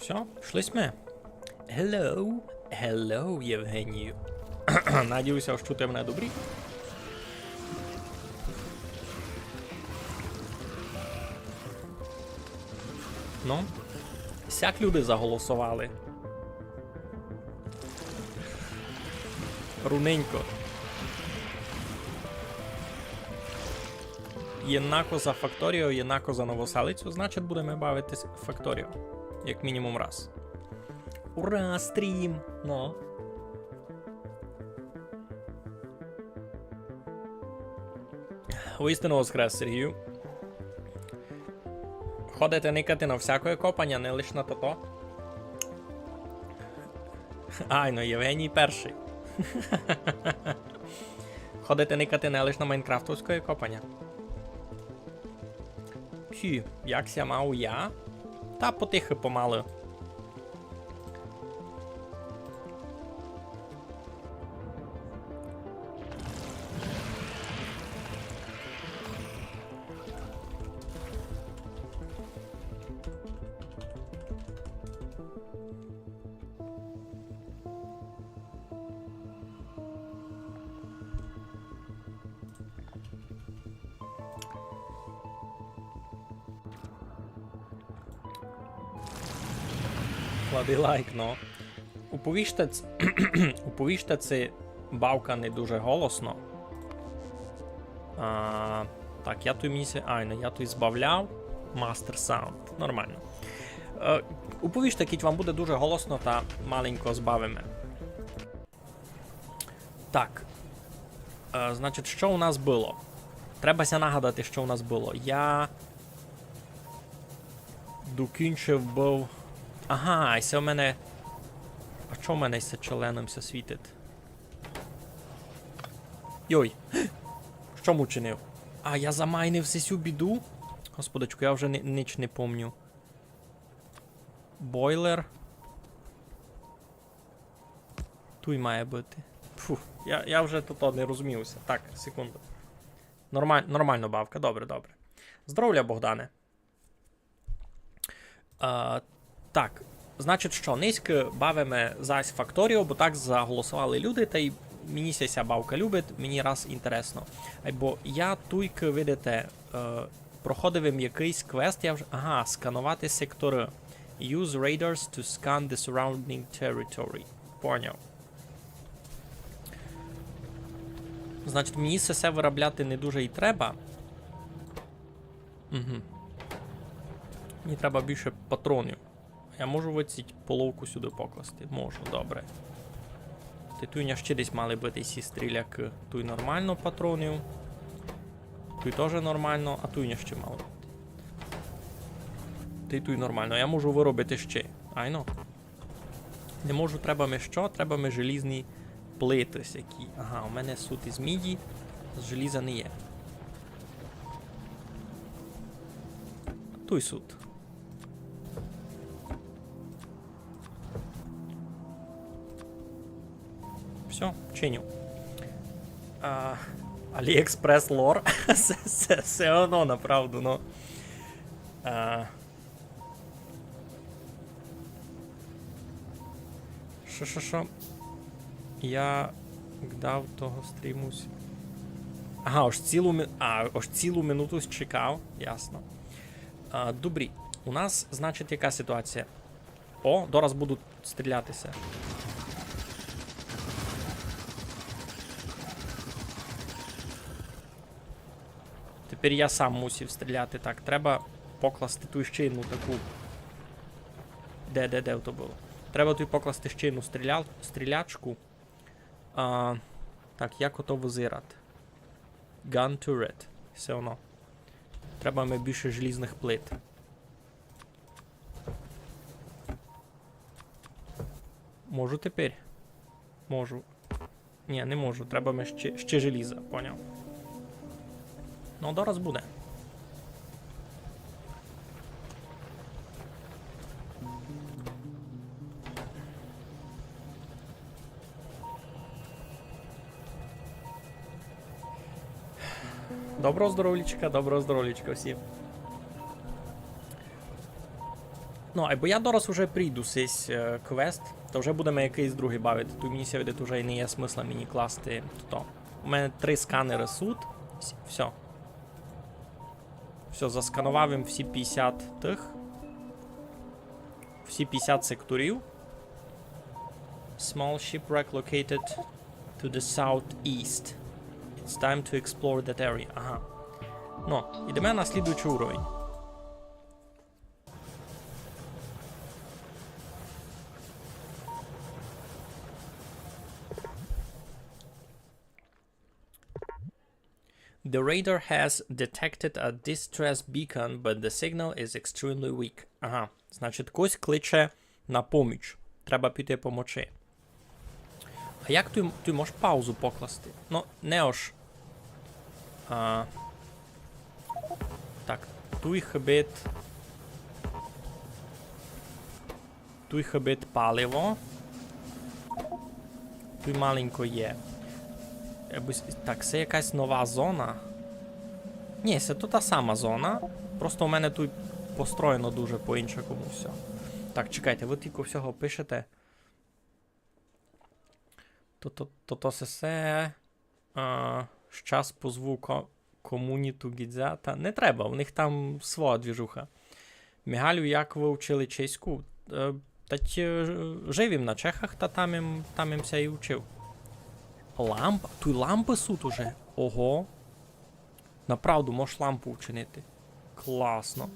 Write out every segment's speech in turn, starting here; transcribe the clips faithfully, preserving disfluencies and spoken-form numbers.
Всьо, пішли сьме. Hello, hello, Євгенію. Надію ся, ож чути мене добрі. Ну, сяк люди заголосовали. Руненько. Єднако за Факторіо, єднако за Новоселицю, значить, будеме бавитись Факторіо. Як мінімум раз. Ура, стрім! Ну. Воістину воскрес, Сергію. Ходите никати на всякоє копаня, не лиш на тото. Айно, Євгеній першый. Ходите никати не лиш на майнкрафтовськоє копаня. Пхі, як ся мав я? Та потихы помалы. Клади лайк, но. Уповіжте ц-, уповіжте, ци бавка не дуже голосно. А, так, я туй мені ся, айно, я туй збавляв. Master Sound. Нормално. Е, уповіжте, кідь вам буде дуже голосно, та маленько збавиме. Так. Е, значить, што у нас было? Треба ся нагадати, што у нас было. Я докінчив быв. Ага, і се у мене. А што у мене з челеном ся світить? Йой. Што м учинив? А, я замайнив сесю біду? Господичку, я вже ни-, нич не помню. Бойлер. Туй має быти. Фу, я, я вже тут не розумію ся. Так, секунду. Нормаль-, нормална бавка, добре, добре. Здоровля, Богдане. А, так, значить што, нынька бавиме зась Факторіо, бо так заголосовали люди, тай мені ся ся бавка любить, мені раз інтересно. Айбо я туйка, видите, е, проходив им якыйсь квест, я вже, ага, сканувати секторы. Use radars to scan the surrounding territory. Поняв. Значить, мені се все вырабляти не дуже й треба. Угу. Мені треба більше патронів. Я можу оціть половку сюды покласти? Можу, добре. Тай туй у ня ще десь мали быти сі стрілякы. Туй нормално патронів. Туй тоже нормално, а туй у ня ще мало быти. Тай туй нормално. Я можу выробити ще. Айно. Не можу, треба ми што? Треба ми желізні плиты сякі. Ага, у мене сут із міді, з желіза не є. Туй сут. Всьо, чиню. А, Аліекспрес лор. Се, се, се оно, направду, но. А. Шо, шо, шо? Я гдав того стріму с-, ага, ож цілу ми-, а, ож цілу минуту чекав, ясно. А, добрі, у нас, значить, яка ситуація? О, дораз будуть стріляти ся. Тепер я сам мусив стріляти. Так, треба покласти ту ще одну таку. Де, де, де то было? Треба туй покласти ще одну стрілял-, стрілячку. А, так, як ото визирать? Gun turret. Всьо оно. Треба ми більше желізных плит. Можу тепер? Можу. Ні, не можу. Треба ми ще, ще желіза, поняв. Ну, дораз буде. Доброго здоровлічка, доброго здоровлічка всім. Ну, айбо я дораз уже прийду сись е, квест, то вже будеме якыйсь другый бавити. Туй мені ся видить, уже й не є смысла мені класти то. У мене три сканеры сут. С- Всьо. Всьо, заскановав им всі пятдесят тых. Всі пятдесят секторів. Small shipwreck located to the southeast. It's time to explore that area. Ага. Ну, ідеме на слідуючый уровень. The radar has detected a distress beacon, but the signal is extremely weak. Ага, значить, когось кличе на поміч. Треба піти помочи. А як ты, ты можеш паузу покласти? Ну, не ож. А, так, туй хыбить. Туй хыбить паливо. Туй маленько є. Е, бус- Так, се якась нова зона. Ні, се то та сама зона. Просто у мене туй построєно дуже по-іншакому всьо. Так, чекайте, вы тілько всього пишете. То, то, то, то се, се. А, щас позву ко- комуніту Гідзята. Не треба, у них там своя двіжуха. Мігалю, як вы вчили чеську? Е, та й, е, жив им на Чехах, та там им, там им ся і вчив. Ламп? Туй лампы сут уже? Ого. Направду, можеш лампу вчинити. Класно.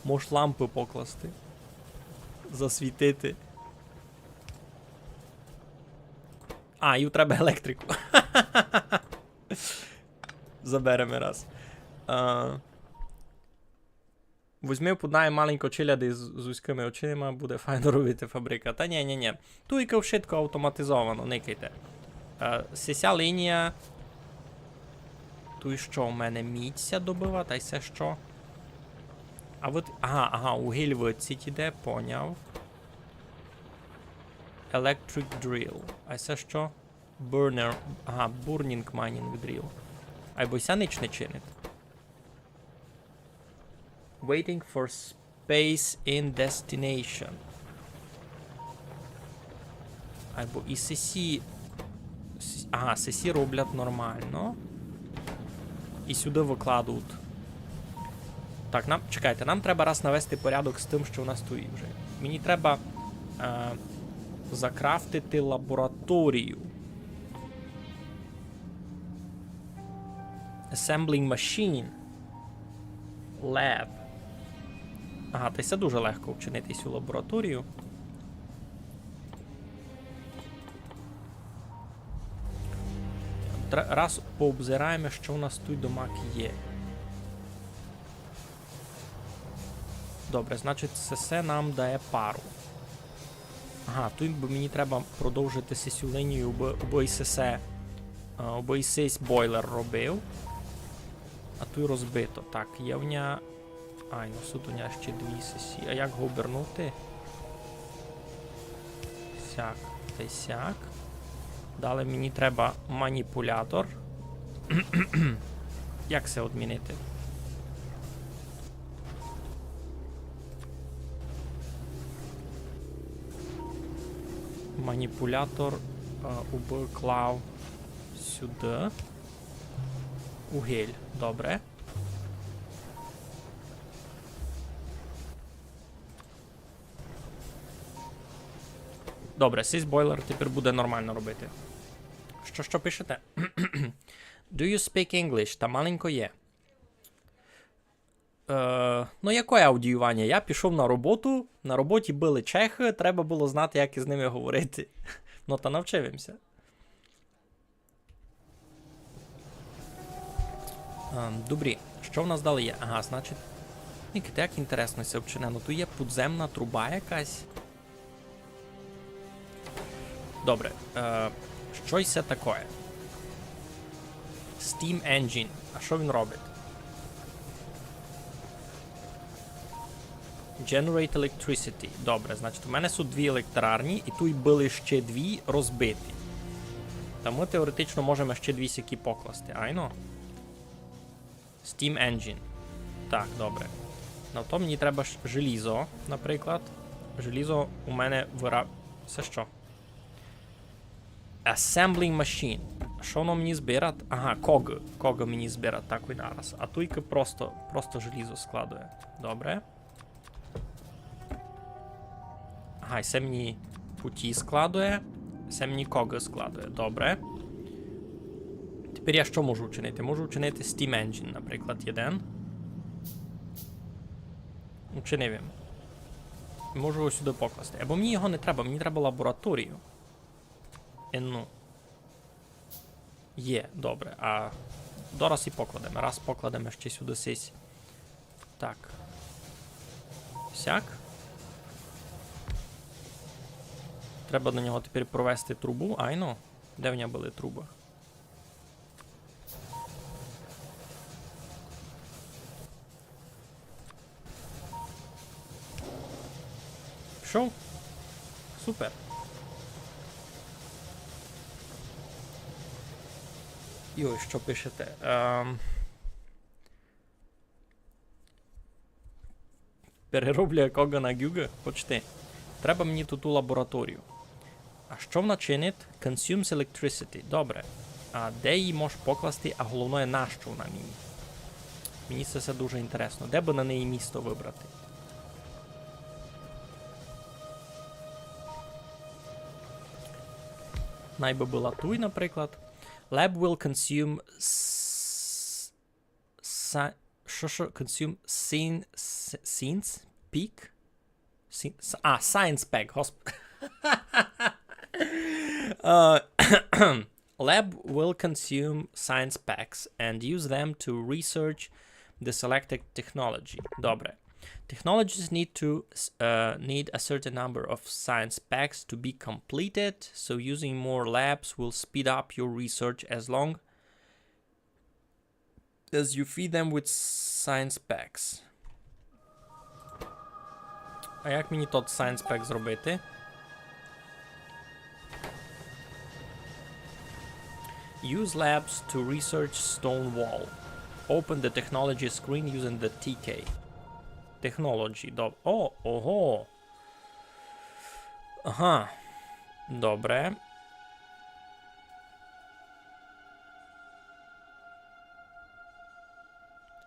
Можеш лампы покласти. Засвітити. А, їм треба електрику. Забереме раз. А, возьми, пуднай маленько челяди з, з вузькыми очима, буде файно робити фабрика. Та ні, ні, ні. Туйка вшытко автоматизовано, никайте. Е, сися лінія. Туй што у мене? Мідь ся добыва, та й се што? А от, ага, ага, угіль выдціть іде, поняв. Electric drill. А се што? Burner, ага, burning mining drill. Айбо ся нич не чинить. Waiting for space in destination. Айбо і сесі. С- Ага, сесі роблять нормално. І сюды выкладуть. Так, нам, чекайте, нам треба раз навести порядок з тым, што у нас туй уже. Мені треба е, закрафтити лабораторію. Assembling machine. Lab. Ага, та й се дуже легко вчинити сю лабораторію. Тре- Раз пообзираєме, што у нас туй домак є. Добре, значить, се, се нам дає пару. Ага, туй бы мені треба продовжити сесю лінію, убы, убы і сесе, а, убы і сись бойлер робив. А туй розбито. Так, є в ня. Ай, ну сут у ня ще дві сесі. А як го обернути? Сяк та й сяк. Далі мені треба маніпулятор. Як се одмінити? Маніпулятор, е, убы клав сюды. Угіль. Добре. Добре, сись бойлер тепер буде нормално робити. Што, што пишете? Do you speak English? Та маленько є. Е, ну, яке аудіювання? Я пішов на роботу, на роботі были чехы, треба было знати, як із ними говорити. Ну, та навчив им ся. Ем, добрі, што в нас далі є? Ага, значить. Никайте, як інтересно се вчинено. Туй є подземна труба якась. Добре, е, што се такоє? Steam engine. А што він робить? Generate electricity. Добре, значить, у мене сут дві електрарні, і туй были ще дві розбиті. Та мы теоретично можеме ще дві сякі покласти, айно? Steam engine. Так, добре. На то мені треба ж-, желізо, наприклад. Желізо у мене вира-, се што? Assembling machine. Што воно мені збират? Ага, ког. Ког мені збират такой нараз. А туйка просто, просто желізо складує. Добре. Ага, і се мені путі складує. Се мені ког складує. Добре. Тепер я што можу вчинити? Можу вчинити Steam Engine, наприклад, єден. Учинив им. Можу його сюды покласти. Або мені його не треба, мені треба лабораторію. Е, ну. Є, добре. А дораз і покладеме. Раз покладеме ще сюды сись. Так. Сяк. Треба до нього тепер провести трубу. Айно. Де в нього были трубы? Пішов? Супер. Йой, што пишете? Ем... Перероблює кога на гюга? Почти. Треба мені ту, ту лабораторію. А што вона чинить? Consumes electricity. Добре. А де її мож покласти, а головне, нащо вона мені? Мені се всьо дуже інтересно. Де бы на неї місто выбрати? Най бы была туй, наприклад. Lab will consume s-, sci-, што, што? Consume science, science pack? Sci-, а, science pack, господи. Е, lab will consume science packs and use them to research the selected technology. Добре. Technologies need to, uh, need a certain number of science packs to be completed, so using more labs will speed up your research as long as you feed them with science packs. А як мені тот science pack зробити? Use labs to research stone wall. Open the technology screen using the T K. Technology, доб-, о, ого. Ага. Добре.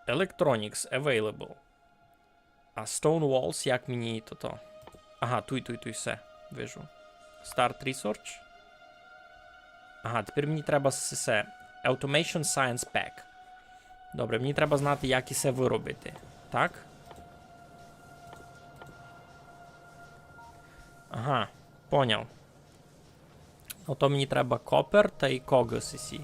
Electronics available. А stone walls, як мені тото? Ага, туй, туй, туй, всьо, вижу. Start research. Ага, тепер мені треба с-, се. Automation Science Pack. Добре, мені треба знати, як і се выробити. Так? Ага, поняв. Ото мені треба копер тай ког сесі.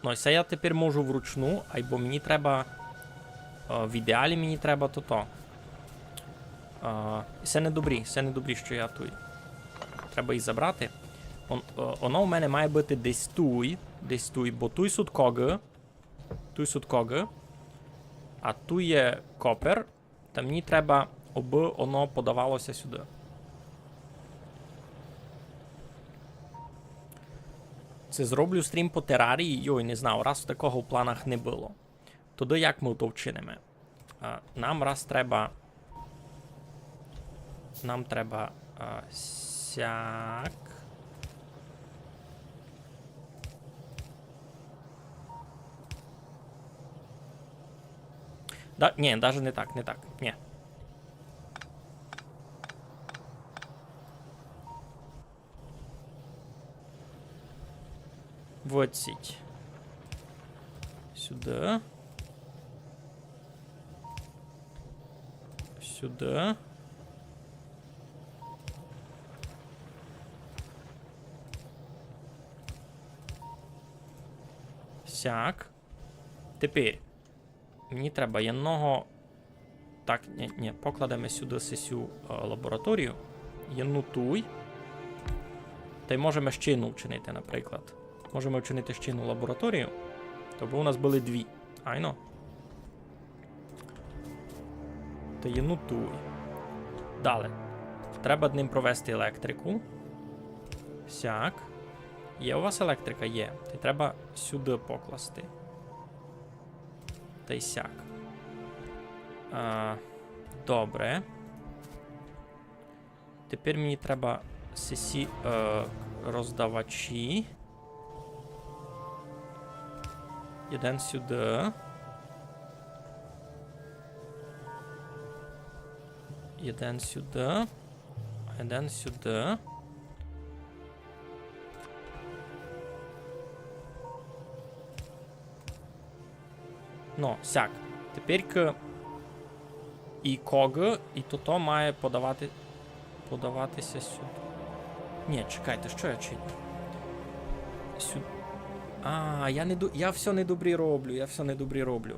Ну, і се я тепер можу вручну, айбо мені треба, е, в ідеалі мені треба тото. Е, і се не добрі, се не добрі, што я туй. Треба їх забрати. Он-, е, оно у мене має быти десь туй, десь туй, бо туй сут когы, туй сут когы, а туй є копер. Та мені треба, обы оно подавало ся сюды. Ци зроблю стрім по терарії? Йой, не знав, раз такого в планах не было. Тогды як мы то вчиниме? А, нам раз треба, нам треба, а, сяк. Да, ні, даже не так, не так, ні. Вот сіть. Сюды. Сюды. Сяк. Тепер мені треба єдного. Так, ні, ні, покладеме сюды сесю, е, лабораторію. Єдну туй. Тай можеме ще єдну вчинити, наприклад. Можеме вчинити ще єдну лабораторію. То бы у нас были дві. Айно. Та єдну туй. Дале. Треба ним провести електрику. Сяк. Є у вас електрика? Є. Тай треба сюды покласти. та й сяк. А, добре. Тепер мені треба сесі, е, роздавачі. Єден сюды. Єден сюды. Єден сюды. Ну, сяк. Тепер к-, і ког, і тото має подавати, подаватися сюды. Ні, чекайте, што я чиню? Сю-, а, я не ду-, я всьо недобрі роблю, я всьо недобрі роблю.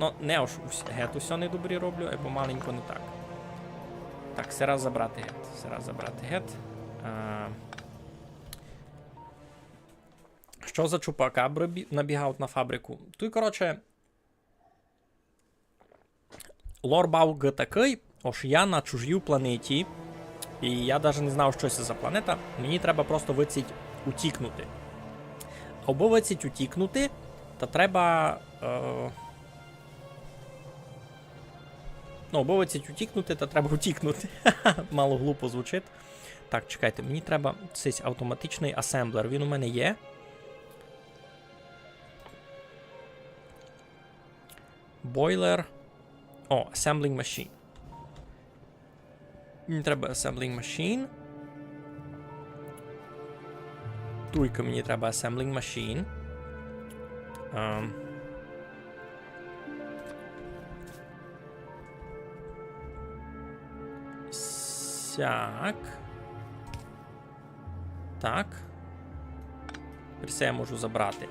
Ну, не ож ус-, гет усьо недобрі роблю, е, бо маленько не так. Так, се раз забрати гет, се раз забрати гет. А, што за чупакабры бі-, набігають на фабрику? Туй, коротше, лор бав такый, ож я на чужій планеті, і я даже не знав, што се за планета. Мені треба просто выдціть утікнути. Або выдціть утікнути, та треба, е, ну, або выдціть утікнути, та треба утікнути. Мало глупо звучить. Так, чекайте, мені треба сись автоматичный асемблер. Він у мене є. Бойлер. О, assembling machine. Мені треба assembling machine. Туйка мені треба assembling machine. Ем. Сяк. Так. Тепер се я можу забрати.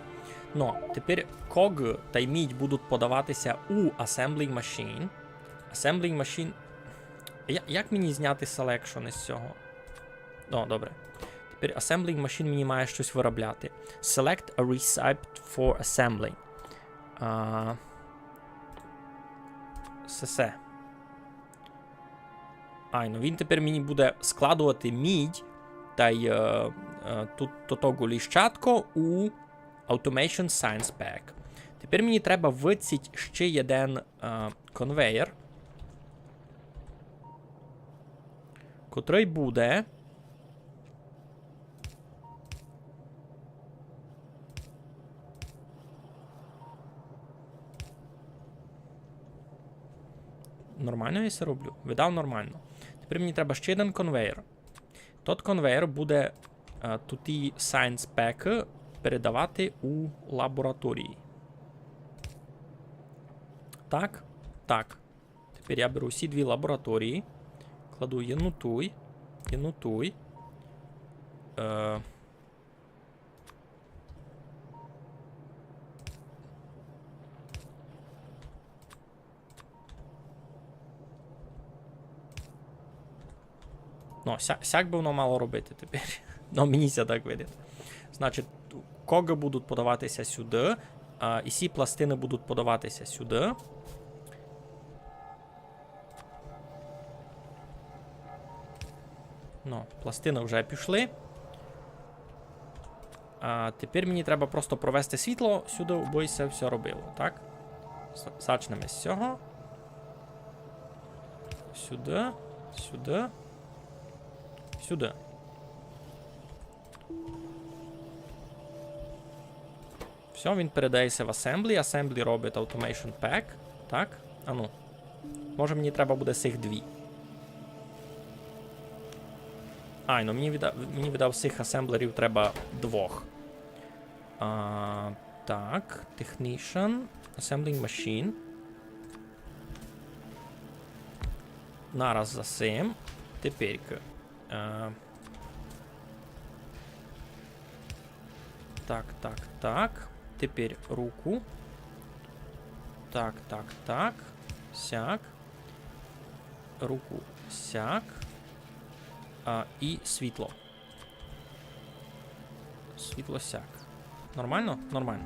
Но, тепер ког та й мідь будуть подаватися у assembling machine. Assembling machine. Я, як мені зняти selection із сього? О, добре. Тепер assembling machine мені має штось виробляти. Select a recipe for assembling. А, се, се. Айно, він тепер мені буде складовати мідь та й, е, е, тут тото гуліщатко у Automation Science Pack. Тепер мені треба выдціть ще єден, е, конвейер, котрый буде Нормално я се роблю? Видав, нормално. Тепер мені треба ще єден конвейер. Тот конвейер буде, е, туті science пекы передавати у лабораторії. Так, так. Тепер я беру всі дві лабораторії, кладу єдну туй, єдну туй. Е, Ну, ся-, сяк бы воно мало робити тепер. Ну, мені ся так видить. Значить, когы будуть подаватися сюды, а, і сі пластины будуть подаватися сюды. Ну, пластины вже пішли. А тепер мені треба просто провести світло сюды, бо і се всьо робило, так? З-, зачнеме з сього. Сюды, сюды, сюды. Всьо, він передається в Assembly. Assembly робить Automation Pack. Так, ану. Може, мені треба буде сих дві. Ай, ну мені віда-, мені відав сих асемблерів треба двох. А, так, Technician, Assembling Machine. Нараз за сим. Тепер. Е, так, так, так. Тепер руку. Так, так, так. Сяк. Руку сяк. А, і світло. Світло сяк. Нормално? Нормално.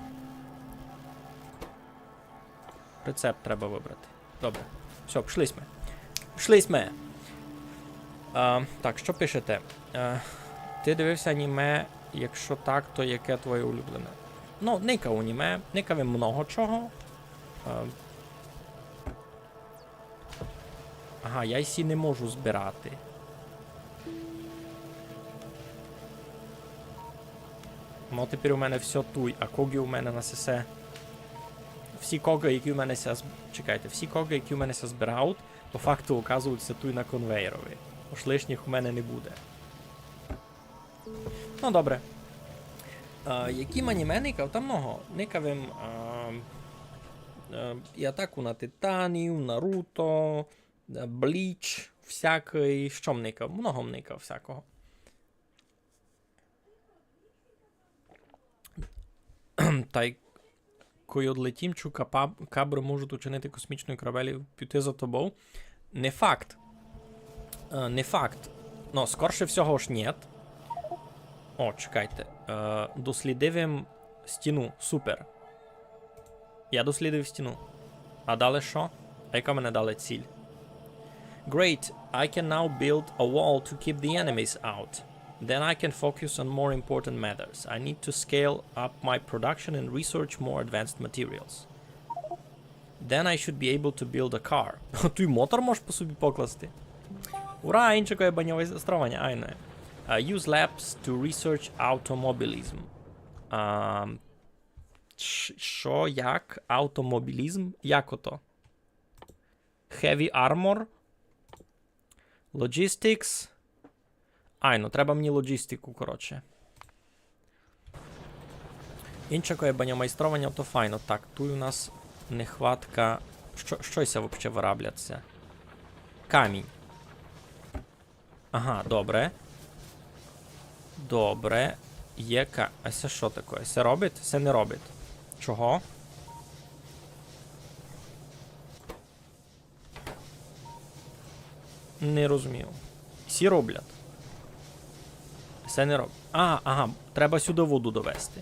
Рецепт треба выбрати. Добре. Всьо, пішли сьме. Пішли сьме. А, так, што пишете? Е, ти дивився аніме? Якщо так, то яке твоє улюблене? Ну, никав аніме, никав им много чого. Ага, я й сі не можу збирати. Ну, тепер у мене всьо туй, а коґы у мене на сесе. Всі коґы, які у мене ся з-, чекайте, всі коґы, які у мене ся збирають, по факту оказуються туй на конвейерови. Ож лишніх у мене не буде. Ну, добре. А, які м аніме никав? Та много. Никав им, а, е, і Атаку на Титанів, Наруто, е, Бліч, всякый, што м никав? Много м никав всякого. Тай кой одлетім, чу, капа-, кабры можуть учинити космічный корабель і піти за тобов. Не факт. Е, не факт. Но, скорше всього ж нєт. О, чекайте. Е, дослідив им стіну. Супер. Я дослідив стіну. А далі што? А яка в мене далі ціль? Great, I can now build a wall to keep the enemies out. Then I can focus on more important matters. I need to scale up my production and research more advanced materials. Then I should be able to build a car. Туй мотор можеш по собі покласти. Ура, иншакоє баньове майстрованя, айно. Uh, use labs to research automobilism. А, ш-, што, як? Автомобілізм? Як ото? Heavy armor. Logistics. Ай, ну треба мені лоджістику, коротше. Иншакоє баньомайстрованя, то файно. Так, туй у нас нехватка. Што, што ся вообще вырабляться? Камінь. Ага, добре. Добре. Є ка-, а се што такоє? Се робить? Се не робить. Чого? Не розумію. Всі роблять. Се не роб-, а, ага, треба сюды воду довести.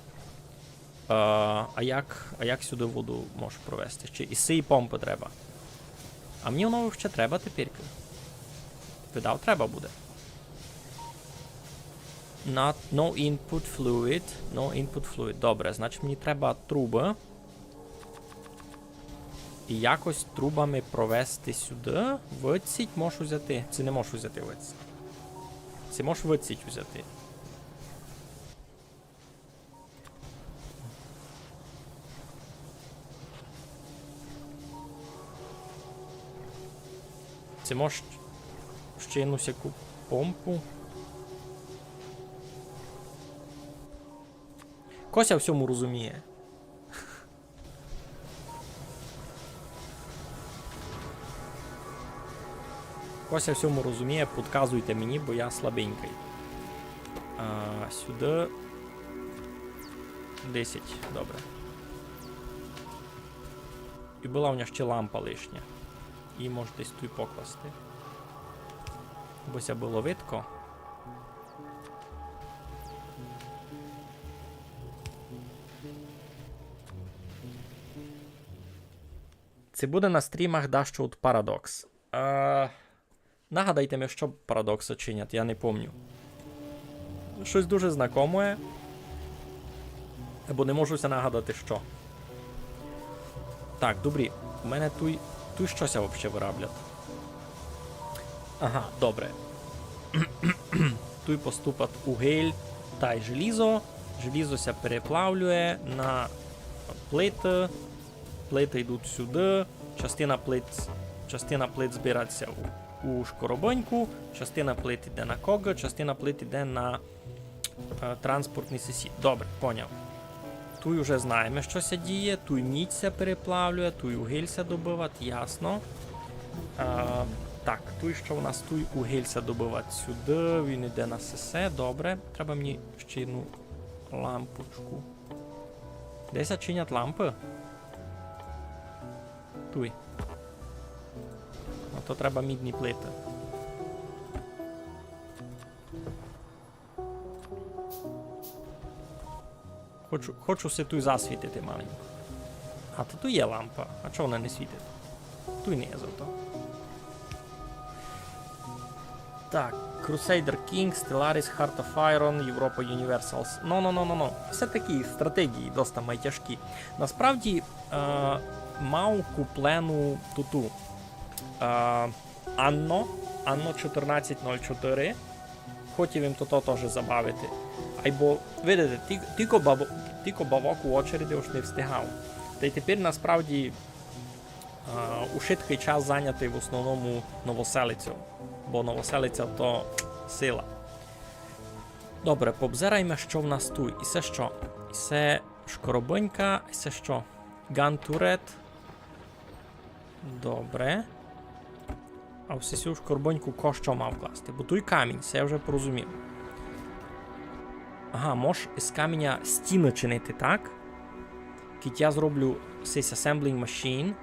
Е, а як, а як сюды воду можу провести? Ще і сеї помпы треба. А мені воно ще треба тепер? Видав, треба буде. Not, no input fluid, no input fluid. Добре, значить мені треба трубы. І якось трубами провести сюды. Выдсіть можу взяти. Ци не можу взяти выдсіть? Ци можу выдсіть взяти? Ци мож ще одну сяку помпу? Ко ся в сьому розуміє? Ко ся в сьому розуміє, підказуйте мені, бо я слабенькый. А, сюды десять, добре. І была у мене ще лампа лишня. Її можу десь туй покласти. Бо ся было видко. Ци буде на стрімах дашто од Paradox? Е, нагадайте ми, што Paradox чинять, я не помню. Штось дуже знакоме. Або не можу ся нагадати, што. Так, добрі, у мене туй, туй што ся вообще выраблять? Ага, добре. Туй поступать угель тай желізо. Желізо ся переплавлює на плиты. Плиты йдуть сюды. Частина плит, частина плит збирать ся у, у шкоробоньку, частина плит іде на коґы, частина плит іде на, е, транспортні сесі. Добре, поняв. Туй уже знаєме, што ся діє. Туй мідь ся переплавлює, туй угель ся добывать, ясно. Е, так, туй што у нас? Туй угель ся добывать сюды, він іде на сесе, добре. Треба мені ще одну лампочку. Де ся чинять лампы? Туй. Ну, то треба мідні плиты. Хочу, хочу си туй засвітити маленько. А, то туй є лампа. А чого вона не світить? Туй не є зато. Так, Crusader Kings, Stellaris, Heart of Iron, Europa Universals. Но, но, но, но, но. Все такі стратегії доста май тяжкі. Насправді, е, мав куплену туту. Е, Anno, Anno чотирнадцять нуль чотири. Хотів им тото тоже забавити. Айбо, видите, ті-, тілько баво-, тілько бавок у очереди уж не встигав. Та й тепер насправді, е, ушиткый час зайнятый в основному Новоселицею. Бо Новоселиця то сила. Добре, пообзирайме, што в нас туй. І се што? І се шкоробинька, і се што? Gun turret. Добре. А в сесю шкоробиньку ко што мав класти? Бо туй камінь, се я вже порозумів. Ага, мож із каміня стіны чинити, так? Кідь я зроблю сись assembling machine.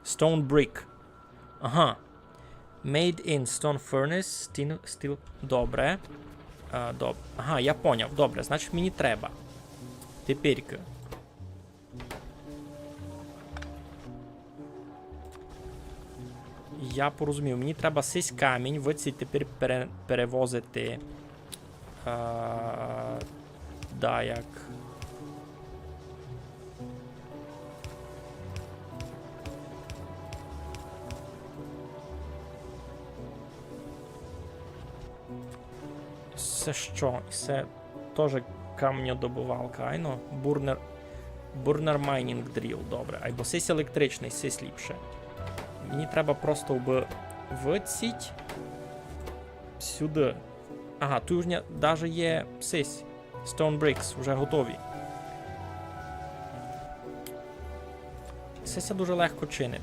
Stone brick. Ага. Made in stone furnace, steel, steel. Добре. Е, доб-, ага, я поняв. Добре, значить, мені треба. Теперь. Я порозумів, мені треба сись камінь, выдсіть тепер пере-, перевозити. Е, да, як. Се што? Се тоже камньодобувалка, айно? Бурнер, бурнер mining drill, добре. Айбо сись електричный, сись ліпше. Мені треба просто бы выдсіть сюды. Ага, туй уж ня-, даже є сись. Stone bricks уже готові. Се ся дуже легко чинить.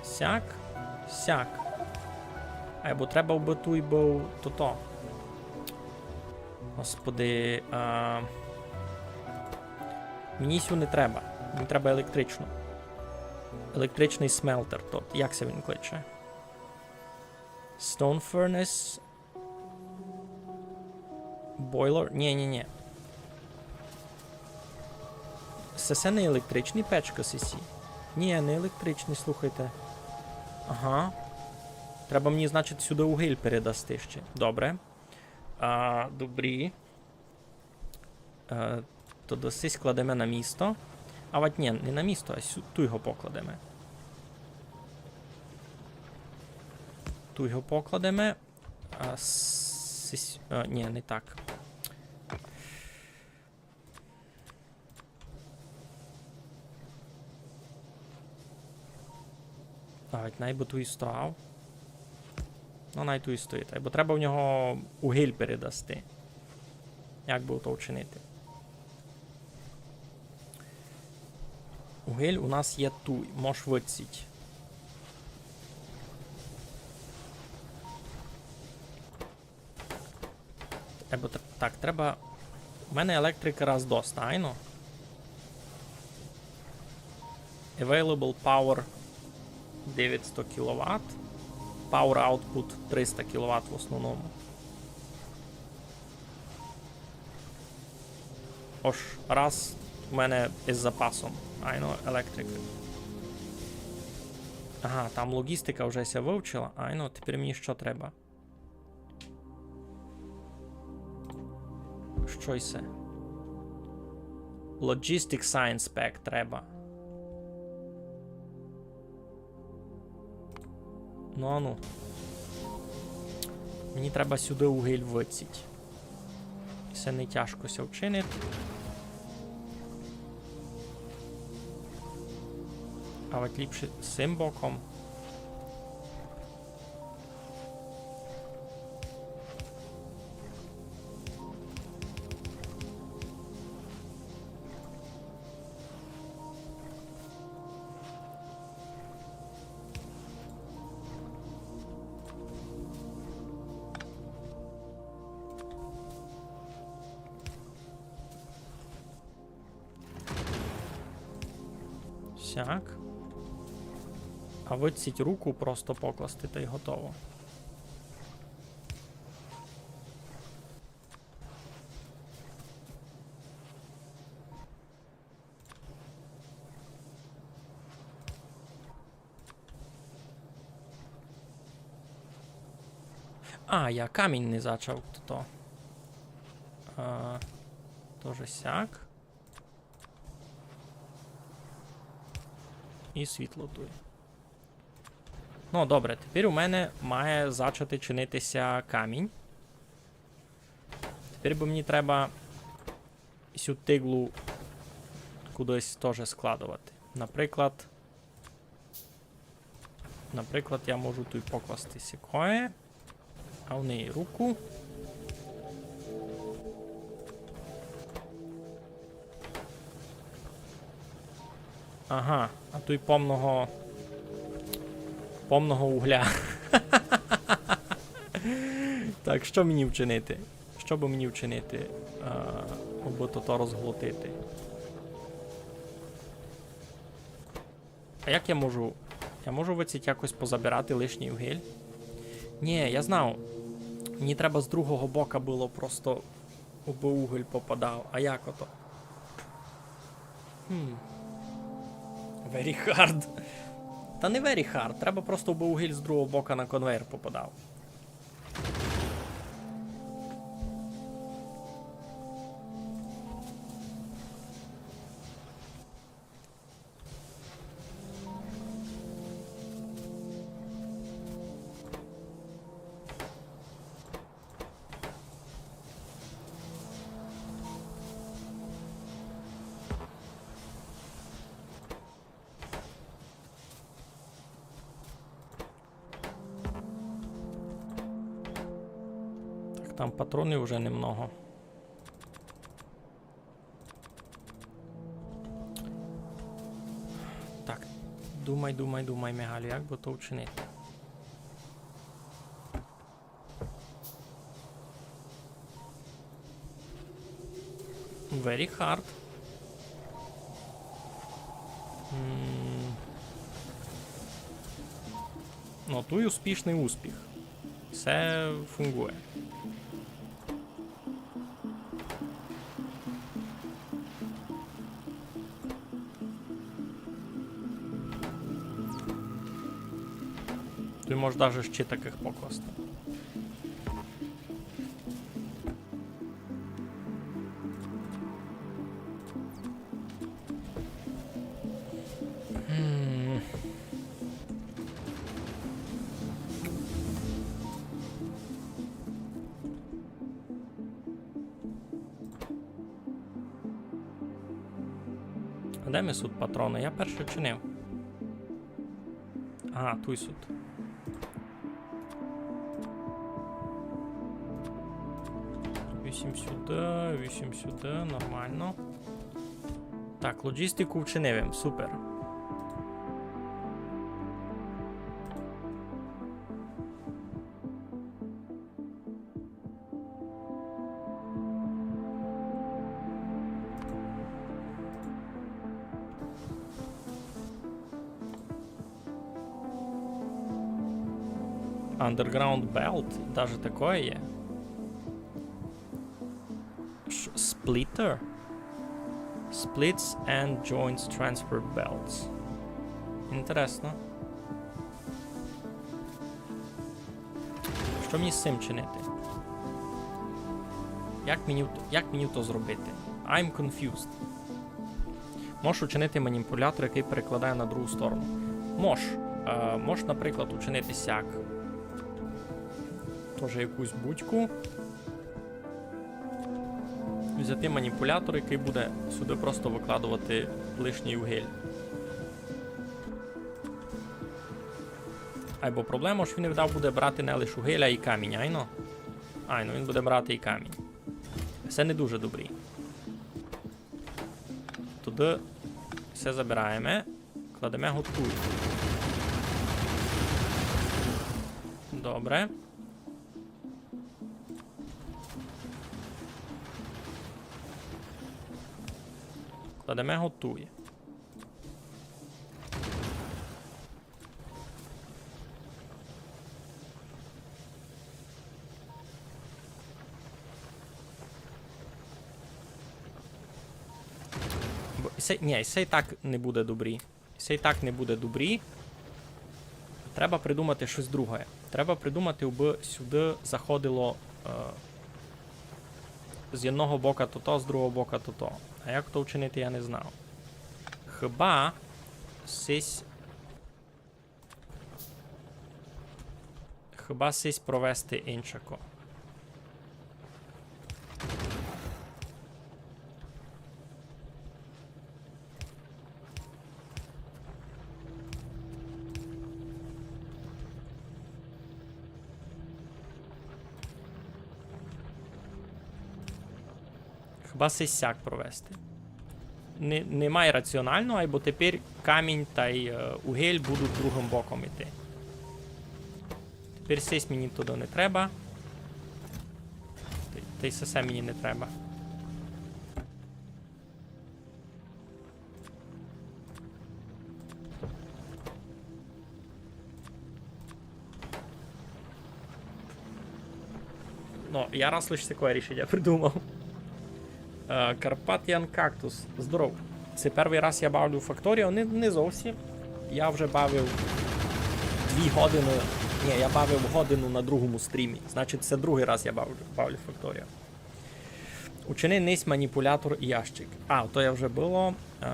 Сяк, сяк. Айбо треба, бы туй быв тото. Господи, а, мені сю не треба. Мені треба електричну. Електричный смелтер тот. Як ся він кличе? Stone furnace. Boiler? Нї, нї, нї. Се, се не електричні печкы сесі? Нї, не електричні, слухайте. Ага. Треба мені, значить, сюды угіль передасти ще. Добре. А, добрі. Е, то досись кладеме на місто. А вать нї, не на місто, а сю-, туй го покладеме. Туй го покладеме. А, сись-, а, нї, не так. А, вать най бы туй став. Ну, най туй стоїть. Айбо треба в нього угіль передасти. Як бы то вчинити? Угіль у нас є туй, мож выдсіть. Треба тр-, так, треба. У мене електрикы раз доста, айно. Available power девятсто кіловат. Power output триста кіловат в основному. Ож раз у мене із запасом. Айно, електрикы. Ага, там логістика вже ся вывчила. Айно, тепер мені што треба? Што се? Logistic Science Pack треба. Ну, ану. Мені треба сюды угіль выдсіть. Се не тяжко ся вчинить. А от ліпше сим боком. Сяк. А выдсіть руку просто покласти, та й готово. А, я камінь не зачав, то, то. А, тоже сяк. І світло туй. Ну, добре, тепер у мене має зачати чинити ся камінь. Тепер бы мені треба сю тиглу кудись тоже складовати. Наприклад, наприклад, я можу туй покласти сякоє, а в неї руку. Ага, а туй помного, помного угля. Так, што мені вчинити? Што бы мені вчинити, е, абы тото розглотити? А як я можу? Я можу вицить якось позабирати лишній угіль? Нї, я знав. Мені треба з другого бока было просто, абы уголь попадав. А як ото? Хм. Very hard. Та не very hard. Треба просто, абы угіль з другого бока на конвейер попадав. Так, там патронів уже немного. Так, думай, думай, думай, Мигалю, як бы то вчинити? Very hard. М. Ну, туй успішный успіх. Всьо фунґує. Туй можеш даже ще такых покласти. М. А де ми сут патроны? Я перше чинив. Ага, туй сут. Вісім сюды, вісім сюды, нормално. Так, лоджістику вчинив им, супер. Underground belt, даже такоє є. Ш-, splitter? Splits and joints transfer belts. Інтересно. Што мені з сим чинити? Як мені, як мені то зробити? I'm confused. Можеш учинити маніпулятор, якый перекладає на другу сторону. Мож. Е, мож, наприклад, учинити сяк. Тоже якусь будьку. Взяти маніпулятор, якый буде сюды просто выкладовати лишній угіль. Айбо проблема, што він не вдав буде брати не лиш угілля і камінь, айно? Айно, він буде брати і камінь. Се не дуже добрі. Туды всьо забираєме. Кладеме го туй. Добре. Кладеме го туй. Бо се, нї, се і так не буде добрі. Се і так не буде добрі. Треба придумати штось друге. Треба придумати, аби сюды заходило, е, з одного бока тото, з другого бока тото. А як то вчинити, я не знав. Хіба сись Хіба сись провести иншако. Хіба се сяк провести. Не, не май раціонално, айбо тепер камінь тай, е, угель будуть другым боком іти. Тепер сись мені туды не треба. Тай, тай сесе мені не треба. Ну, я раз лише таке рішення придумав. Е, Carpathian Cactus. Здоров. Се первый раз я бавлю Factorio. Не, не зовсім. Я вже бавив дві годины. Ні, я бавив годину на другому стрімі. Значить, се другый раз я бавлю, бавлю Factorio. Учини нись маніпулятор і ящик. А, то я вже было. Е,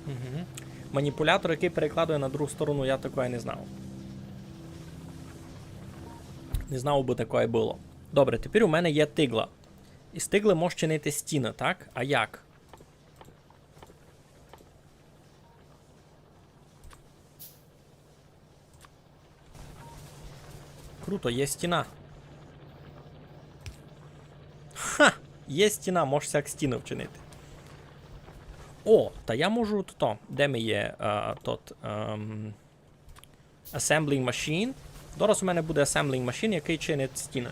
мгм. Маніпулятор, якый перекладує на другу сторону, я такоє не знав. Не знав, бы такоє было. Добре, тепер у мене є тигла. Із тиглы мож чинити стіны, так? А як? Круто, є стіна. Ха! Є стіна, мож сяк стіны вчинити. О, та я можу то. Де ми є, е, тот, ем, assembling machine? Дораз у мене буде assembling machine, якый чинить стіны.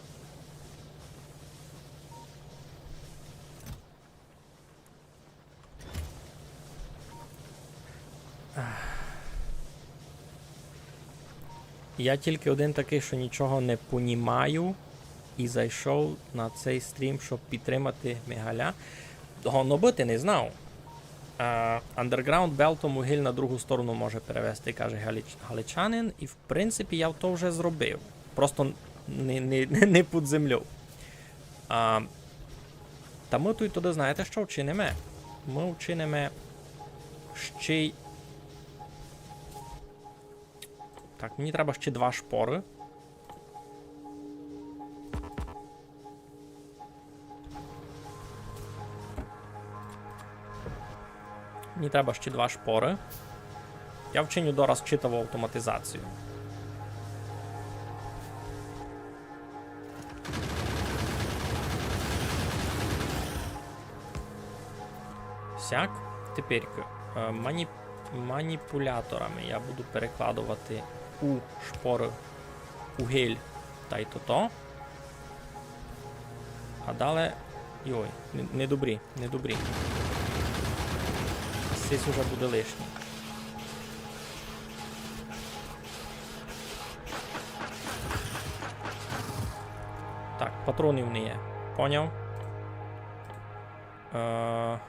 Я тільки один такый, што нічого не понімаю, і зайшов на цей стрім, щоб підтримати Мигаля. Годно быти, не знав. А, Underground Belt-ом угіль на другу сторону може перевезти, каже галич-, галичанин, і в принципі я то вже зробив. Просто не, не, не під землею. А, та мы туй туды, знаєте што, вчиниме? Мы вчиниме ще й... Так, мені треба ще два шпоры. Мені треба ще два шпоры. Я вчиню дораз читаву автоматизацію. Сяк. Тепер, е, мані-, маніпуляторами я буду перекладовати у шпоры угіль тай тото. А дале... Йой, не, не добрі, не добрі. Сись уже буде лишній. Так, патронів не є. Поняв? Е,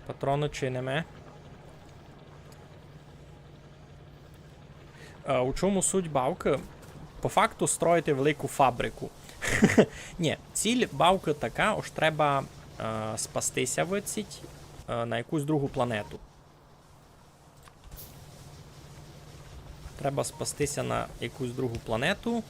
Патроны чиниме. Е, у чому суть бавкы? По факту строїти велику фабрику. Ні, ціль бавкы така, ож треба, е, спасти ся выдціть, е, на якусь другу планету. Треба спасти ся на якусь другу планету.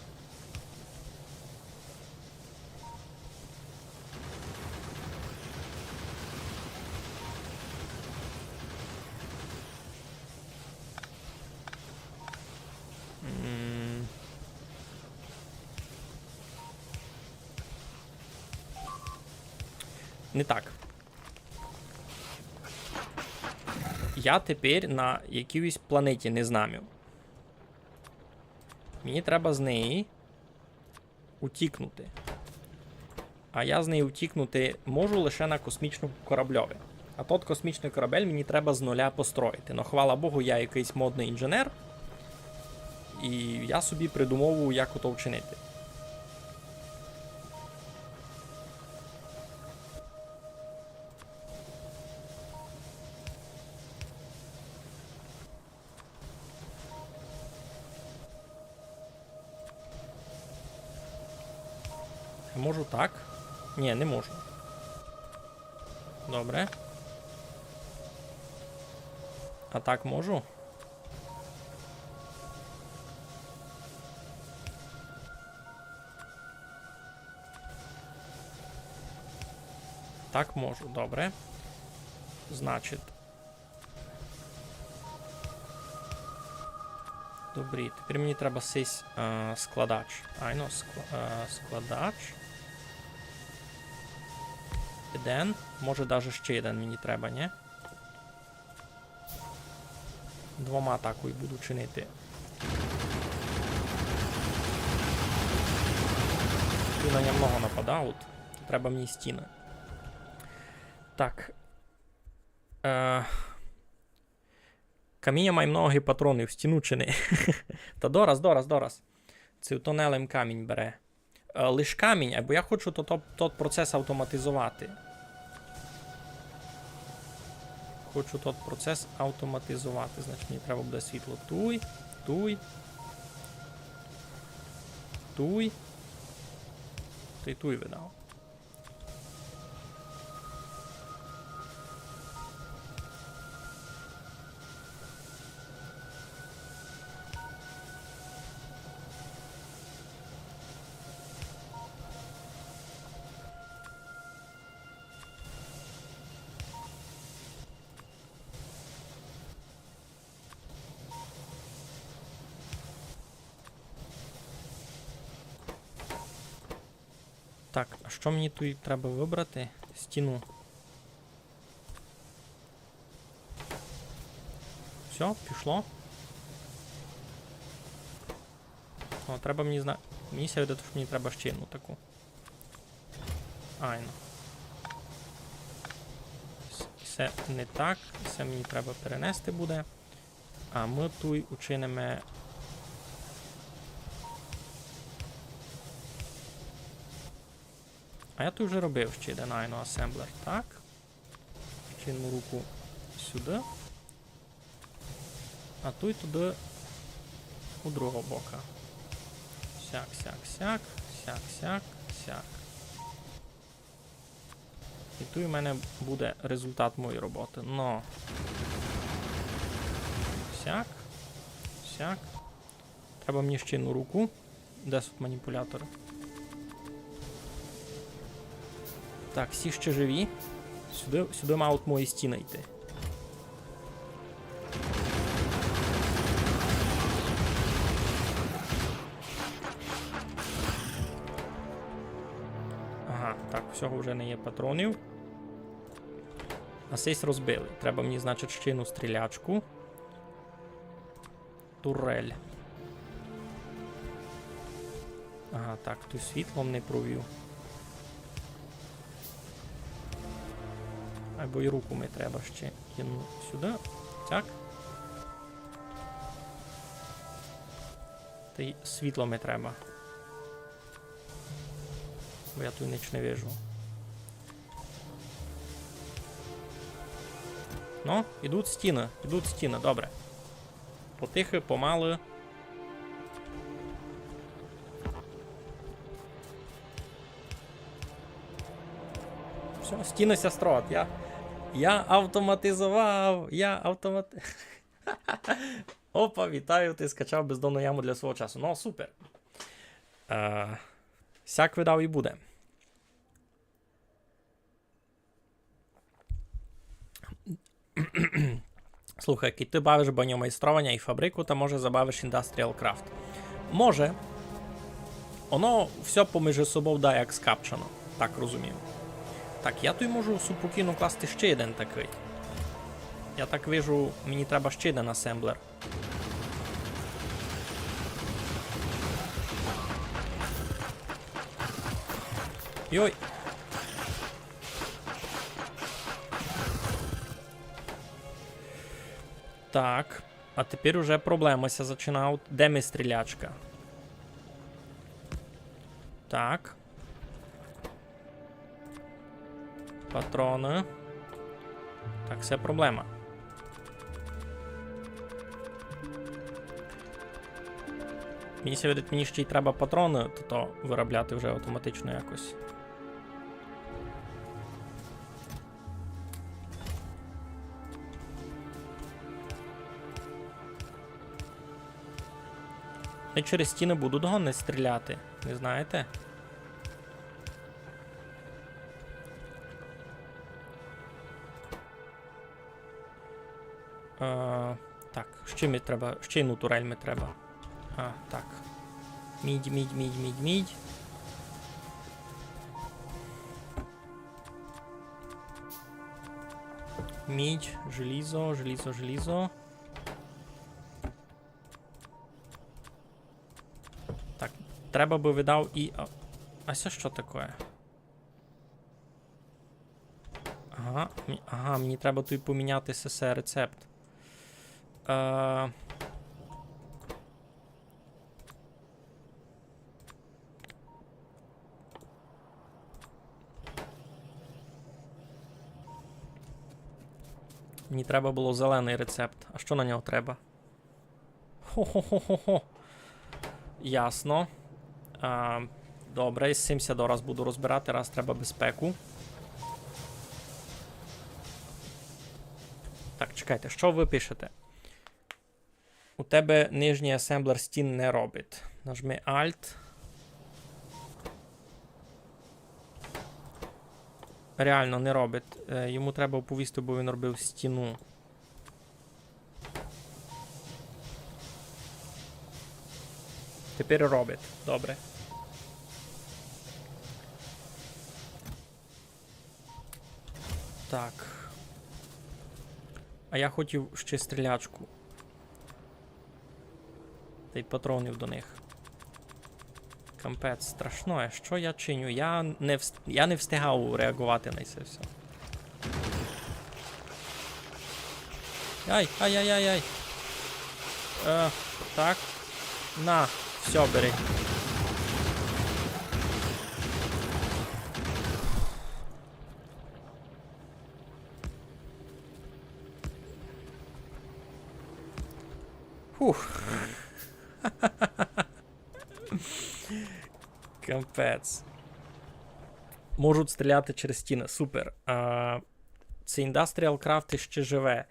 М. Не так. Я тепер на якійсь планеті не знаю. Мені треба з неї утікнути. А я з неї утікнути можу лише на космічному корабльови. А тот космічный корабель мені треба з нуля построїти. Но, хвала Богу, я якыйсь модный інженер. І я собі придумовую, як ото вчинити. А можу так? Ні, не можу. Добре. А так можу? Так можу, добре. Значить. Добрі, тепер мені треба сись, е, складач. Айно, скла-, е, складач. Єден. Може, даже ще єден мені треба, ні? Двома атакою буду чинити. Туй на нього много нападають. Треба мені стіны. Так. Е, каміня май много патронів, стіну чини. Та дораз, дораз, дораз. Ци то не лем камінь бере. Е, лиш камінь, айбо я хочу то, то, тот процес автоматизовати. Хочу тот процес автоматизовати. Значить, мені треба буде світло туй, туй, туй. Та й туй видав. Так, а што мені туй треба выбрати? Стіну. Всьо, пішло. О, треба мені зна-, мені ся видить, што мені треба ще одну таку. Айно. С-, се не так. Се мені треба перенести буде. А мы туй учиниме. А я туй вже робив ще один айно асемблер. Так. Ще одну руку сюды. А туй туды у другого бока. Сяк, сяк, сяк, сяк, сяк, сяк. І туй у мене буде результат моєї роботы. Но. Сяк. Сяк. Треба мені ще одну руку. Де тут маніпулятор? Так, всі ще живі. Сюды, сюды мають мої стіны йти. Ага, так, у сього вже не є патронів. А сись розбили. Треба мені, значить, ще одну стрілячку. Турель. Ага, так, туй світлом не провів. Айбо й руку ми треба ще кинути сюды. Так. Та й світло ми треба. Бо я туй ніч не вижу. Ну, ідуть стіны, ідуть стіны, добре. Потихы, помалы. Всьо, стіны ся строять. Я, я автоматизовав, я автомат-, Опа, вітаю, ти скачав бездонну яму для свого часу. Ну, супер. Е, сяк видав і буде. Слухай, кидь ты бавиш баньомайстрованя і фабрику, та може забавиш Industrial Craft. Може. Оно всьо поміж собов да як скапчано, так розумію. Так, я туй можу супокійно класти ще один такый. Я так вижу, мені треба ще один асемблер. Йой. Так. А тепер уже проблемы ся зачинають. Де ми стрілячка? Так. Патроны. Так, се проблема. Мені ся видить, мені ще й треба патроны, то, то виробляти вже автоматично якось. І через стіны будуть, го, не стріляти, не знаєте? Е, так, ще ми треба, ще одну турель ми треба. А, так. Мідь, мідь, мідь, мідь, мідь. Мідь, желізо, желізо, желізо. Так, треба бы видав і, а, а се што такоє? Ага, мі-, ага, мені треба туй поміняти сесе рецепт. Е, Мені треба было зеленый рецепт. А што на нього треба? Хо-хо-хо-хо-хо. Ясно. А, добре, із сим ся дораз буду розбирати, раз треба безпеку. Так, чекайте, што вы пишете? У тебе нижній асемблер стін не робить. Нажми Alt. Реално не робить. Е, йому треба оповісти, бо він робив стіну. Тепер робить. Добре. Так. А я хотів ще стрілячку. Та й патронів до них. Капець, страшно, а што я чиню? Я не вс-, я не встигав реагувати на це всьо. Ай, ай, ай, ай, ай. Е, так. На, всьо, бери. Фух. Капець. Можуть стріляти через стіны. Супер. А, ци Industrial Craft іщи живе?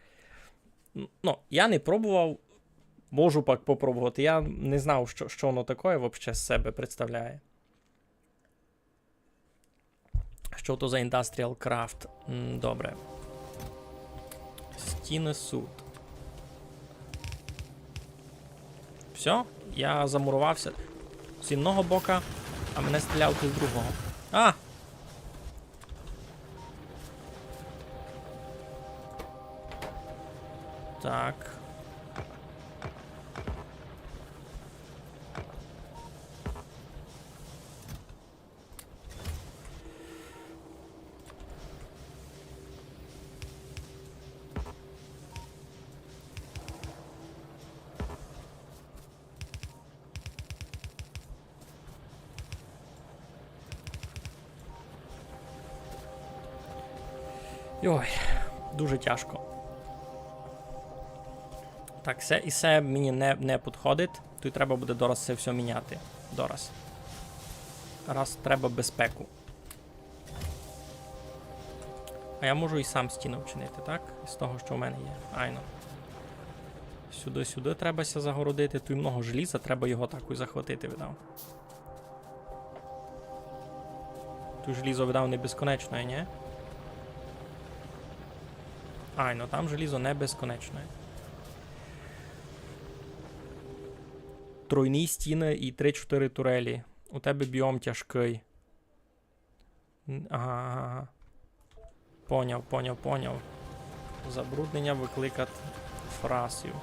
Н-, ну, я не пробовав. Можу пак попробовати. Я не знав, што, што воно такоє вообще з себе представляє. Што то за Industrial Craft? М, добре. Стіны сут. Всьо, я замуровав ся з одного бока, а мене стріляють з другого. А! Так. Йой, дуже тяжко. Так, се, і се мені не, не підходить. Туй треба буде дораз се всьо міняти. Дораз. Раз треба безпеку. А я можу і сам стіны вчинити, так? З того, што в мене є. Айно. Сюды, сюды треба ся загородити. Туй много желіза, треба його так і захватити, видав. Туй желізо, видав, не безконечне, нї? Айно, там желізо не безконечне. Тройні стіны і три-чотири турелі. У тебе біом тяжкый. Н-, ага, ага, ага. Поняв, поняв, поняв. Забрудненя выкликать фрасів.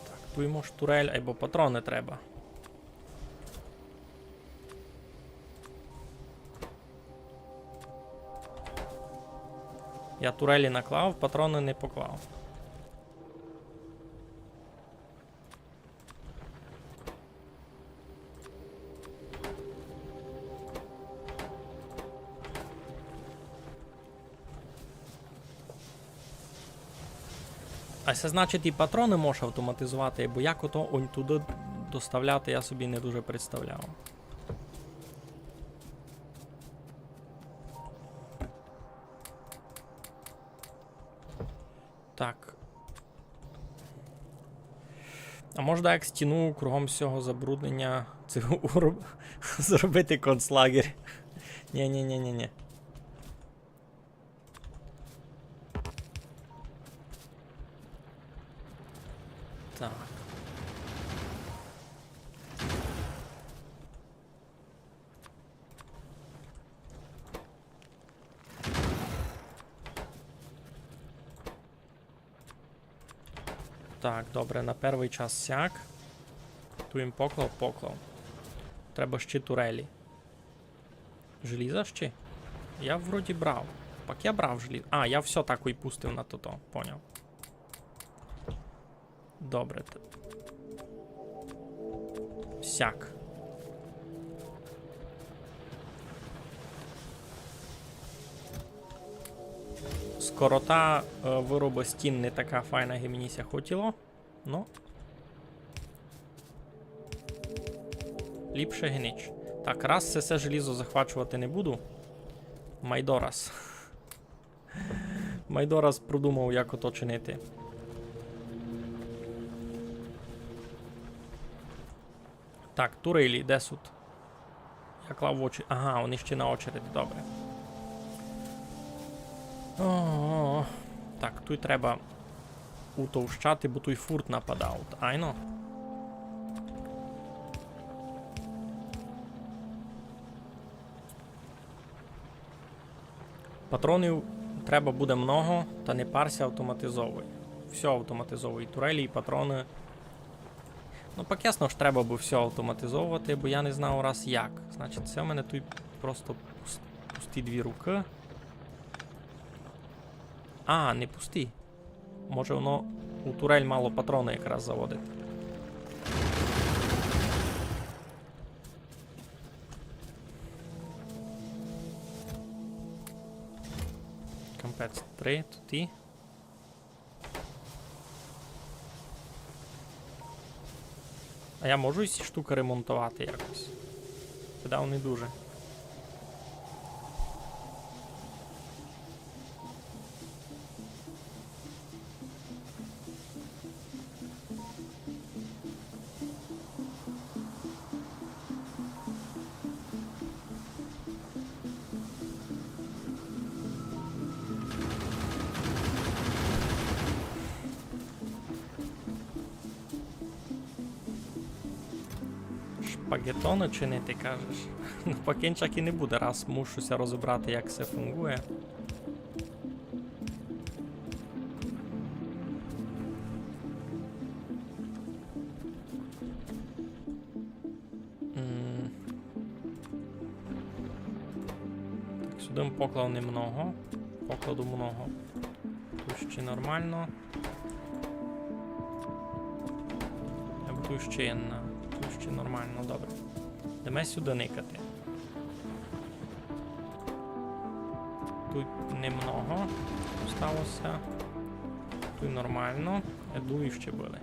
Так, туй мож турель, айбо патроны треба. Я турелі наклав, патроны не поклав. А се значить, і патроны можеш автоматизовати, бо як ото онь туды доставляти, я собі не дуже представляв. Так. А можна як стіну кругом всього забруднення, це уроб-, зробити концлагерь? Нє, нє, нє, нє, нє. Так. Так, добре, на первый час сяк. Туй им поклав, поклав. Треба ще турелі. Желіза ще? Я вроді брав. Пак я брав желізо. А, я всьо так і пустив на тото, поняв. Добре. Т-, сяк. Скорота, е, вырубу стін не така файна, як мені ся хотіло. Ну. Ліпше ги нич. Так, раз се, се желізо захвачовати не буду. Майдораз. Майдораз продумав, як ото чинити. Так, турелі, де суть? Я клав в очі. Ага, они ще на очереди, добре. О, так, туй треба утовщати, бо туй фурт нападав. Айно. Патронів треба буде много, та не парся, автоматизовуй. Всьо автоматизовуй. І турелі, і патроны. Ну, пак ясно, ож треба бы всьо автоматизовувати, бо я не знав раз як. Значить, се у мене туй просто пус-, пусті дві рукы. А, не пусті. Може, воно у турель мало патроны якраз заводити. Кампець, три туй. А я можу ці штукы ремонтовати якось? Та не дуже. Шпагетоны чинити, кажеш? Ну, пак инчак і не буде, раз мушу ся розібрати, як се фунґує. М. Так, сюды м поклав немного. Покладу много. Туй ще нормално. Або туй ще єдна. Туй ще нормално, добре. Йдеме сюды никати. Туй немного осталося. Туй нормално. Е, другі ще были.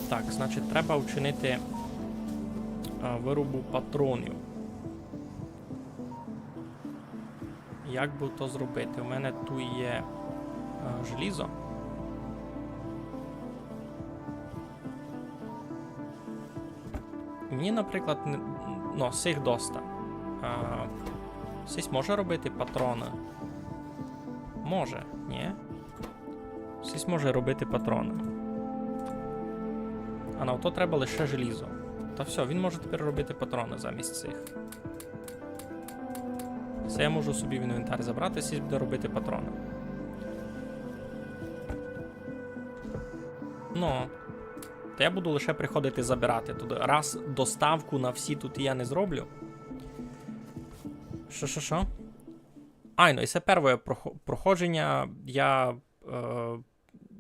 Так, значить, треба вчинити, а, вырубу патронів. Як бы то зробити? У мене туй є, е, желізо. Мені, наприклад, не, ну, сих доста. А, сись може робити патроны? Може, нї? Сись може робити патроны. А на то треба лише желізо. Та всьо, він може тепер робити патроны замість сих. Се я можу собі в інвентар забрати, сись буде робити патроны. Ну, та я буду лише приходити забирати туды. Раз доставку на всі туй я не зроблю. Шо, шо, шо? Айно, і се первоє прохо-, проходженя. Я, е,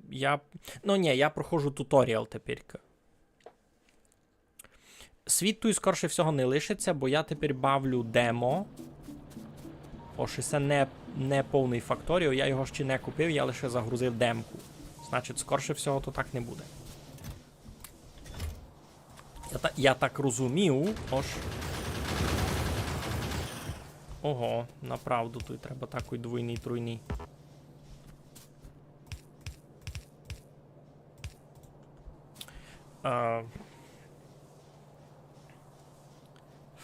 я, ну, нї, я проходжу туторіал тепер. Світ туй, скорше всього, не лишиться, бо я тепер бавлю демо. Ож і се не, не повный Factorio, я його ще не купив, я лише загрузив демку. Значить, скорше всього, то так не буде. Я, та, я так розумів, ож. Ого, направду, туй треба такый двойный, тройный. А,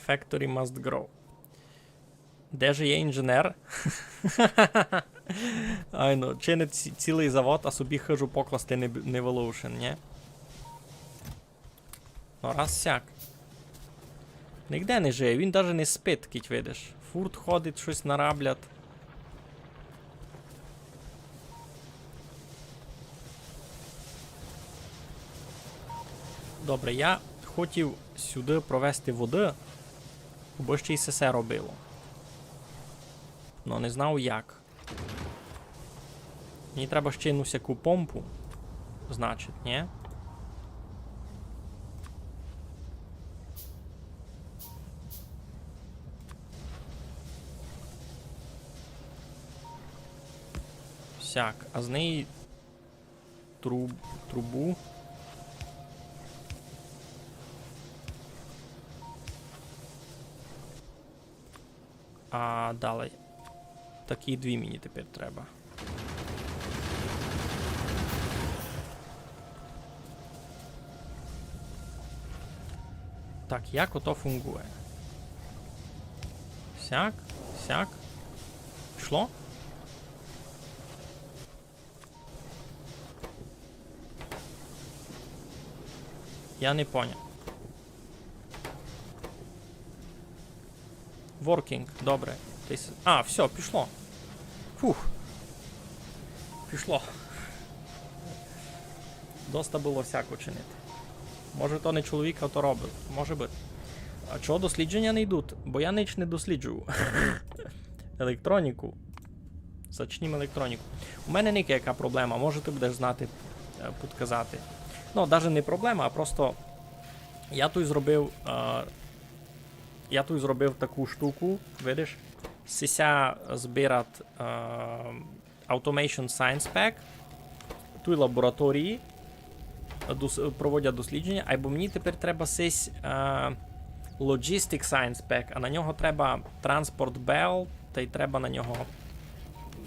Factory must grow. Де же є інженер? Айно, чинить ці-, цілый завод, а собі хыжу покласти не б-, не волошен, нї? Ну, раз сяк. Нигде не жиє, він даже не спить, кідь видиш. Фурт ходить, штось нараблять. Добре, я хотів сюды провести воды, бо ще й сесе робило. Но не знав як. Мені треба ще й, ну, сяку помпу, значить, нї? Сяк, а з неї труб-, трубу. А далі. Такі дві мені тепер треба. Так, як ото фунґує? Сяк, сяк. Пішло? Я не поняв. Working, добре. Десь, а, всьо, пішло. Фух. Пішло. Доста было всяко чинити. Може, то не чоловік, а то робот. Може быти. А чого дослідження не йдуть? Бо я нич не досліджую. Електроніку. Зачнім електроніку. У мене никай яка проблема, може, ты будеш знати, е, підказати. Ну, даже не проблема, а просто я туй зробив, е, я туй зробив таку штуку, видиш? Сися збирать, е, Automation Science Pack. Туй лабораторії дос-, проводять дослідження, айбо мені тепер треба сись, е, Logistic Science Pack, а на нього треба Transport Bell, тай треба на нього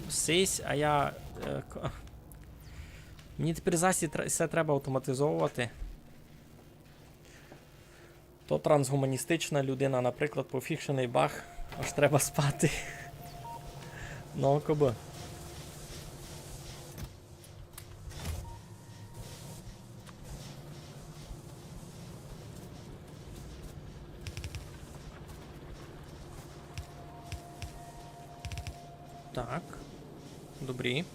сись, а я, е, к-, мені тепер зась і тре-, все треба автоматизовувати. То трансгуманістична людина, наприклад, пофікшеный баг, аж треба спати. Ну, кобы. Так. Добрі.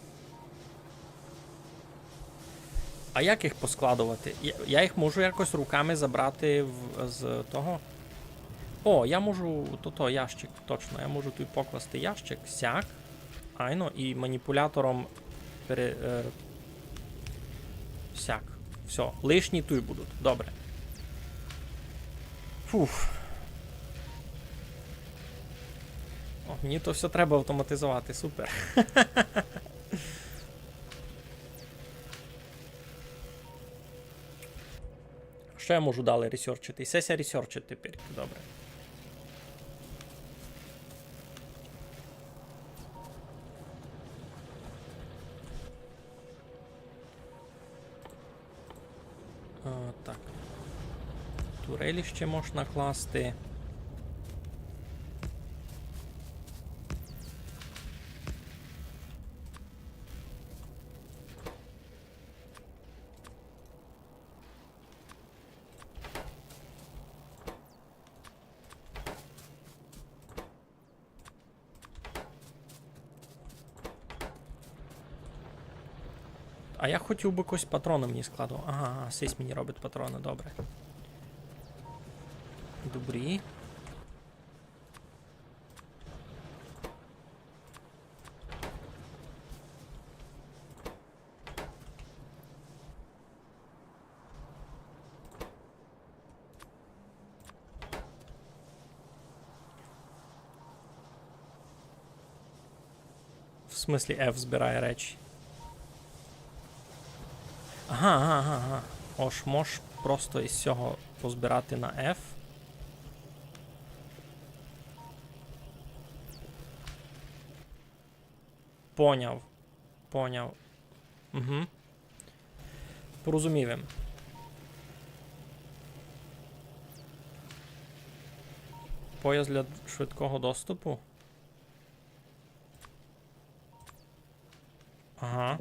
А як їх поскладовати? Я, я їх можу якось руками забрати в, з того? О, я можу, то, то, ящик, точно, я можу туй покласти ящик, сяк. Айно, і маніпулятором пере-, е, сяк. Всьо, лишні туй будуть. Добре. Фух. О, мені то всьо треба автоматизовати, супер. Што я можу далі ресерчити? Се ся ресерчить тепер. Добре. А, так. Турелі ще можна класти. А я хотів бы якось патроны мені складу. Ага, ага, сись мені робить патроны, добре. Добрі. В смысле F збирає речі? Ага, ага, ага, ага. Ож мож просто із сього позбирати на F. Поняв. Поняв. Угу. Порозумів им. Пояс для швидкого доступу? Ага.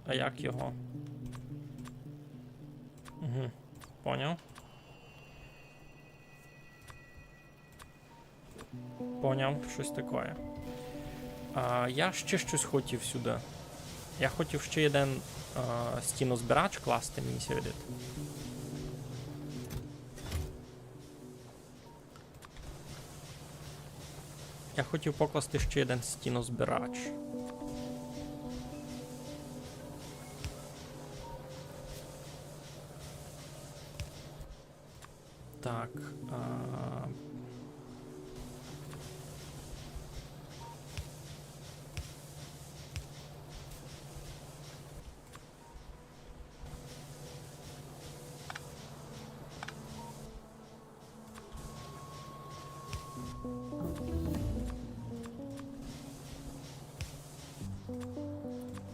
А як його? Угу. Поняв. Поняв, штось такоє. А, я ще штось хотів сюды. Я хотів ще єден, а, стінозбирач класти, мені ся видить. Я хотів покласти ще єден стінозбирач. Так, а,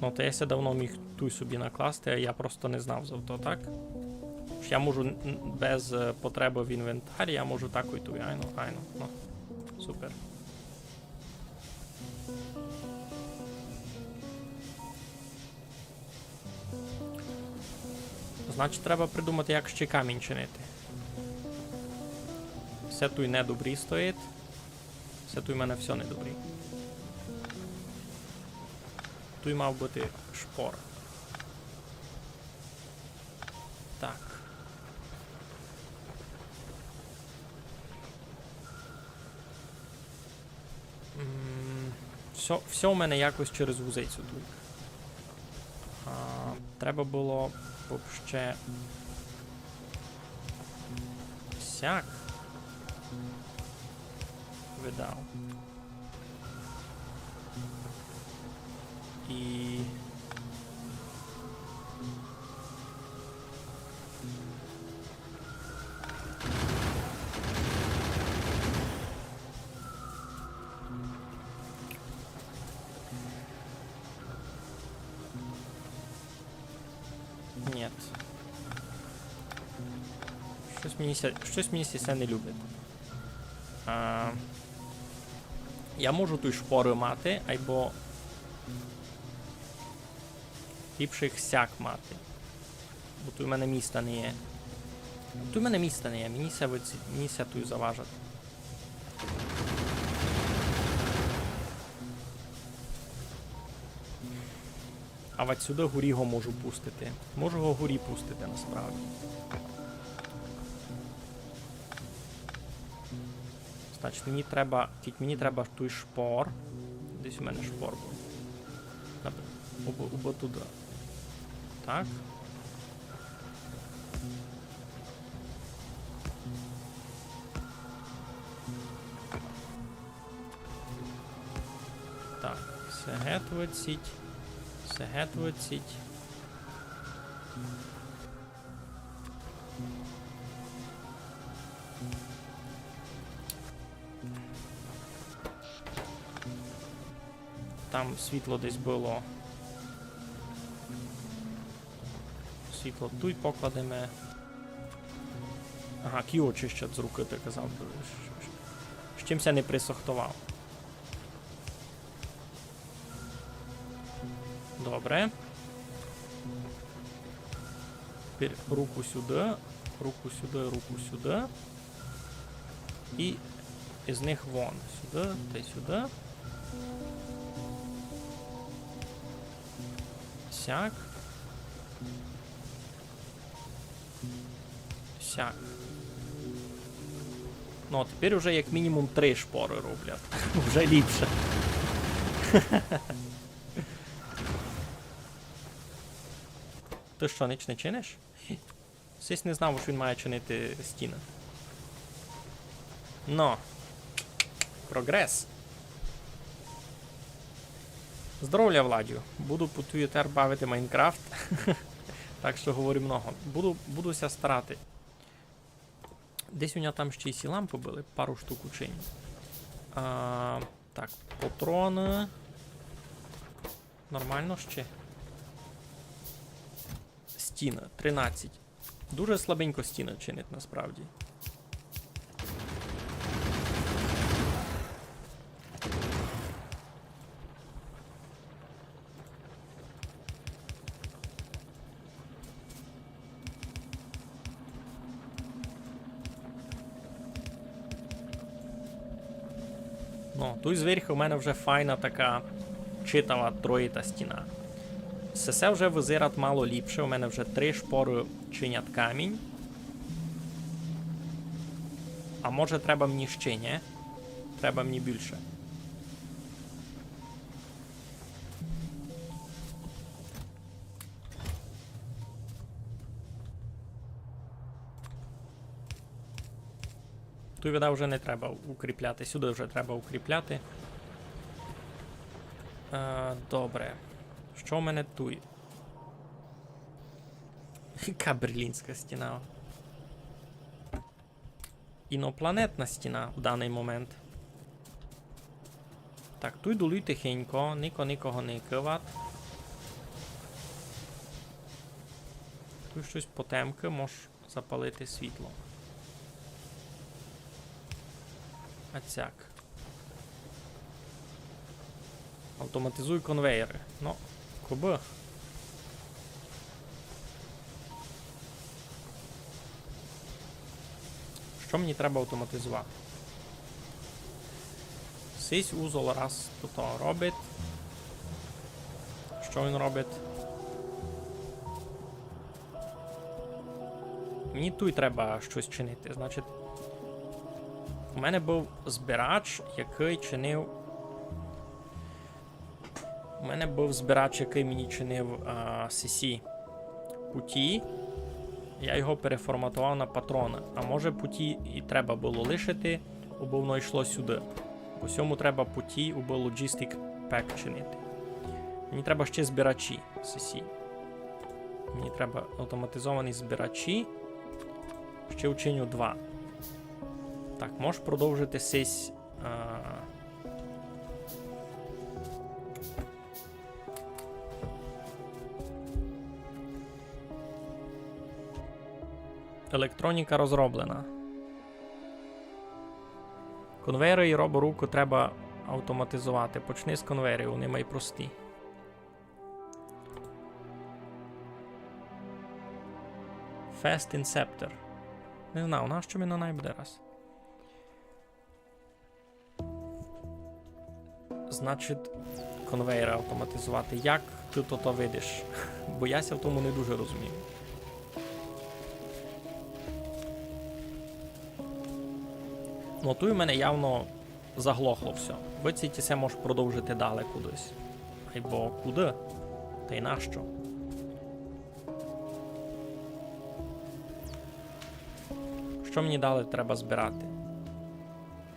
Ну, та я ся давно міг туй собі накласти, а я просто не знав за то, так? Ож я можу н-, н-, без, е, потребы в інвентарі, я можу так і туй, айно, айно. Ну, супер. Значить, треба придумати, як ще камінь чинити. Всьо туй недобрі стоїть. Всьо туй у мене всьо недобрі. Туй мав быти шпор. Так. М, всьо, всьо у мене якось через гузицю туй. А, треба было вообще сяк. Видав. І Ні. Штось мені ся, штось мені ся не любить. А, я можу туй шпоры мати, айбо ліпше їх сяк мати. Бо туй у мене міста не є. Туй у мене міста не є, мені ся выці-, мені ся туй заважать. А вать сюды горі го можу пустити. Можу го горі пустити насправді. Значить, мені треба, кідь мені треба туй шпор. Десь у мене шпор быв. Нап-, убы, убы туды. Так. Так, се гет выдсіть, се гет выдсіть. Там світло десь было. Світло туй покладеме. Ага, кі очищать з руки, ты казав, з чим ся не присохтовав. Добре. Тепер руку сюды, руку сюды, руку сюды. І із них вон. Сюды тай сюды. Сяк. Сяк. Ну, а тепер уже як мінімум три шпоры роблять. Уже ліпше. Ты што, ніч не чиниш? Сись не знав, што він має чинити стіны. Но. Прогрес. Здоровля, Владю. Буду по твій тепер бавити Майнкрафт. Так што говорю много. Буду, буду ся старати. Десь у мене там ще й сі лампы были, пару штук учиню. А, так, патроны. Нормално ще. Стіны, тринадцять. Дуже слабенько стіны чинить насправді. Ну, туй зверху у мене вже файна така читава троїта стіна. Сесе вже визирать мало ліпше, у мене вже три шпоры чинять камінь. А може треба мені ще, нї? Треба мені більше. Туй, видав, вже не треба укріпляти, сюды вже треба укріпляти. Е, добре. Што в мене туй? Яка берлінська стіна? Інопланетна стіна в даный момент. Так, туй долуй тихенько, нико никого не кывать. Туй штось потемкы, мож запалити світло. А цяк. Автоматизуй конвейеры. Ну, кобы. Што мені треба автоматизовати? Сись узол раз то робить. Што він робить? Мені туй треба штось чинити. Значить, у мене быв збирач, якый чинив. У мене быв збирач, якый мені чинив, а, сесі путі. Я його переформатовав на патроны. А може, путі і треба было лишити, убы воно йшло сюды. По сьому треба путі, убы Logistic Pack чинити. Мені треба ще збирачі сесі. Мені треба автоматизовані збирачі. Ще вчиню два. Так, можеш продовжити сись, а, електроніка розроблена. Конвейеры і роборуку треба автоматизовати. Почни з конвейерів, вони май прості. Fast Inceptor. Не знаю, нащо він най буде раз. Значить, конвейеры автоматизовати. Як ты то, то видиш? Бо я ся в тому не дуже розумію. Ну, туй у мене явно заглохло всьо. Выдци ти се можеш продовжити далі кудись. Айбо куды? Тай нащо? Што мені далі треба збирати?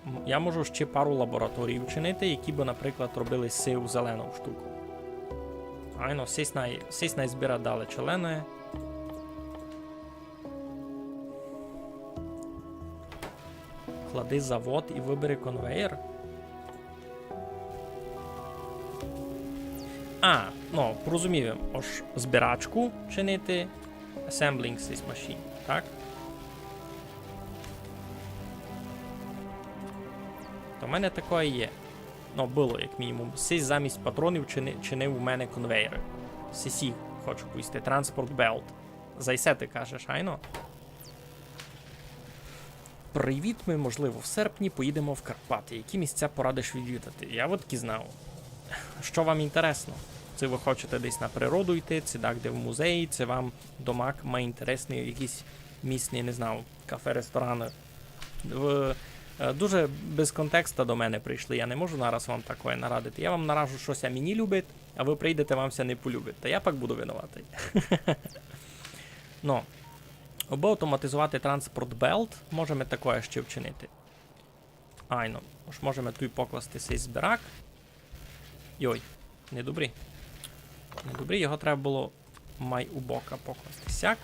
М, я можу ще пару лабораторій вчинити, які бы, наприклад, робили сиву зелену штуку. Айно, сись най, сись най збира далі челены. Клади завод і выбери конвейер. А, ну, порозумів им. Ож збирачку чинити, assembling this machine, так? То в мене такоє є. Ну, было, як мінімум. Сись замість патронів чини-, чинив у мене конвейеры. Сисі, хочу повісти, Transport Belt. За исе ты кажеш, айно? Привіт, ми, можливо, в серпні поїдемо в Карпати. Які місця порадиш відвідати? Я от кі знав. Што вам інтересно? Ци вы хочете десь на природу йти, ци так, де в музеї, ци вам домак май інтересні якісь місні, не знаю, кафе, рестораны. В-, е, дуже без контекста до мене прийшли, я не можу нараз вам такоє нарадити. Я вам наражу, што ся мені любить, а вы прийдете, вам ся не полюбить. Та я пак буду винуватый. Ну, Абы автоматизовати транспорт белт, можеме такоє ще вчинити. Айно, ож можеме туй покласти сей збирак. Йой, недобрі. Недобрі, його треба было май у бока покласти. Сяк.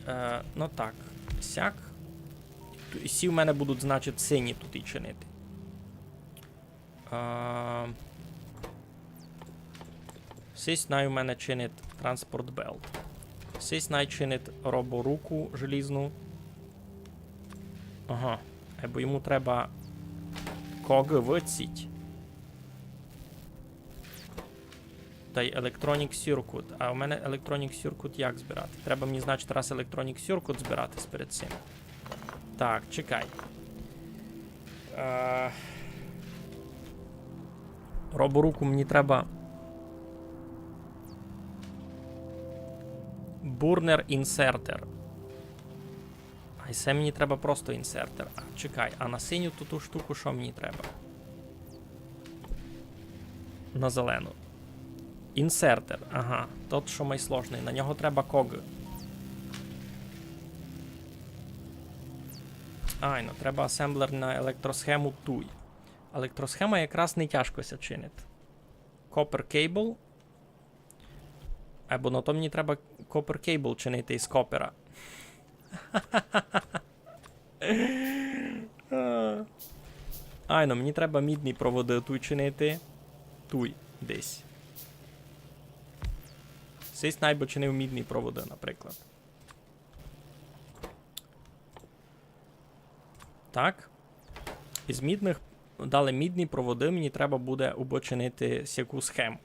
Е, ну так, сяк. Ту-, і сі у мене будуть, значить, сині тут і чинити. А, сись най у мене чинить транспорт белт. Сись най чинить роборуку желізну. Ага. Е, бо йому треба когы выціть. Тай Electronic Circuit. А у мене Electronic Circuit як збирати? Треба мені, значить, раз Electronic Circuit збирати перед цим. Так, чекай. Е, роборуку мені треба. Burner Inserter. А і се мені треба просто інсертер. А, чекай, а на синю ту, ту штуку што мені треба? На зелену. Інсертер, ага. Тот, што май сложный. На нього треба когы. Айно, треба асемблер на електросхему туй. Електросхема якраз не тяжко ся чинить. Copper cable. Або на то мені треба copper cable чинити із копера. Айно, мені треба мідні проводы туй чинити. Туй, десь. Сись най бы чинив мідні проводы, наприклад. Так. Із мідных, далі мідні проводы мені треба буде убы чинити сяку схему.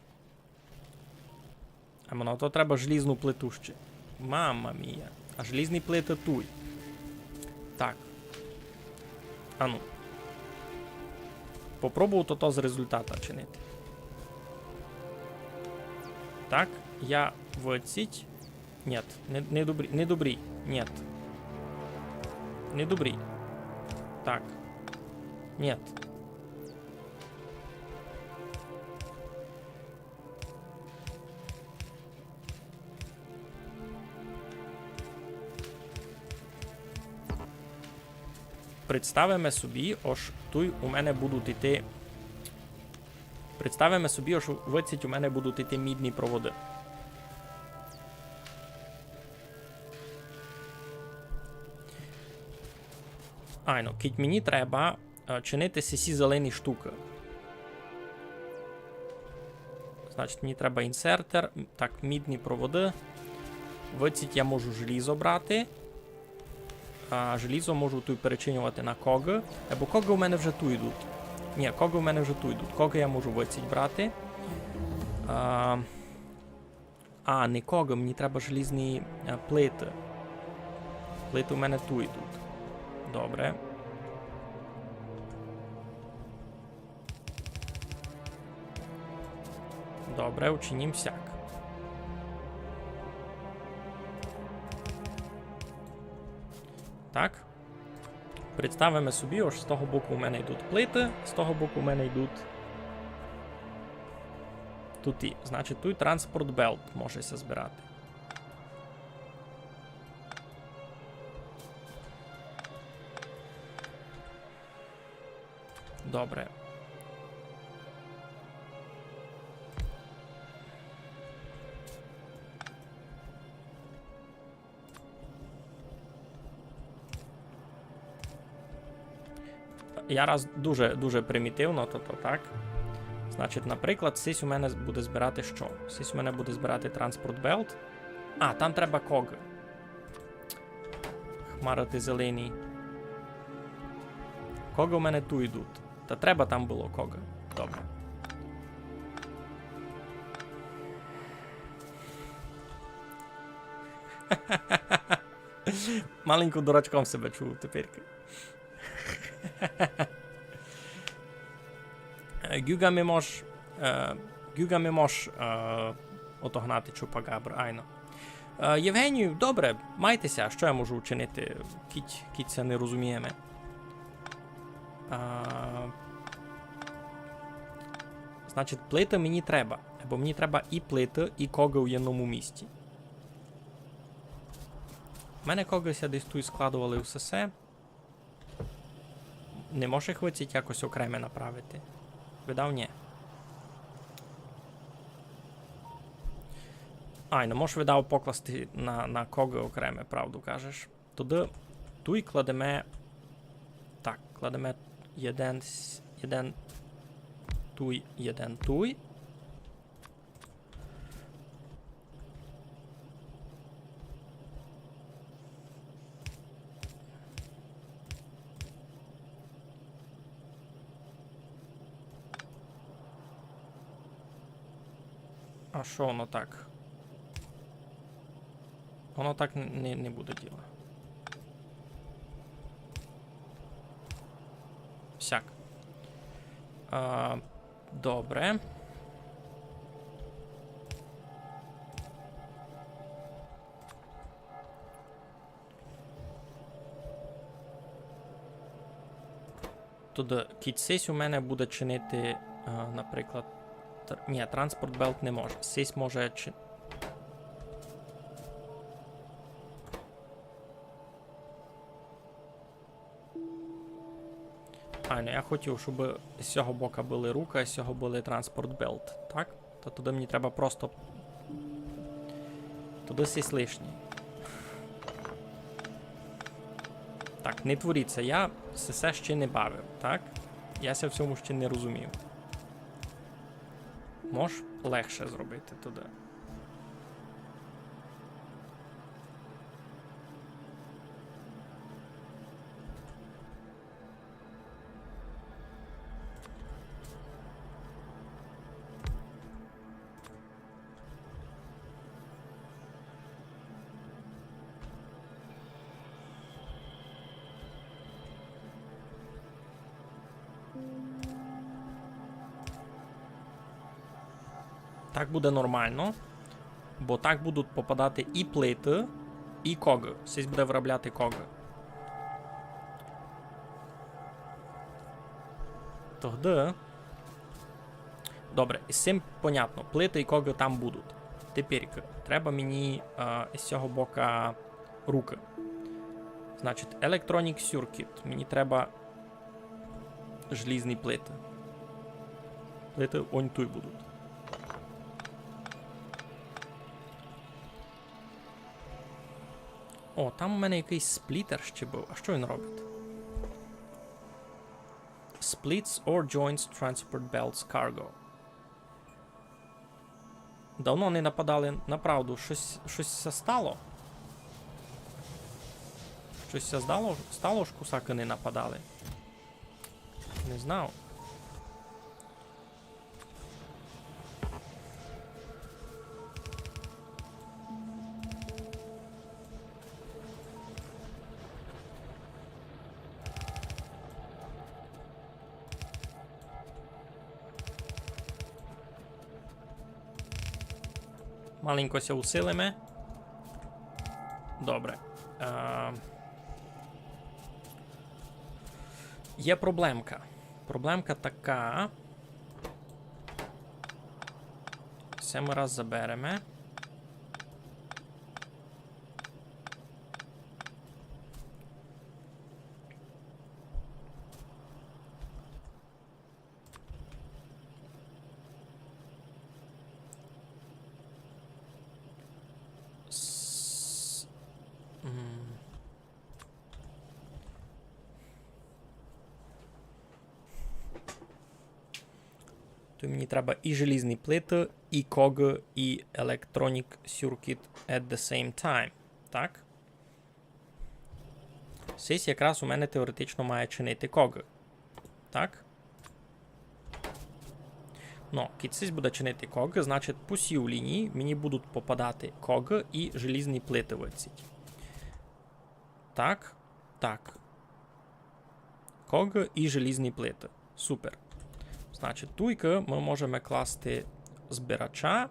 А мені то треба желізну плиту ще. Мама мія. А желізні плиты туй. Так. Ану. Попробую то, то з результата чинити. Так, я выціть. Нет, не, не добрі, не добрі. Нет. Не добрі. Так. Нет. Представиме собі, ож туй у мене будуть іти. Представиме собі, ож выціть у мене будуть іти мідні проводы. Айно, кідь мені треба е, чинити сі, сі зелені штукы. Значить, мені треба інсертер, м, так, мідні проводы. Выціть я можу желізо брати. А желізо можу туй перечинювати на когы. Е, бо когы у мене вже туй йдуть. Ні, когы у мене вже туй йдуть. Когы я можу выціть брати. А, А, не когы, мені треба желізні, е, плиты. Плиты у мене туй йдуть. Добре. Добре, учинім сяк. Так. Представиме собі, ож з того боку у мене йдуть плиты, з того боку у мене йдуть туй. Значить, туй транспорт белт може ся збирати. Добре. Я раз дуже, дуже примітивно, то, то так. Значить, наприклад, сись у мене буде збирати што? Сись у мене буде збирати транспорт белт. А, там треба когы. Хмарити зелені. Когы у мене туй йдуть. Та треба там было когы. Добре. Маленько дурачком себе чую тепер. Е, гюґами мож, е, гюґами мож, е, отогнати чупакабр, айно. Е, Євгенію, добре, майте ся, што я можу учинити, кідь, кідь ся не розумієме. А, Значить, плиты мені треба. Бо мені треба і плиты, і когы у єдному місці. У мене когы ся десь туй складовали усе се. Не можеш їх выдцить якось окреме направити? Видав, ні. Ай, ну можеш, видав, покласти на, на когы окреме, правду кажеш. Туды, туй кладеме. Так, кладеме єден, с-, єден туй, єден туй. А што воно так? Воно так н-, не, не буде діла. Всяк. А, добре. Туды кідь сись у мене буде чинити, е, наприклад, тр-, ні, транспорт белт не може. Сись може чи-, Айно, я хотів, щоб з сього бока были рука, а з сього были транспорт белт, так? То туды мені треба просто... Туды сись лишній. Так, не творіться, я се ще не бавив, так? Я ся в сьому ще не розумію. Мож легше зробити туды. Так буде нормално, бо так будуть попадати і плиты, і когы. Сись буде вырабляти когы. Тогды. Добре, із сим понятно. Плиты і когы там будуть. Тепер треба мені, е, із сього бока рукы. Значить, Electronic Circuit. Мені треба желізні плиты. Плиты онь туй будуть. О, там у мене якыйсь сплітер ще быв. А што він робить? Splits or joints transport belts cargo. Давно не нападали, направду, штось, штось ся стало. Штось ся здало, стало, ож кусакы не нападали. Не знав. Маленько ся усилиме. Добре. Е, є проблемка. Проблемка така. Се мы раз забереме. С-, м. Туй мені треба і желізні плиты, і когы, і Electronic Circuit at the same time. Так? Сись якраз у мене теоретично має чинити когы. Так? Но, кідь сись буде чинити когы, значить, по сій лінії мені будуть попадати когы і желізні плиты выдціть. Так, так. Когы і желізні плиты. Супер. Значить, туйкы мы можеме класти збирача.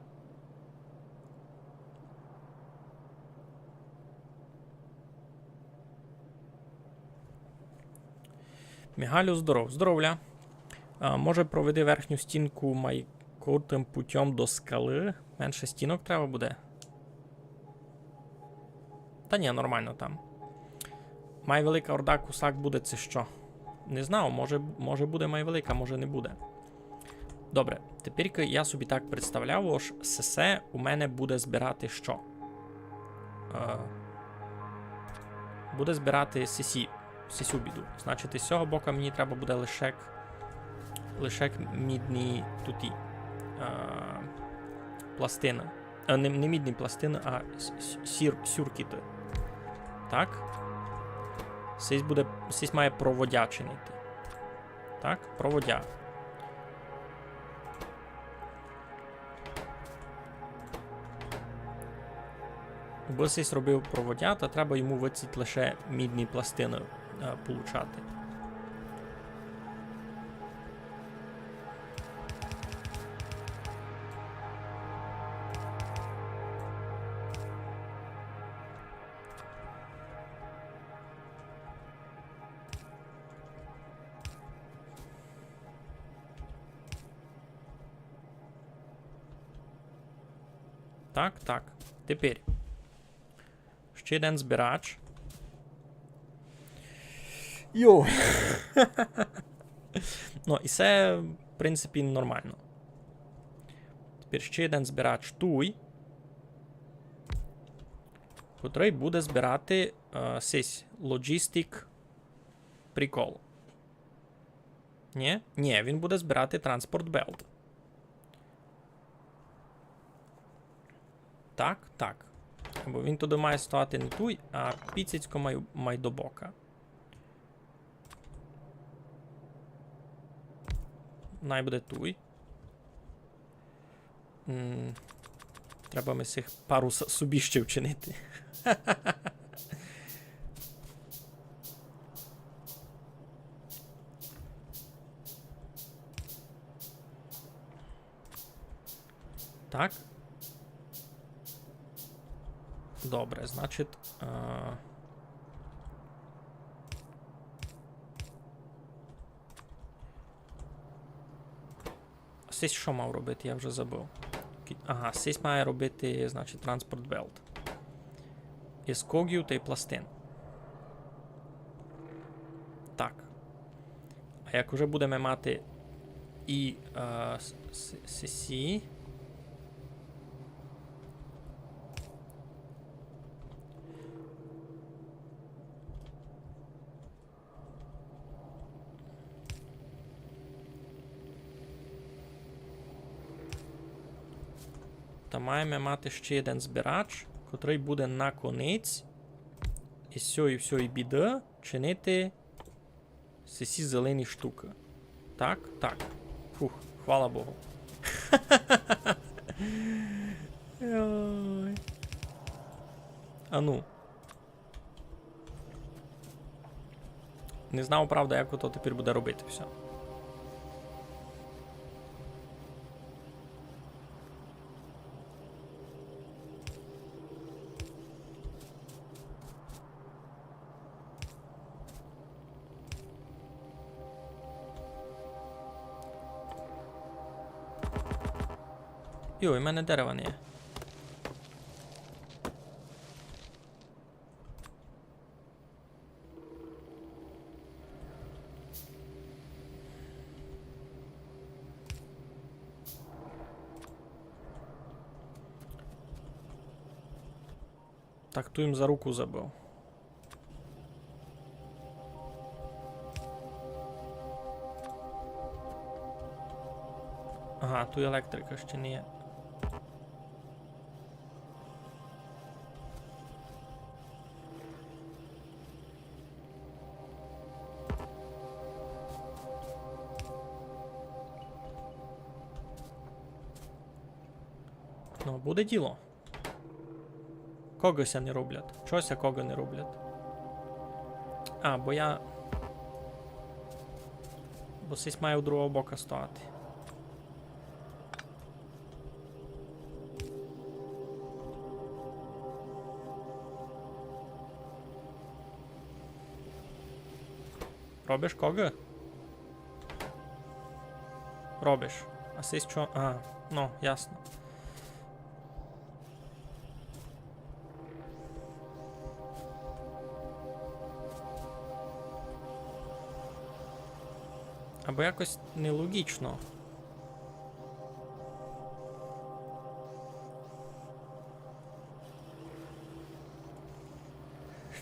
Мігалю, здоров. Здоровля. А, може, проведи верхню стінку май крутым путём до скалы? Менше стінок треба буде? Та ні, нормално там. Май велика орда кусак буде, ци што? Не знаю, може, може буде май велика, може не буде. Добре, тепер я собі так представляв, ож сесе у мене буде збирати што? Е, буде збирати сесі, сесю біду. Значить, із сього бока мені треба буде лише, лише мідні туті, е, пластины. Е, не, не мідні пластины, а с-, с-, сюр-, сюркіты. Так. Сись буде, сись має проводя чинити. Так, проводя. Бо сись робив проводя, та треба йому выдцить лише мідні пластины, е, получати. Так, так. Тепер. Ще єден збирач. Йо. Ну, і се, в принципі, нормално. Тепер ще єден збирач туй, котрый буде збирати, е, сись logistic прикол. Ні? Ні, він буде збирати transport belt. Так, так. Бо він туды має стояти не туй, а піцицько май, май до бока. Най буде туй. М, треба ми сих пару с-, собі ще вчинити. Так. Добре, значить, е, сись што мав робити, я вже забыв. Кі-, ага, сись має робити, значить, transport belt. Із когів тай пластин. Так. А як уже будеме мати і, е, с-, с-, сесі, та маєме мати ще єден збирач, котрый буде наконець із сьої всьої біды чинити сесі зелені штукы. Так, так. Фух, хвала Богу. Йой. А ну. Не знав, правда, як ото тепер буде робити всьо. Йой, у мене дерева не є. Так, ту їм за руку забыв. Ага, ту електрика ще не є. Ну, буде діло. Когы ся не роблять. Чого ся когы не роблять? А, бо я... Бо сись має у другого бока стояти. Робиш когы? Пробиш. А сись чо? А, ну, ясно. Або якось нелогічно.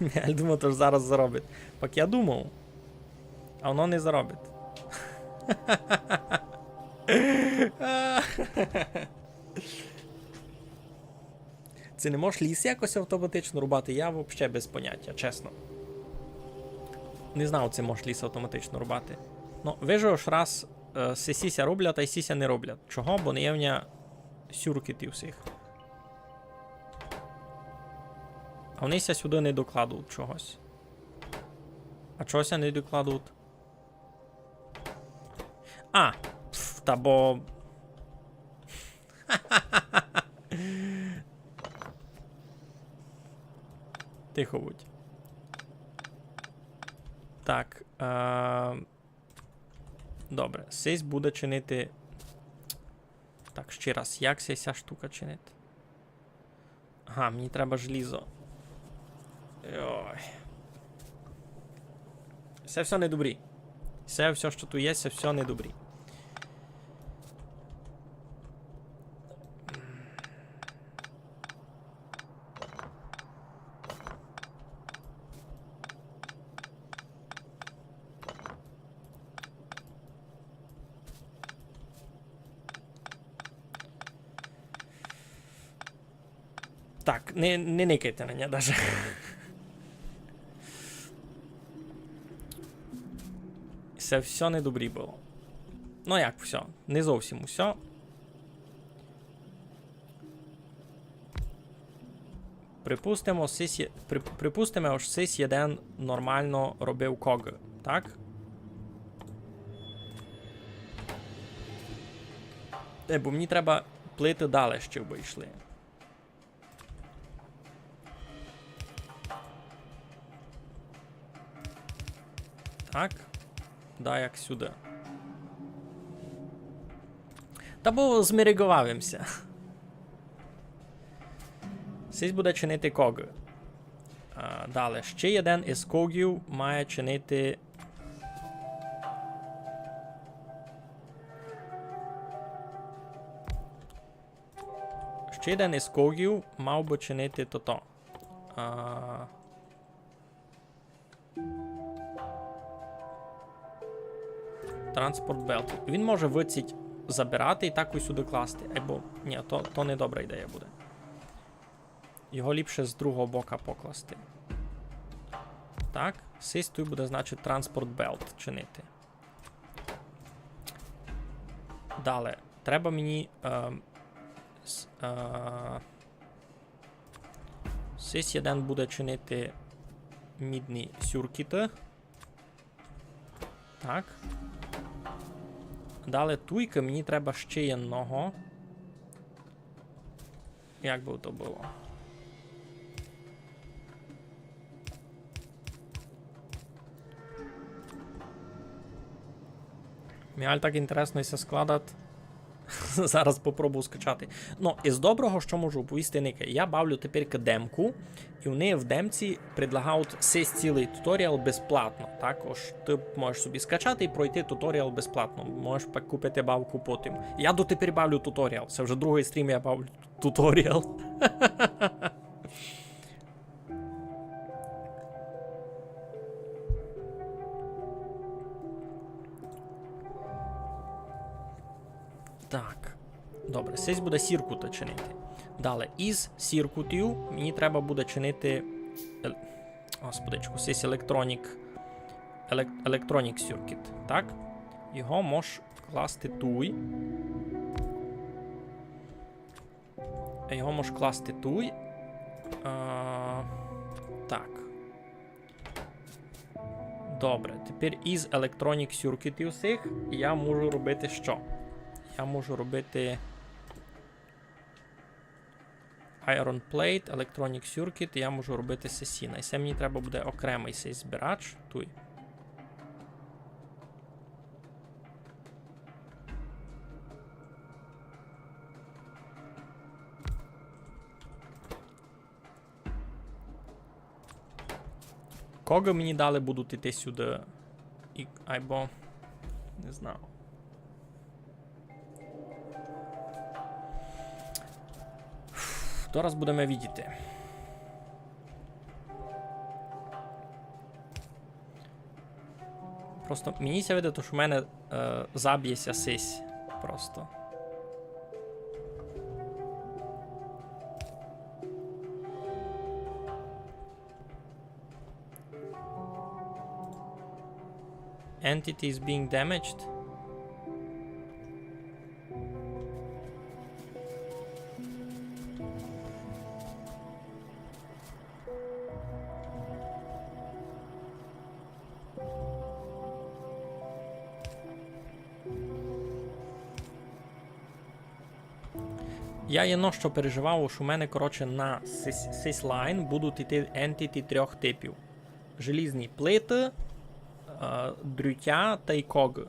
Я думав, то ж зараз заробить. Пак я думав. А воно не заробить. Ци не можеш ліс якось автоматично рубати? Я вообще без понятя, чесно. Не знав, ци можеш ліс автоматично рубати. Ну, вижу, ож раз, е, сі-, сіся роблять, а й сіся не роблять. Чого? Бо не є в ня сюркітів всіх. А вони ся сюди не докладуть чогось. А чого ся не докладуть? А, пф, та бо... Тихо будь. Так, е, добре, сись буде чинити. Так, ще раз, як ся ся штука чинить? Ага, мені треба желізо. Йой. Се всьо недобрі. Се всьо, што ту є, се всьо недобрі. Так, не, не никайте на ня даже. Се всьо недобрі было. Ну як всьо? Не зовсім усьо. Припустимо, сись є-, при-, припустимо, ож сись єден нормално робив когы, так? Е, бо мені треба плити далі, щоб йшли. Так. Да, як сюди. Та бо змериґовав им ся. Сись буде чинити когы. А, далі. Ще єден из когів має чинити. Ще єден из когів мав бы чинити тото. А, Транспорт белт. Він може выдсіть забирати і так ось сюди класти. Айбо, ні, то, то не добра ідея буде. Його ліпше з другого бока покласти. Так, сись туй буде, значить, транспорт белт чинити. Далі. Треба мені, ем, с-, е, сись єден буде чинити мідні сюркіты. Так. Далі туйкы мені треба ще єдного. Як бы то было? Мені так інтересно ся складать. Зараз попробую скачати. Ну, із доброго, што можу оповісти, Нике, я бавлю тепер демку, і вони в демці предлагають сись цілый туторіал безплатно. Так, ож ты можеш собі скачати і пройти туторіал безплатно. Можеш пак купити бавку потім. Я дотепер бавлю туторіал. Се вже другый стрім, я бавлю туторіал. Так. Добре, сись буде сіркуты чинити. Далі, із сіркутів мені треба буде чинити ел-, господичку, сись електронік, елек-, електронік сюркіт. Так? Його мож класти туй. А його мож класти туй. А, так. Добре, тепер із електронік сюркітів сих я можу робити што? Я можу робити Iron Plate, Electronic Circuit, я можу робити сесі. На се мені треба буде окремый сей збирач. Туй. Коґы мені далі будуть іти сюды. І, айбо, не знаю. Дораз будеме видіти. Просто мені ся видить, што в мене, е, забє ся сись просто. Entity is being damaged. Я єдно што переживав, што в мене, коротше, на сись, сись лайн будуть іти ентіті трьох типів. Желізні плиты, е, дрютя тай коґы.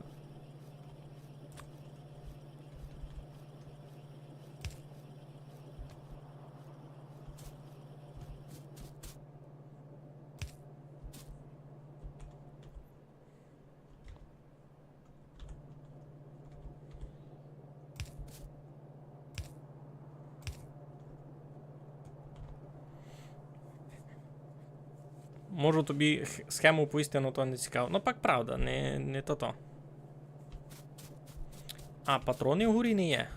Можу тобі х-, схему повісти, но то не цікаво. Ну, пак правда, не, не то то. А, патроны вгорі не є.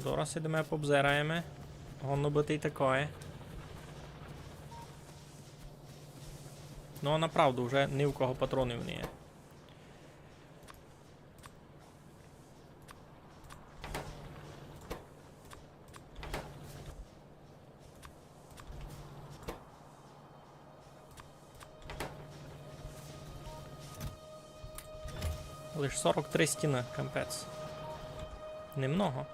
Дораз ідеме, пообзираєме. Годно быти й такоє. Ну, а направду вже ні в кого патронів не є. Лиш сорок три стіны, капець. Немного.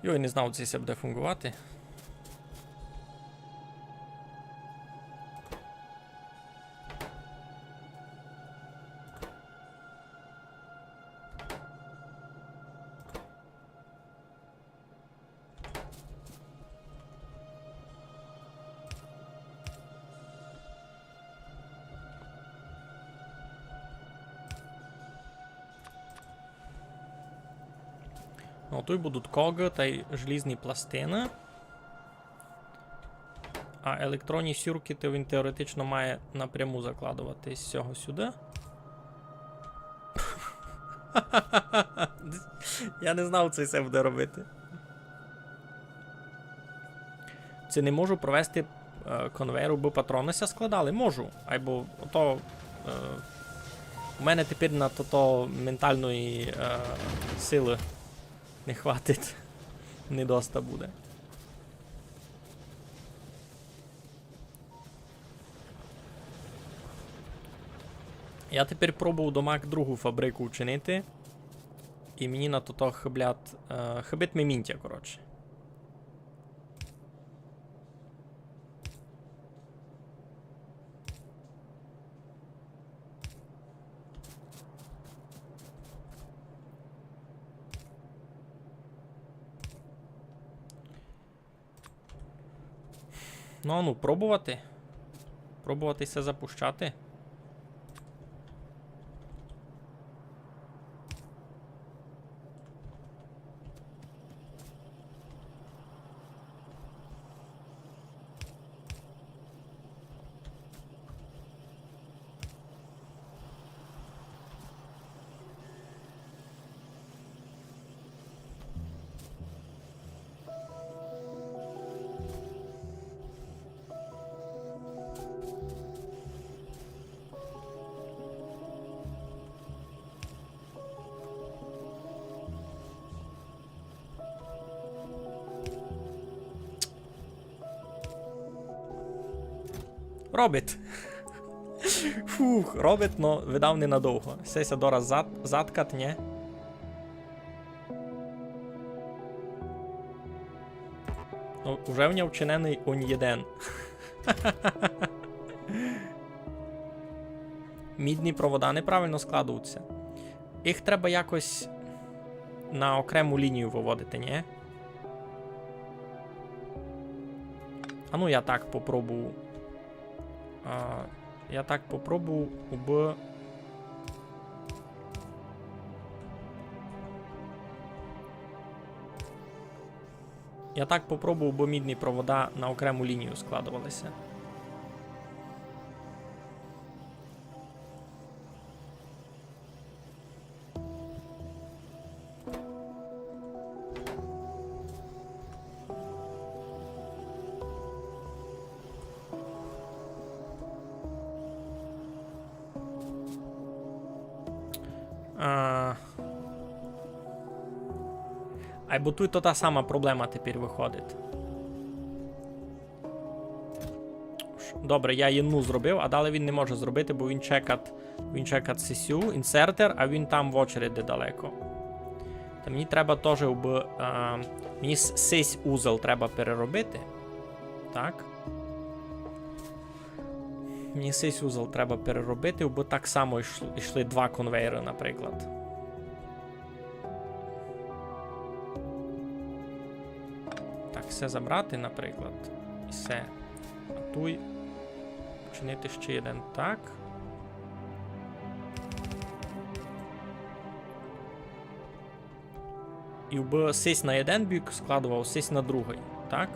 Йой, не знав, ци се буде фунґовати. Ну, туй будуть коґы тай желізні пластины. А електронні сюркіты він теоретично має напряму закладовати з сього сюды. Я не знав, ци се буде робити. Ци не можу провести, е, конвейер, бы патроны ся складали? Можу. Айбо ото, е, у мене тепер на тото менталної, е, силы не хватить. Не доста буде. Я тепер пробував домак другу фабрику вчинити. І мені на тото хыблять, е, хыбить ми мінтя, коротше. Ну, ану, пробовати. Пробовати се запущати. Робить. Фух, робить, но видав ненадовго. Сеся дораз зат-, заткат, нє? Ну, уже в нього вчиненый онь єден. Мідні провода неправильно складуються. Їх треба якось на окрему лінію выводити, нє? А ну я так попробую. А, я так попробую, убы... Я так попробую, убы мідні провода на окрему лінію складовали ся. А. Айбо туй то та сама проблема тепер выходить. Ш-, добре, я єдну зробив, а далі він не може зробити, бо він чекат, він чекат сесю, інсертер, а він там в очереди далеко. Та мені треба тоже, убы, а, мені с-, сись узел треба переробити. Так. Мені сись узел треба переробити, убы так само йш-, йшли два конвейеры, наприклад. Так, се забрати, наприклад. І се. А туй вчинити ще єден так. І убы сись на єден бік складовав, сись на другый. Так?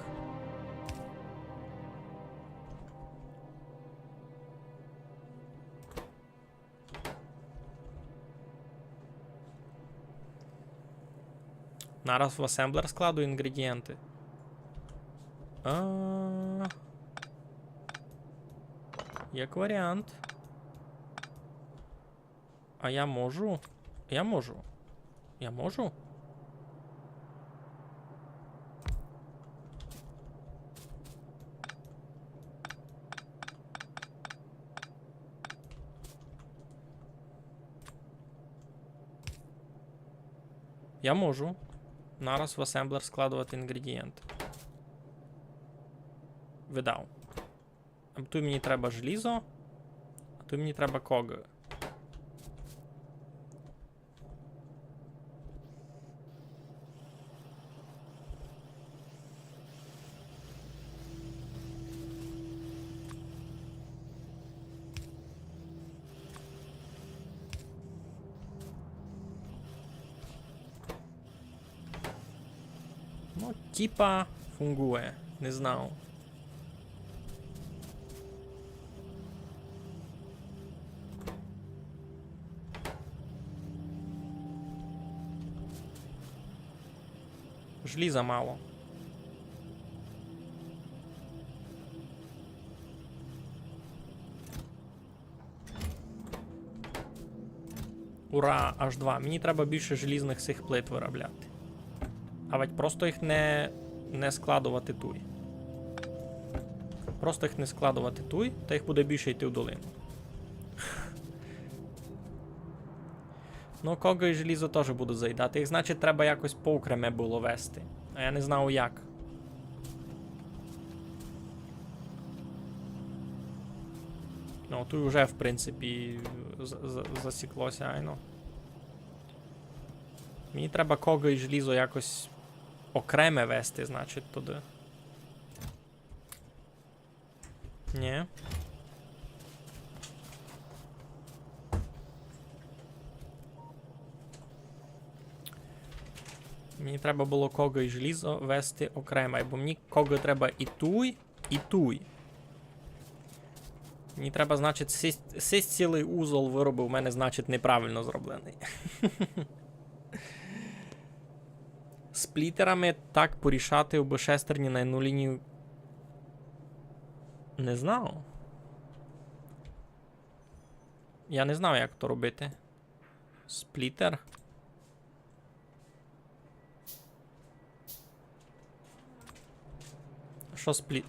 Нараз в асемблер складу інгредієнты. А, як варіант. А я можу? Я можу. Я можу? Я можу. Нараз в асемблер складовати інгредієнты. Видав. А туй мені треба желізо, а туй мені треба коґы. Ну, типа, фунґує. Не знав. Желіза мало. Ура, аж два. Мені треба більше желізных сих плит вырабляти. А ведь просто їх не, не складовати туй. Просто їх не складовати туй, та їх буде більше йти в долину. Ну, коґы і желізо тоже будуть заїдати. Їх, значить, треба якось поокреме было вести. А я не знав як. Ну, туй уже, в принципі, з-, з-, засікло ся, айно. Мені треба коґы і желізо якось окреме вести, значить, туды. Нї. Мені треба было коґы і желізо вести окреме, бо мені коґы треба і туй, і туй. Мені треба, значить, сись, сись цілый узол выробив у мене, значить, неправильно зробленый. З сплітерами так порішати, абы шестерні на одну лінію. Не знав. Я не знав, як то робити. Сплітер. Што сплі-,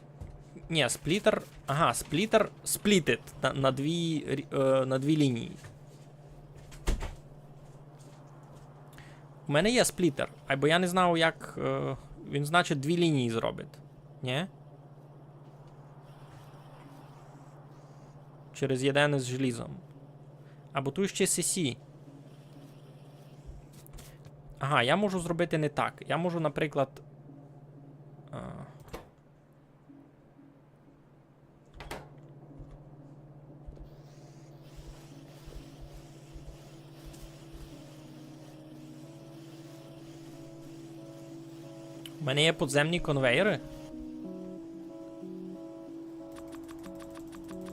Ні, сплітер. Ага, сплітер. Split it на, на дві рі-, е, на дві лінії. У мене є сплітер, айбо я не знав, як, е, він, значить, дві лінії зробить. Ні? Через єден із желізом. Або туй ще сесі. Ага, я можу зробити не так. Я можу, наприклад, а, У мене є подземні конвейери.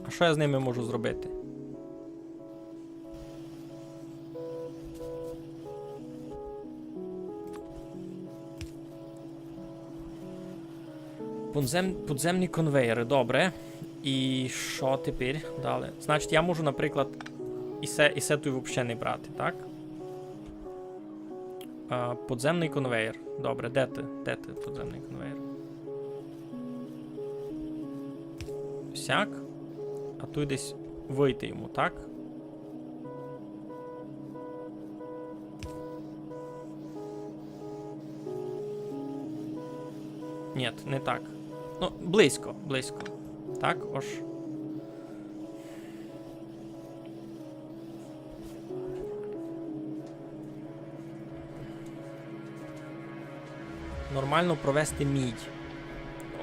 А що я з ними можу зробити? Подзем-, подземні конвейери, добре. І що тепер далі? Значить, я можу, наприклад, і се, і се туй вообще не брати, так? А, подземний конвейер. Добре, де ти? Де ти, подземний конвейер? Сяк. А туй десь вийти йому, так? Ні, не так. Ну, близько, близько. Так, ож. Нормално провести мідь.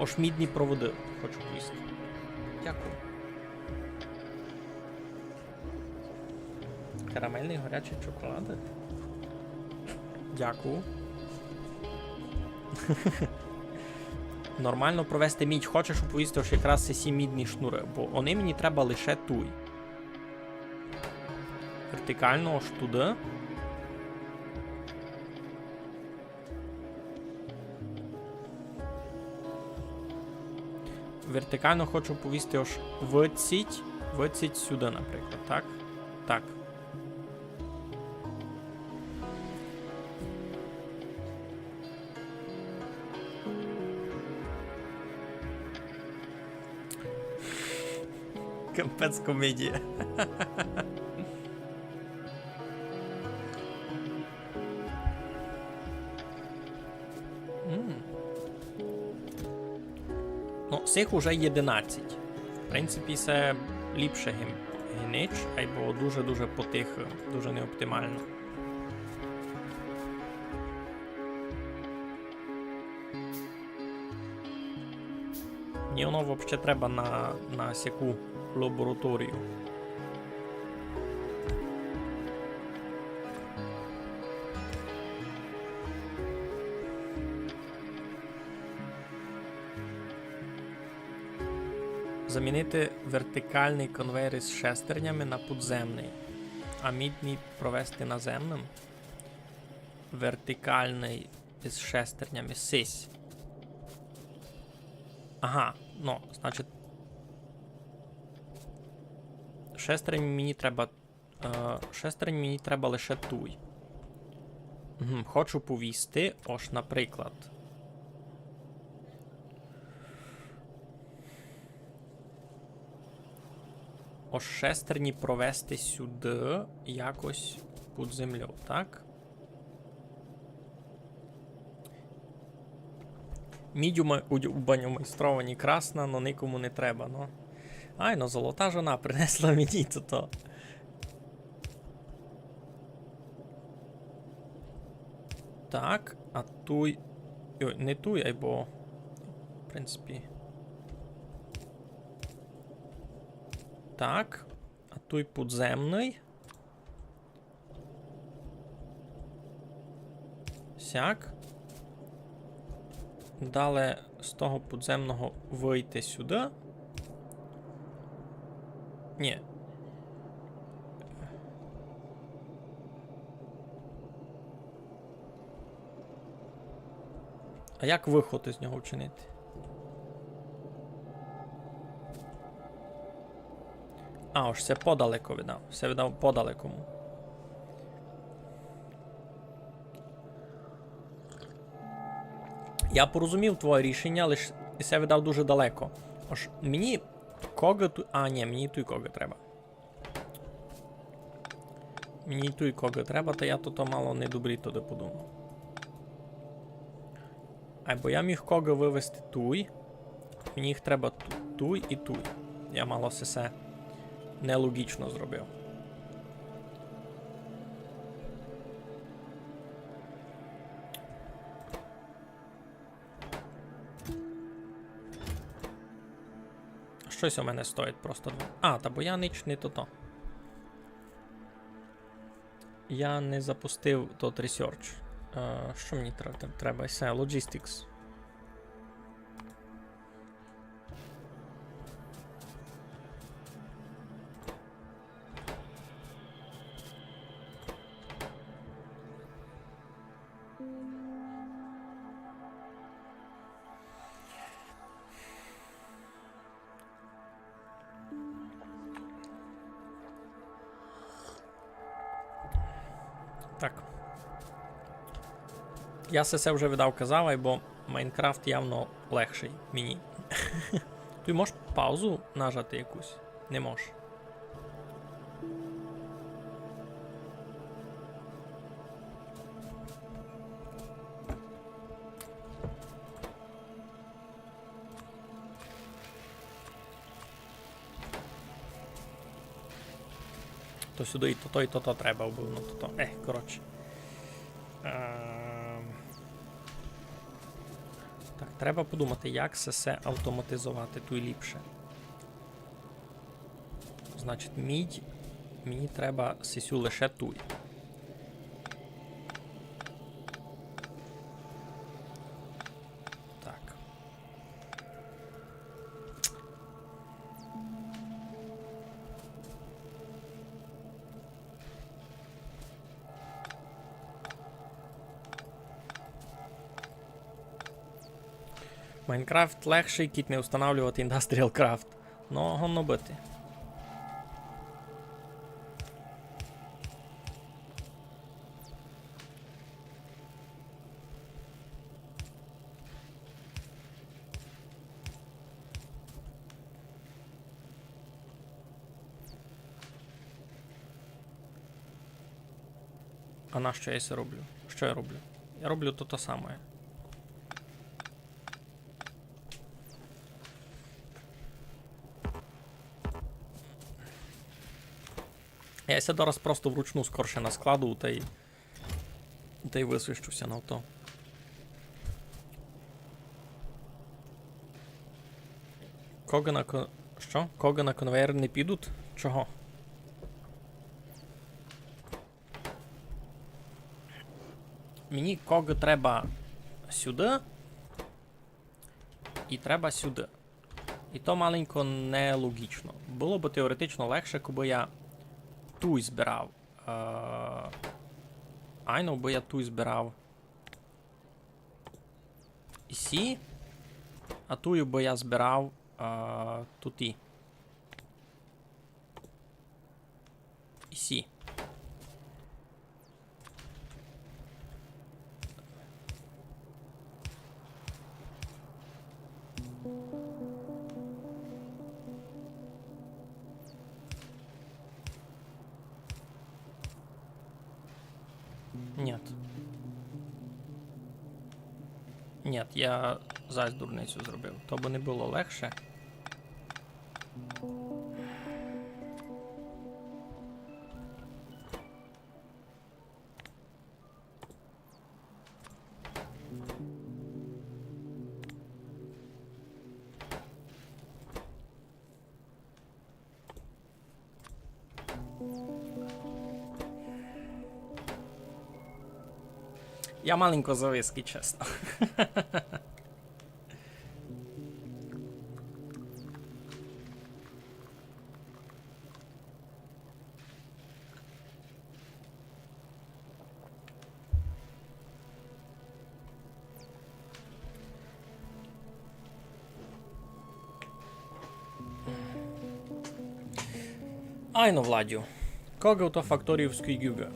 Ож мідні проводи, хочу повісти. Дякую. Карамельний горячий чоколад. Дякую. Нормално провести мідь. Хочу повісти ож якраз сесі мідні шнуры, бо они мені треба лише туй. Вертикално ож туды. Вертикално хочу повісти ож выдсіть, выдсіть сюды, наприклад, так? Так. Капець комедія. М. Ну, сих уже єдинадцять. В принципі, се ліпше ги, ги нич, айбо дуже-дуже потихы, дуже неоптимално. Мені воно вообще треба на, на сяку лабораторію. Замінити вертикалный конвейер із шестернями на подземный, а мідный провести наземным. Вертикалный із шестернями. Сись. Ага, ну, значить, шестерень мені треба, е, шестерень мені треба лише туй. Мгм, хочу повісти, ож, наприклад, ож шестерні провести сюды якось під землю, так? Мідь у ма-, у, у баню майстровані красна, но никому не треба, но. Ай, но золота жона принесла мені то. Так, а туй. Йой, не туй, айбо. В принципі. Так, а туй подземный. Сяк. Дале з того подземного выйти сюды. Ні. А як выход із нього вчинити? А, ож се подалеко видав. Се видав подалекому. Я порозумів твоє рішеня, лиш се видав дуже далеко. Ож мені когы ту-, а, ні, мені туй когы треба. Мені туй когы треба, та я то, то мало недобрі туды подумав. Айбо я міг когы вывести туй. Мені їх треба ту-, туй і туй. Я мало сесе нелогічно зробив. Штось у мене стоїть просто два. А, та бо я ніч не тото. Я не запустив тот research. Е, што мені тре-, тре-, треба? Се, logistics. Так. Я се, се вже видав казав, айбо Майнкрафт явно легший мені. Ты можеш паузу нажати якусь? Не можеш. То сюды і то, то, і то, то треба было, ну, то, то. Е, коротше. Ем. Так, треба подумати, як се, се автоматизовати туй ліпше. Значить, мідь. Мені треба сесю лише туй. Так. Майнкрафт легший, кідь не устанавлювати Industrial Craft. Но, годно быти. А нащо я се роблю? Што я роблю? Я роблю то, то саме. Я ся зараз просто вручну скорше наскладу, та й, та й высвищу ся на то. Когы на ко-, што? Когы на конвейер не підуть? Чого? Мені когы треба сюды. І треба сюды. І то маленько нелогічно. Было бы теоретично легше, кобы я туй збирав. Е, айно, бы я туй збирав. І сі. А туй бы я збирав, е, туті. І сі. Нет. Нет, я зась дурницю зробив. То бы не было легше. Я маленько завис, кідь чесно. Айно, Владю. Кого то факториївськый гюґа?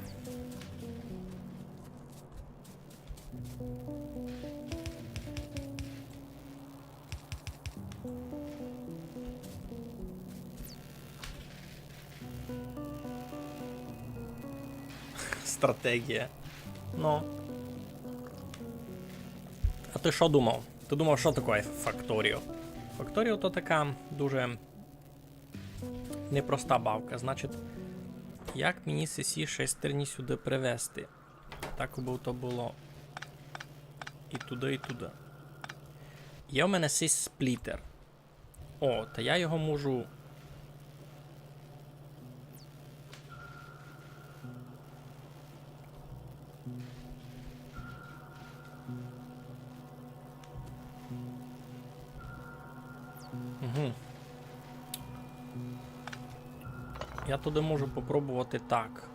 Стратегія. Ну. А ты што думав? Ты думав, што таке Факторіо? Факторіо то така дуже непроста бавка. Значить, як мені сесі шестерні сюды привезти? Так, абы то было і туды, і туды. Є у мене сись сплітер. О, та я його можу. Угу. Я туды можу попробовати так.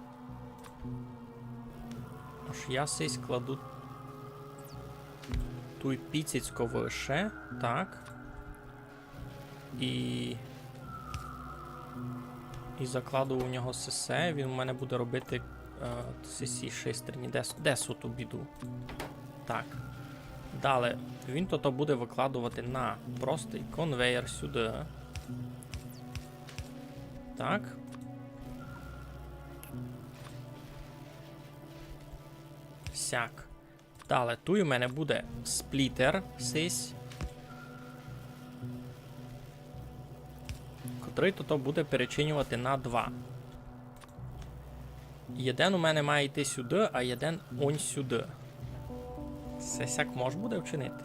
Ож я сись кладу туй піцицько выше, так. І, і закладу у нього сесе, він у мене буде робити, е, сесі шестерні. Де, де су ту біду? Так. Далі він то, то буде выкладовати на простый конвейер сюды. Так. Сяк. Далі, туй у мене буде сплітер сись, котрый то, то буде перечиньовати на два. Єден у мене має йти сюды, а єден онь сюды. Се сяк мож буде вчинити?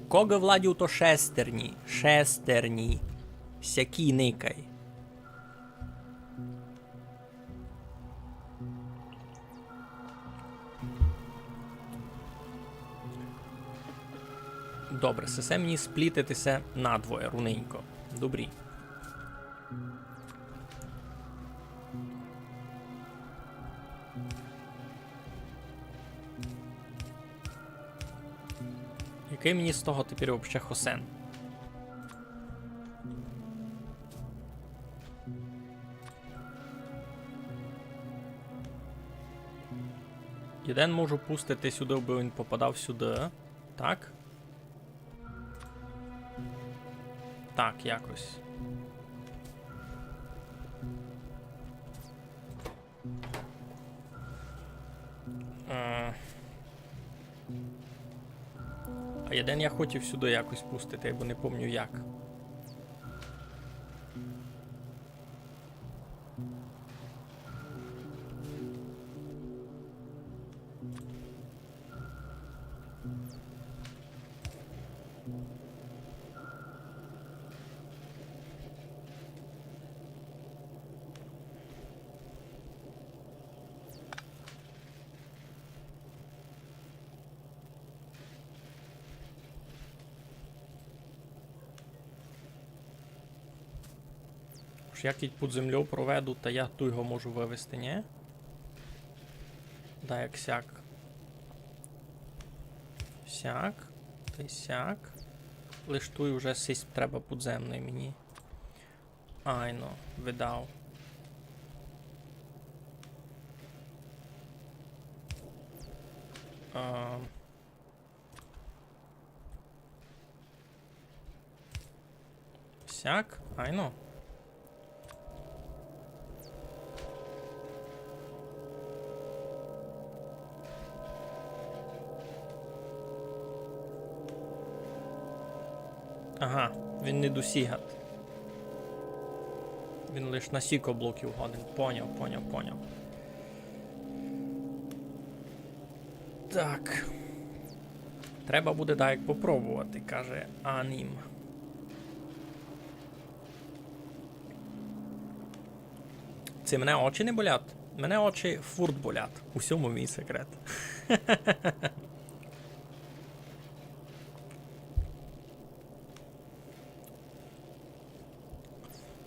Кого владів то шестерні? Шестерні. Сякі никай. Добре, сесе мені сплітити ся надвоє руненько. Добрі. Якый мені з того тепер вообще хосен? Єден можу пустити сюды, абы він попадав сюды. Так. Так, якось. Е. А єден я хотів сюды якось пустити, бо не помню як. Ож я кідь під землёв проведу, та я туй го можу вывести, нї? Да, як сяк. Сяк. Тай сяк. Лиш туй уже сись треба підземный мені. Айно, видав. А. Сяк, айно. Ага, він не досягать. Він лиш на сіко блоків годен. Поняв, поняв, поняв. Так. Треба буде даяк попробовати, каже Анім. Ци мене очі не болять? Мене очі фурт болять. У сьому мій секрет.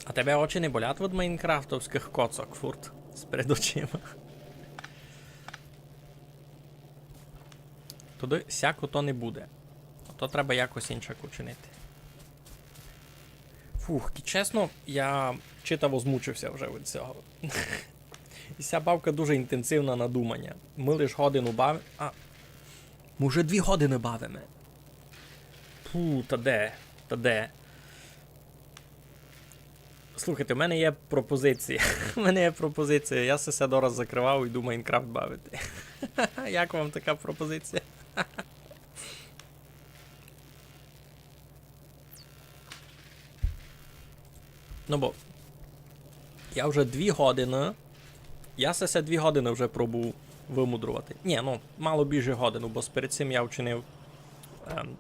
А тебе очі не болять від майнкрафтовськых коцок, фурт, з перед очима? Туды сяко то не буде. То треба якось инчак учинити. Фух, і чесно, я читаво змучив ся вже від сього. І ся бавка дуже інтенсивна на думаня. Мы лиш годину бав-, а, мы вже дві годины бавиме. У, та де? Та де? Слухайте, у мене є пропозиція. У мене є пропозиція. Я се все дораз закривав, йду Майнкрафт бавити. Як вам така пропозиція? Ну бо я вже дві годины. Я се, се дві годины вже пробував вымудрувати. Ні, ну, мало більше годину, бо перед цим я вчинив, ем,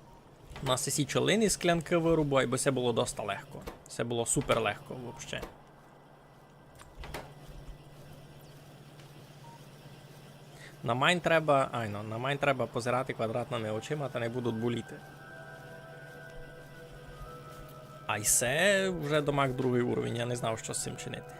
на сесій чалині склянкы вырубу, айбо се было доста легко. Се было супер легко вообще. На майн треба, айно, на майн треба позирати квадратныма очима, та не будуть боліти. А й се вже домак другый уровень, я не знав, што з цим чинити.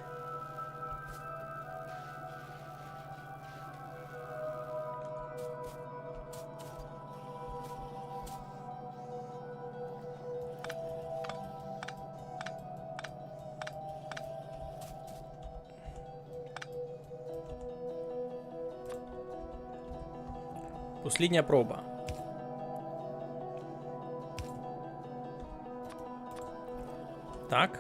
Послідня проба. Так.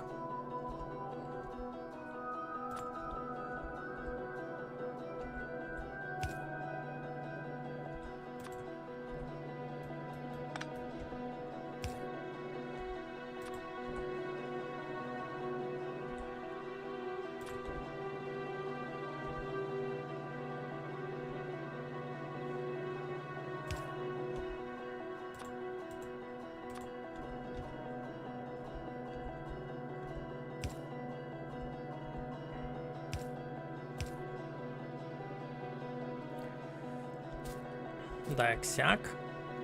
Да, як сяк.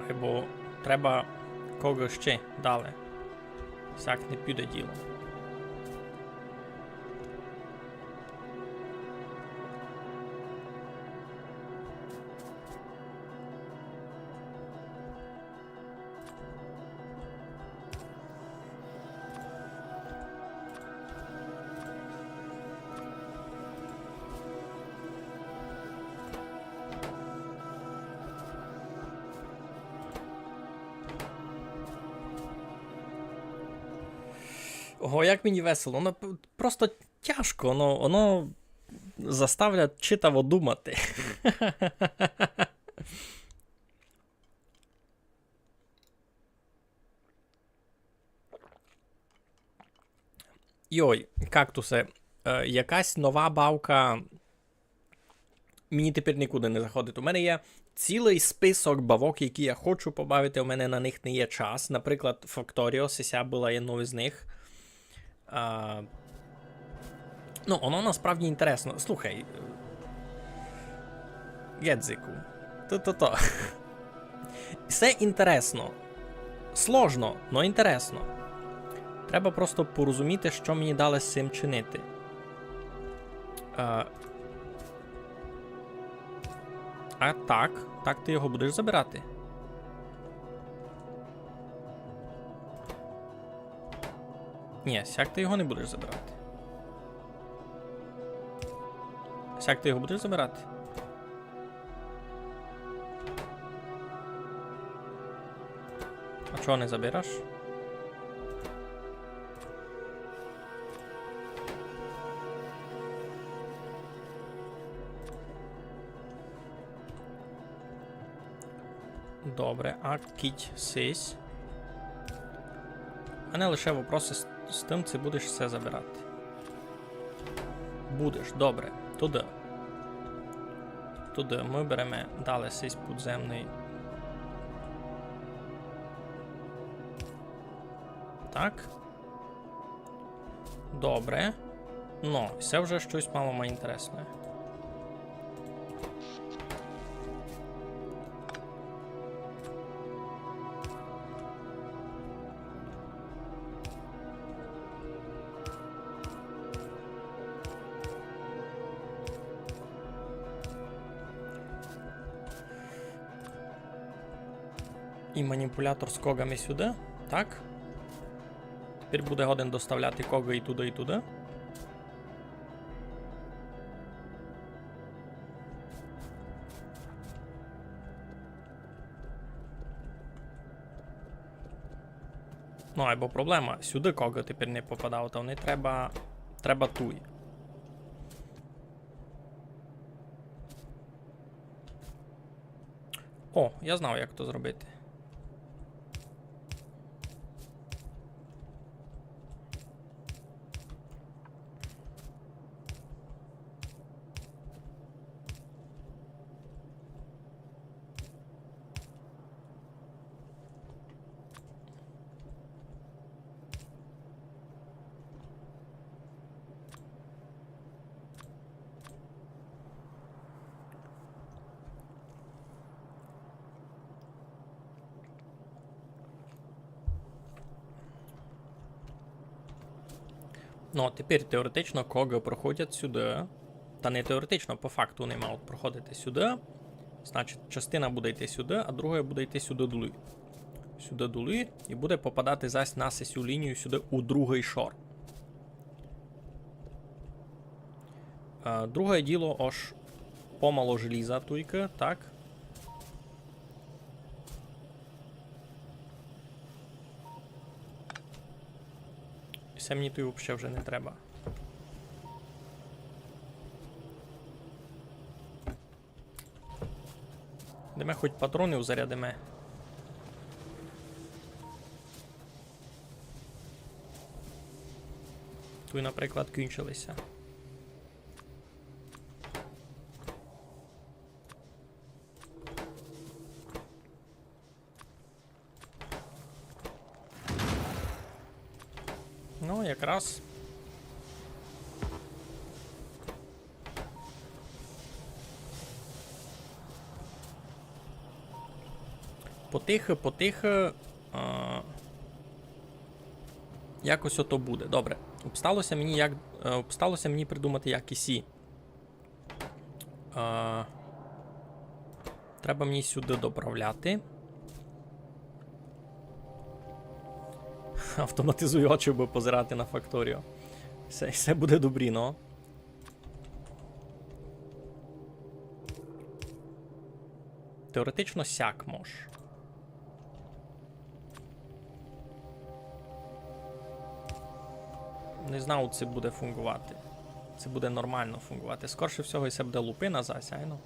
Айбо треба кого ще далі. Сяк не піде діло. Ого, як мені весело. Воно п-, просто тяжко, воно, воно заставлять читаво думати. Йой, кактусе, е, якась нова бавка мені тепер нікуди не заходить. У мене є цілый список бавок, які я хочу побавити, у мене на них не є час. Наприклад, Factorio, сися была єднов із них. А, ну, воно насправді інтересно. Слухай, Гедзику, то-то-то. Всьо інтересно. Сложно, но інтересно. Треба просто порозуміти, што мені далі з цим чинити. Е, а так, так ты його будеш забирати? Ні, сяк ты його не будеш забирати. Сяк ты його будеш забирати? А чого не забираш? Добре, а кідь сись. У мене лише вопросы з, з тым, ци будеш всьо забирати. Будеш, добре. Туды. Туды. Мы береме далі сись подземный. Так. Добре. Ну, се вже штось мало май інтересне. І маніпулятор з когами сюды. Так. Тепер буде годен доставляти кого і туды, і туды. Ну, айбо проблема. Сюды когы тепер не попадав, та вони треба, треба туй. О, я знав, як то зробити. Ну, а тепер теоретично когы проходять сюды. Та не теоретично, по факту вони мають проходити сюды. Значить, частина буде йти сюды, а друга буде йти сюды долі. Сюды долі і буде попадати зась на сесю лінію сюды у другый шор. Е, друге діло, ож помало желіза туйкы, так. І се мені туй вообще вже не треба. Де мы хоть патроны зарядиме. Туй, наприклад, кінчили ся. Ну, якраз. Потихы, потихы, а, якось ото буде. Добре. Обстало ся мені як, е, обстало ся мені придумати, як і сі. А, треба мені сюды доправляти. Автоматизую очі, бы позирати на факторію. Всьо, всьо буде добрі, но. Теоретично сяк мож. Не знав, ци буде фунґовати. Ци буде нормално фунґовати. Скорше всього, і се буде лупина зась, айно.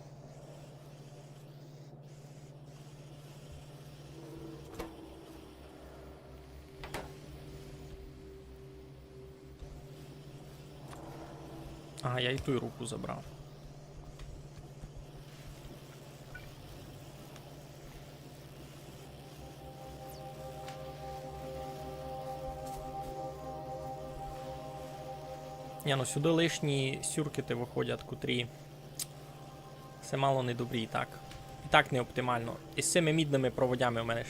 Ага, я і ту руку забрав. Ні, ну сюды лишні сюркеты выходять, котрі Се мало недобрі і так. І так не оптимално. І з сими мідными проводями у мене ж.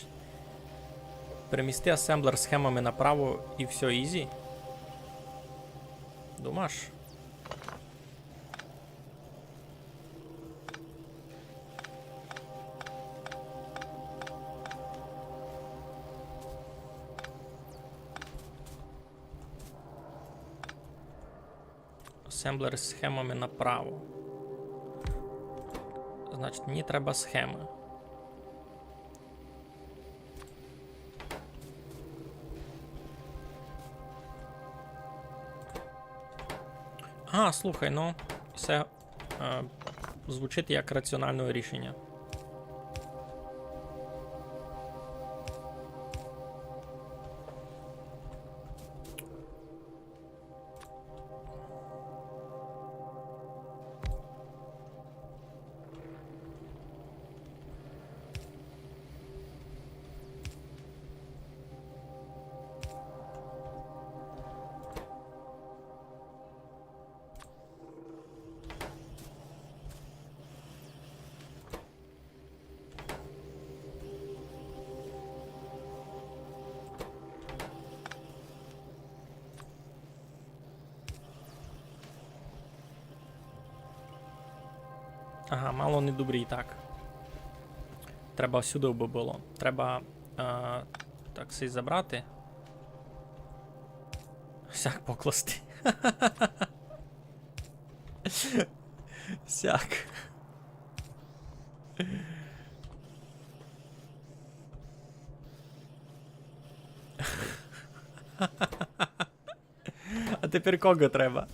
Перемісти асемблер схемами направо і всьо, ізі. Думаш? Асемблер з схемами направо. Значить, мені треба схемы. А, слухай, ну, се, е, звучить як раціональне рішення. Ага, мало недобрі і так. Треба сюды бы было. Треба, е, так сись забрати. Сяк покласти. Сяк. А тепер кого треба?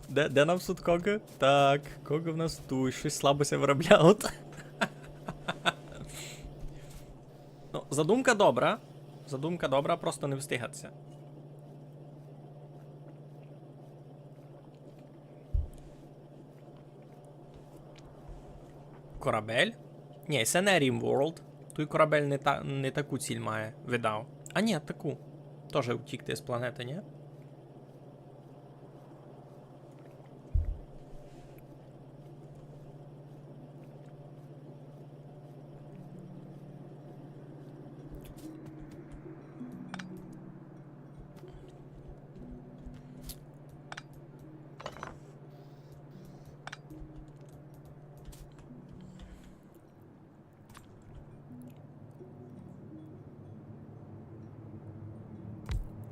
Де, де нам тут кого? Так, кого в нас туй? Штось слабо ся вырабляють. Ну, задумка добра. Задумка добра, просто не встигать ся. Корабель? Нї, се не RimWorld. Туй корабель не та-, не таку ціль має, видав. А нї, таку. Тоже утікти з планеты, нї?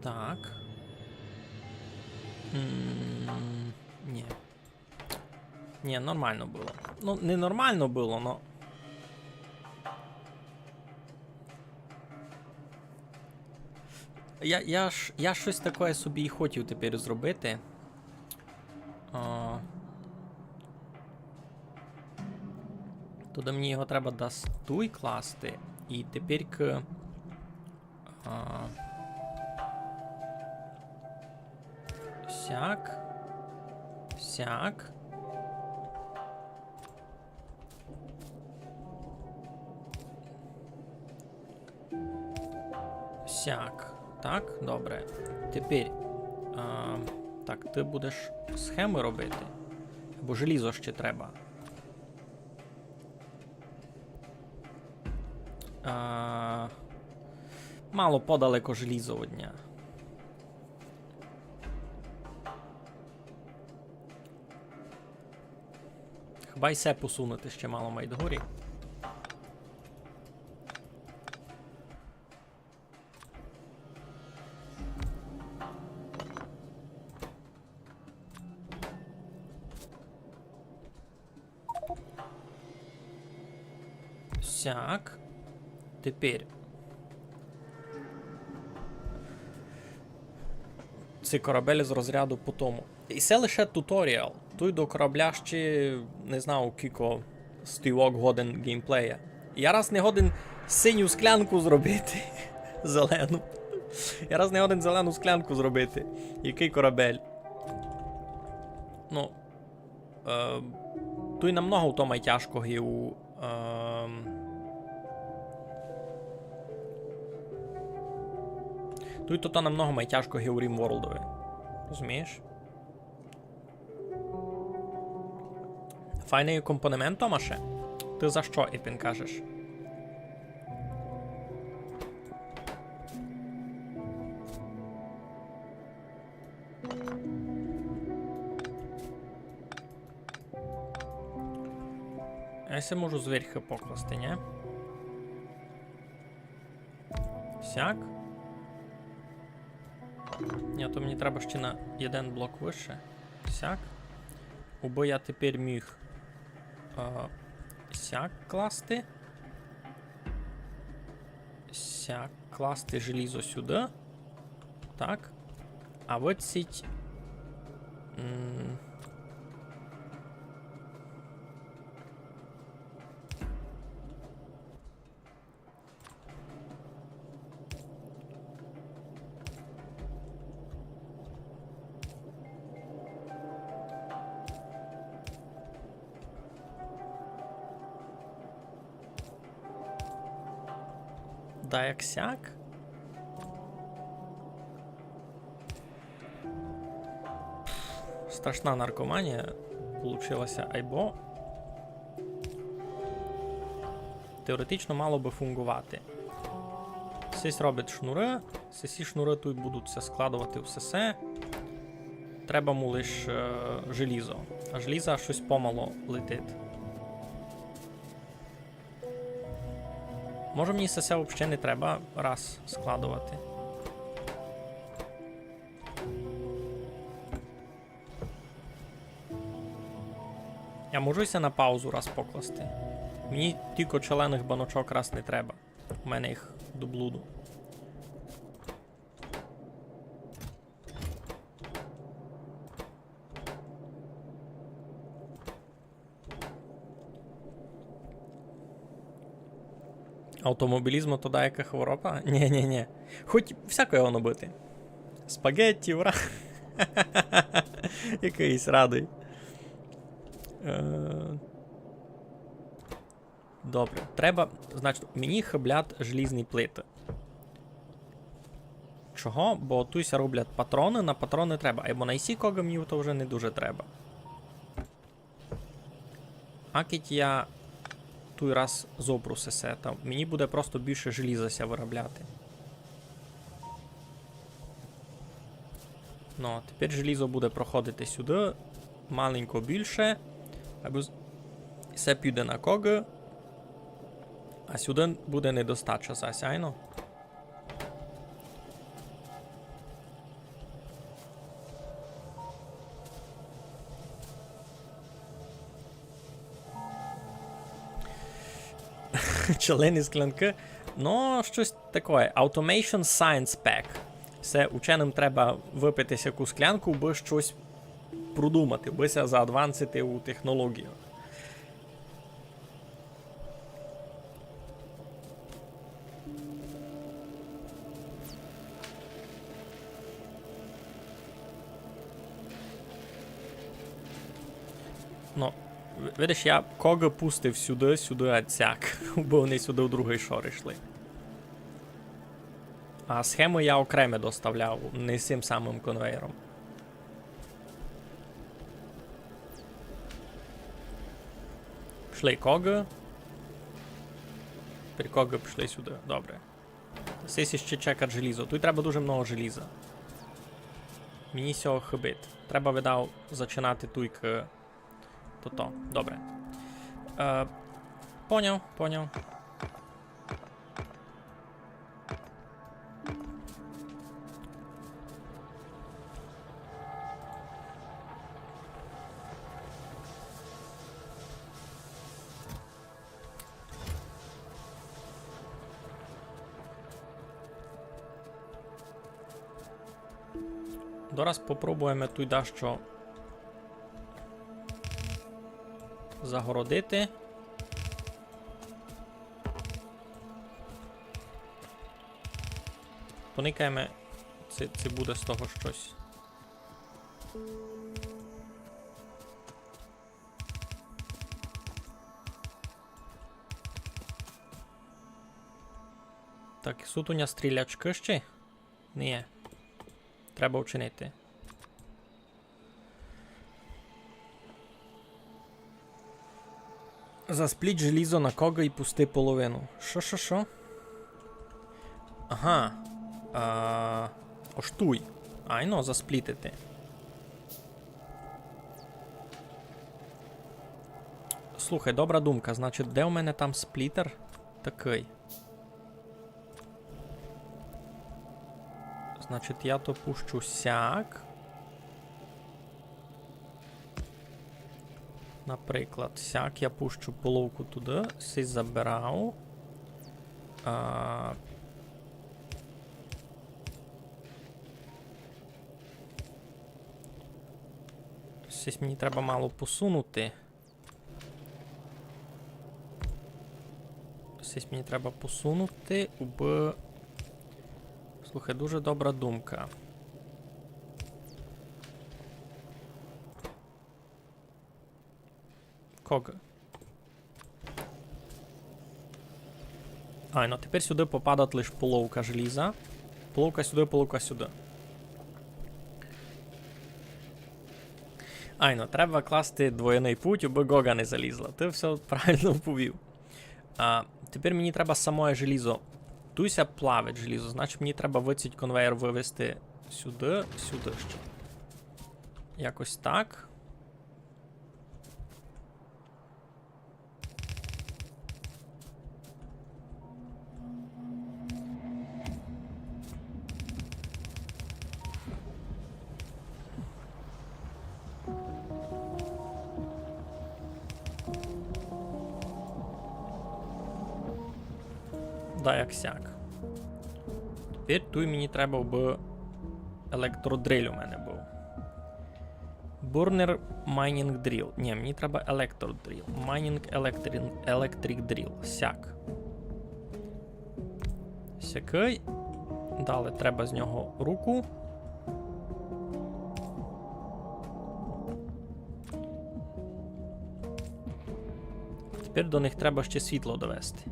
Так. М, нї. Нї, нормално было. Ну, не нормално было, но я, я ж, я штось такоє собі і хотів тепер зробити. А, туды мені його треба дас туй класти. І тепер к-, а, сяк. Сяк. Сяк. Так, добре. Тепер, а, так, ты будеш схемы робити. Бо желізо ще треба. А, мало подалеко желізо од ня. Хіба й се посунути ще мало май догорі. Сяк. Тепер. Ци корабель з розряду по тому. І се лише туторіал. Туй до корабля ще не знаю кілько стівок годин геймплея. Я раз не годен синю склянку зробити. Зелену. Я раз не годен зелену склянку зробити. Якый корабель? Ну, е, туй намного в тому й тяжко ги у, ем, туй то, то намного май тяжко ги у RimWorldови. Розумієш? Файный компонемент, Томаше. Ты за што, епен, кажеш? Я се можу зверху покласти, нї? Сяк. Нї, то мені треба ще на єден блок выше. Сяк. Убы я тепер міг, а, сяк класти. Сяк класти желізо сюды. Так. А вот сіть. М. Да як сяк? Страшна наркоманія получилася, айбо теоретично мало бы фунґовати. Сись робить шнуры, сесі шнуры туй будуть ся складовати в сесе. Треба му лиш, е, желізо. А желіза штось помало летить. Може, мені се, се вообще не треба раз складовати. Я можу ся на паузу раз покласти. Мені тілько челеных баночок раз не треба. У мене їх до блуду. Автомобілізм то даяка хвороба? Нє, нє, нє. Хоть всякоє воно быти. Спагетті, ура! Якыйсь радый. Е, Добре, треба, значить, мені хыблять желізні плиты. Чого? Бо туй ся роблять патроны, на патроны треба. Айбо на ісі коґы мені то вже не дуже треба. А кідь я туй раз зобру сесе, то мені буде просто більше желіза ся вырабляти. Ну, тепер желізо буде проходити сюды, маленько більше, айбо з-, се піде на коґы, а сюды буде недостача зась, айно. Челені склянкы. Ну, штось такоє. Automation Science Pack. Се ученым треба выпити сяку склянку, бы штось продумати, бы ся заадвансити у технологіях. Ну, ви-, видиш, я коґы пустив сюды, сюды, а сяк, бо они сюды в другый шор йшли. А схемы я окреме доставляв, не з сим самым конвейером. Пішли коґы. Тепер коґы пішли сюды. Добре. Сись іщи чекать желізо. Туй треба дуже много желіза. Мені сього хыбить. Треба, видав, зачинати туйкы. Тото. Добре. Е, поняв, поняв. Дораз попробуєме туй дашто загородити. Поникаєме, ци, ци буде з того штось. Так, суть у ня стрілячкы ще? Ні. Треба вчинити. Заспліт желізо на коґы і пусти половину. Шо, шо, шо? Ага. А, ож туй. Айно, засплітити. Слухай, добра думка. Значить, де у мене там сплітер? Такый. Значить, я то пущу сяк. Наприклад, сяк я пущу половку туды, сись забирав. А, сись мені треба мало посунути. Сись мені треба посунути, убы... Слухай, дуже добра думка. Коґы? Айно, тепер сюды попадать лиш половка желіза. Половка сюды, половка сюды. Айно, треба класти двойный путь, убы Гоґа не залізла. Ты всьо правильно повів. А, тепер мені треба самоє желізо. Туй ся плавить желізо, значить мені треба выцить конвейер вывести сюды, сюды ще. Якось так. Да, як сяк. Тепер туй мені треба, убы електродриль у мене быв. Burner mining drill. Ні, мені треба електродриль. Mining electric, electric drill. Сяк. Сякый. Далі треба з нього руку. Тепер до них треба ще світло довести.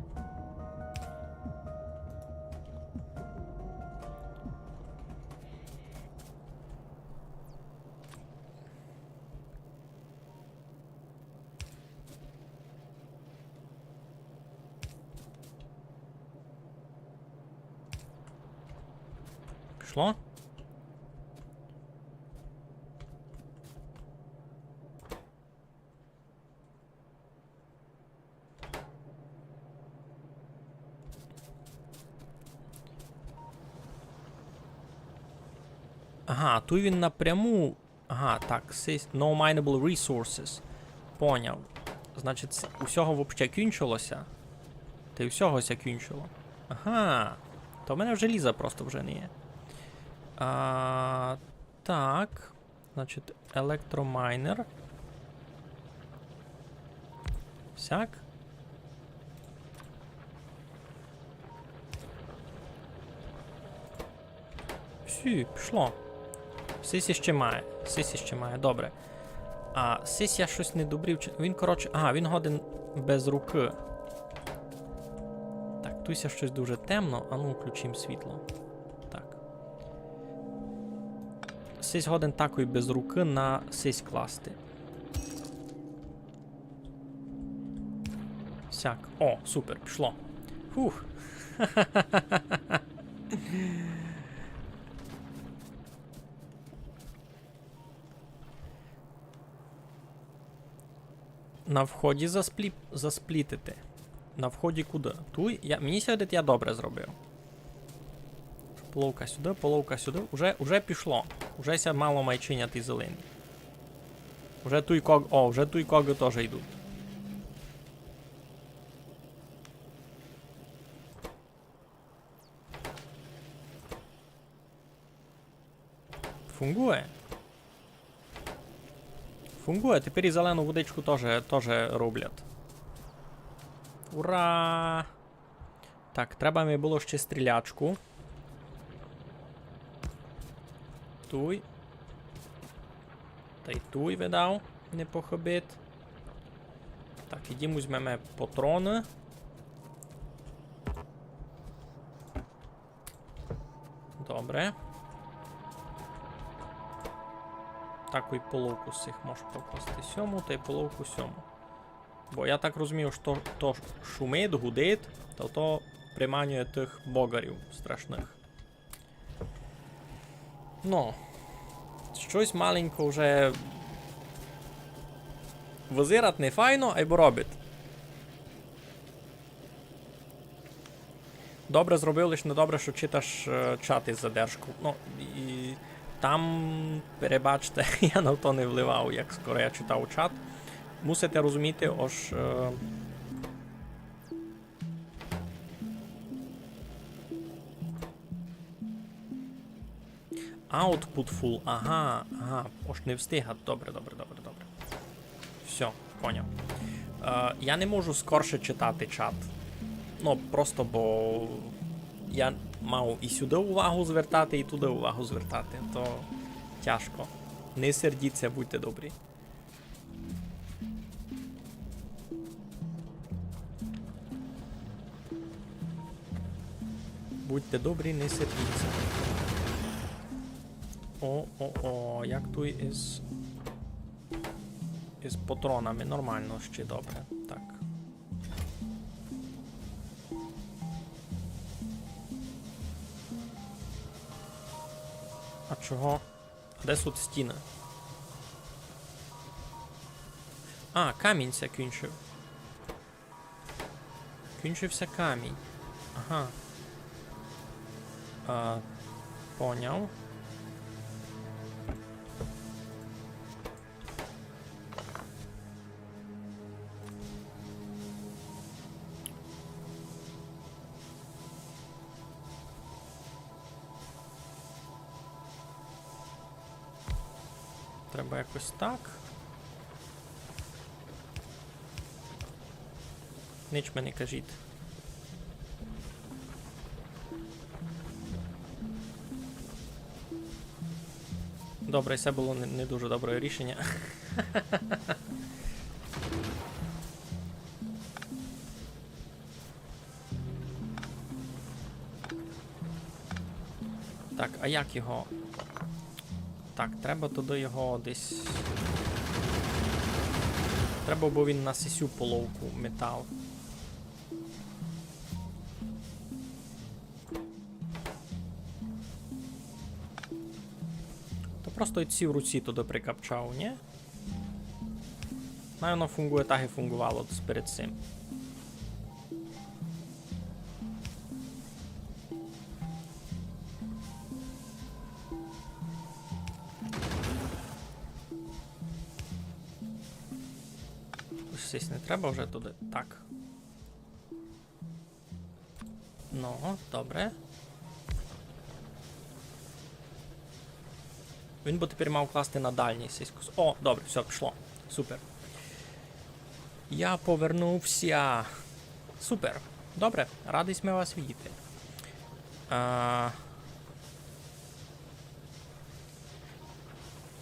Пішло? Ага, туй він напряму. Ага, так, сись-, no mineable resources. Поняв. Значить, с-, усього вообще кінчилося. Та й усього ся кінчило. Ага. То в мене желіза просто вже не є. А, так. Значить, електромайнер. Сяк. Всю, пішло. Сись іще має. Сись іще має, добре. А сись я щось не добрів. Чи-, він, коротше, ага, він годен без руки. Так, туй ся щось дуже темно. Ану, включим світло. Так. Сись годен такой без руки на сись класти. Сяк. О, супер, пішло. Фух. На вході засплі-, засплітити. На вході куди? Туй? Я, мені ся видить, я добре зробив. Половка сюди, половка сюди. Уже, уже пішло. Уже ся мало май чинять і зелені. Уже туй ког-, о, уже туй коги теж йдуть. Фунґує. Фунґує. Тепер і зелену водичку тоже, тоже роблять. Ура! Так, треба ми было ще стрілячку. Туй. Та й туй видав, не похибить. Так, ідім, возьмеме патроны. Добре. Так, і половку з цих можеш покласти сьому, та й половку сьому. Бо я так розумію, што, што шумить, гудить, та то приманює тых богарів страшных. Ну, штось маленько вже визирать не файно, айбо робить. Добре зробив, лиш недобре, што читаш, е, чат із задержков. Ну, і там, перебачте, я на то не вливав, як скоро я читав чат. Мусите розуміти, ож, е, Output full, ага, ага, ож не встигат. Добре, добре, добре, добре. Всьо, поняв. Е, я не можу скорше читати чат. Ну, просто бо я мав і сюды увагу звертати, і туды увагу звертати. То тяжко. Не сердіться, будьте добрі. Будьте добрі, не сердіться. О, о, о, як туй із, із патронами? Нормално, ще добре. Так. А чого? Де тут стіна? А, камінь ся кінчив. Кінчив ся камінь. Ага. А, поняв. Треба якось так. Нич ми не кажіть. Добре, се было не, не дуже добре рішеня. Так, а як його? Так, треба туды його десь. Треба, бо він на сесю половку метав. То просто й ці в руці туды прикапчав, нї? Най воно фунґує так, як фунґовало перед сим. Ось сись не треба вже туды. Так. Ну, добре. Він бы тепер мав класти на дальній сись кус-, о, добре, всьо, пішло. Супер. Я повернувся. Супер. Добре, радый сьме вас видіти. А,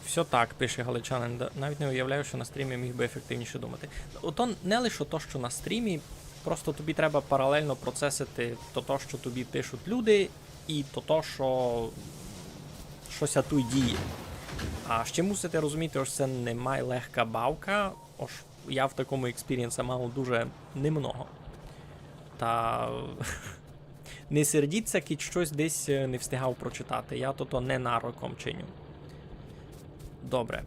Всьо так, пише галичанин. Да, навіть не уявляю, що на стрімі міг би ефективніше думати. Ото не лише то, що на стрімі, просто тобі треба паралельно процесити то, то, що тобі пишуть люди, і то, то, що, що ся туй діє. А ще мусите розуміти, ож се не май легка бавка, ож я в такому експірієнса мав дуже немного. Та не сердіть ся, кідь штось десь, е, не встигав прочитати. Я тото ненароком чиню. Добре.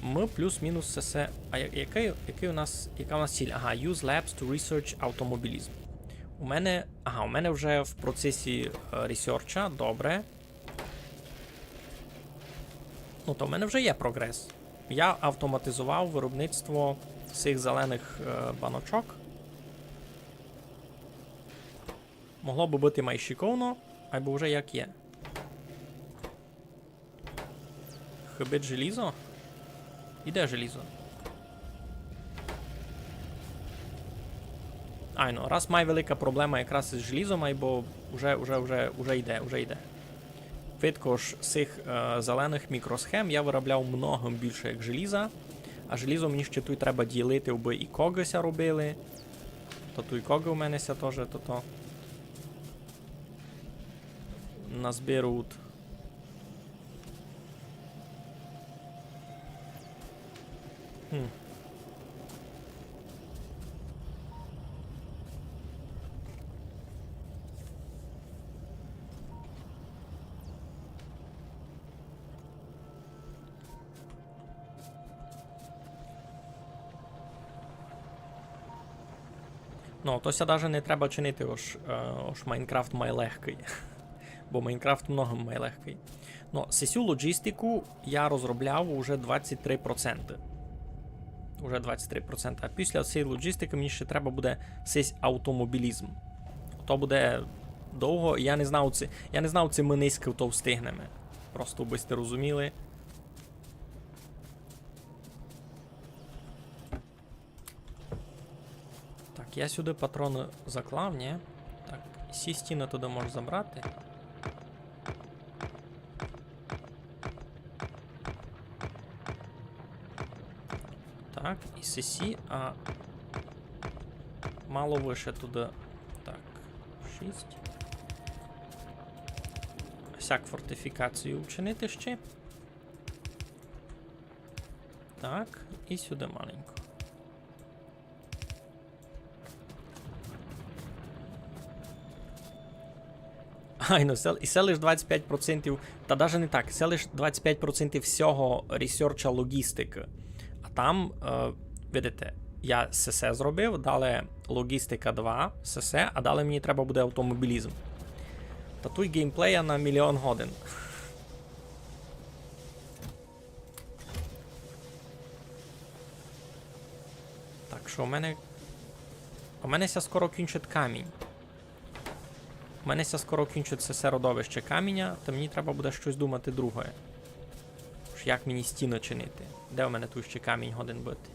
Мы плюс-мінус се, се. А я-, якый, якый у нас, яка у нас ціль? Ага, use labs to research автомобілізм. У мене, ага, у мене вже в процесі, е, ресерча, добре. Ну, то в мене вже є прогрес. Я автоматизовав виробництво цих зелених, е, баночок. Могло бы быти май шиковно, айбо вже як є. Хыбить желізо? Іде желізо. Айно, раз май велика проблема якраз із желізом, айбо вже, вже, вже, вже йде, вже йде. Видко, ож сих, е, зелених мікросхем я виробляв много більше, як желіза. А желізо мені ще туй треба ділити, аби і когы ся робили. То туй когы у мене ся тоже, то, то назберуть. Хм. Ну, то ся даже не треба чинити, ож, е, ож Майнкрафт май легкый. Бо Майнкрафт много май легкый. Ну, сесю лоджістику я розробляв уже двадцять три проценты. Уже двадцять три проценты. А після сеї лоджістикы мені ще треба буде сись автомобілізм. То буде довго, я не знав, ци, я не знав, ци мы нынька то встигнеме. Просто, бы сьте розуміли. Так, я сюды патроны заклав, нї? Так, сі стіны туды можеш забрати. Так, і сесі, а мало выше туды. Так, шість. Сяк фортифікацію вчинити ще. Так, і сюды маленько. Айно, се, і се лиш двадцять пять процентів, та даже не так, се лиш двадцять пять процентів всього ресерча лоджістикы. А там, е, видите, я сесе зробив, далі лоджістика два, сесе, а далі мені треба буде автомобілізм. Та туй геймплея на мільйон годин. Так, што у мене? У мене ся скоро кінчить камінь. У мене ся скоро кінчить се середовище каміня, та мені треба буде штось думати другоє. Ож як мені стіны чинити? Де у мене туй ще камінь годен быти?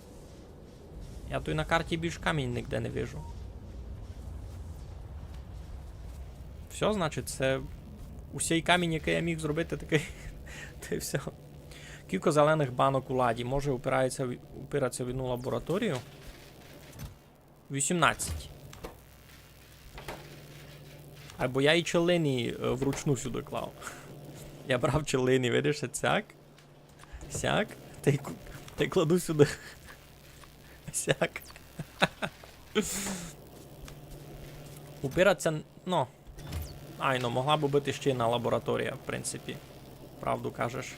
Я туй на карті більш камінь нигде не вижу. Всьо, значить, се усей камінь, якый я міг зробити, такый Та й всьо. Кілько зеленых банок у ладі? Може, упирається в, упирається в одну лабораторію? Вісімнадцять. Айбо я і челлені, е, вручну сюды клав. Я брав челлені, видиш, сяк. Сяк. Та й ку-, та й кладу сюды. Сяк. Упираться, ну. Айно, могла бы быти ще єдна лабораторія, в принципі. Правду кажеш.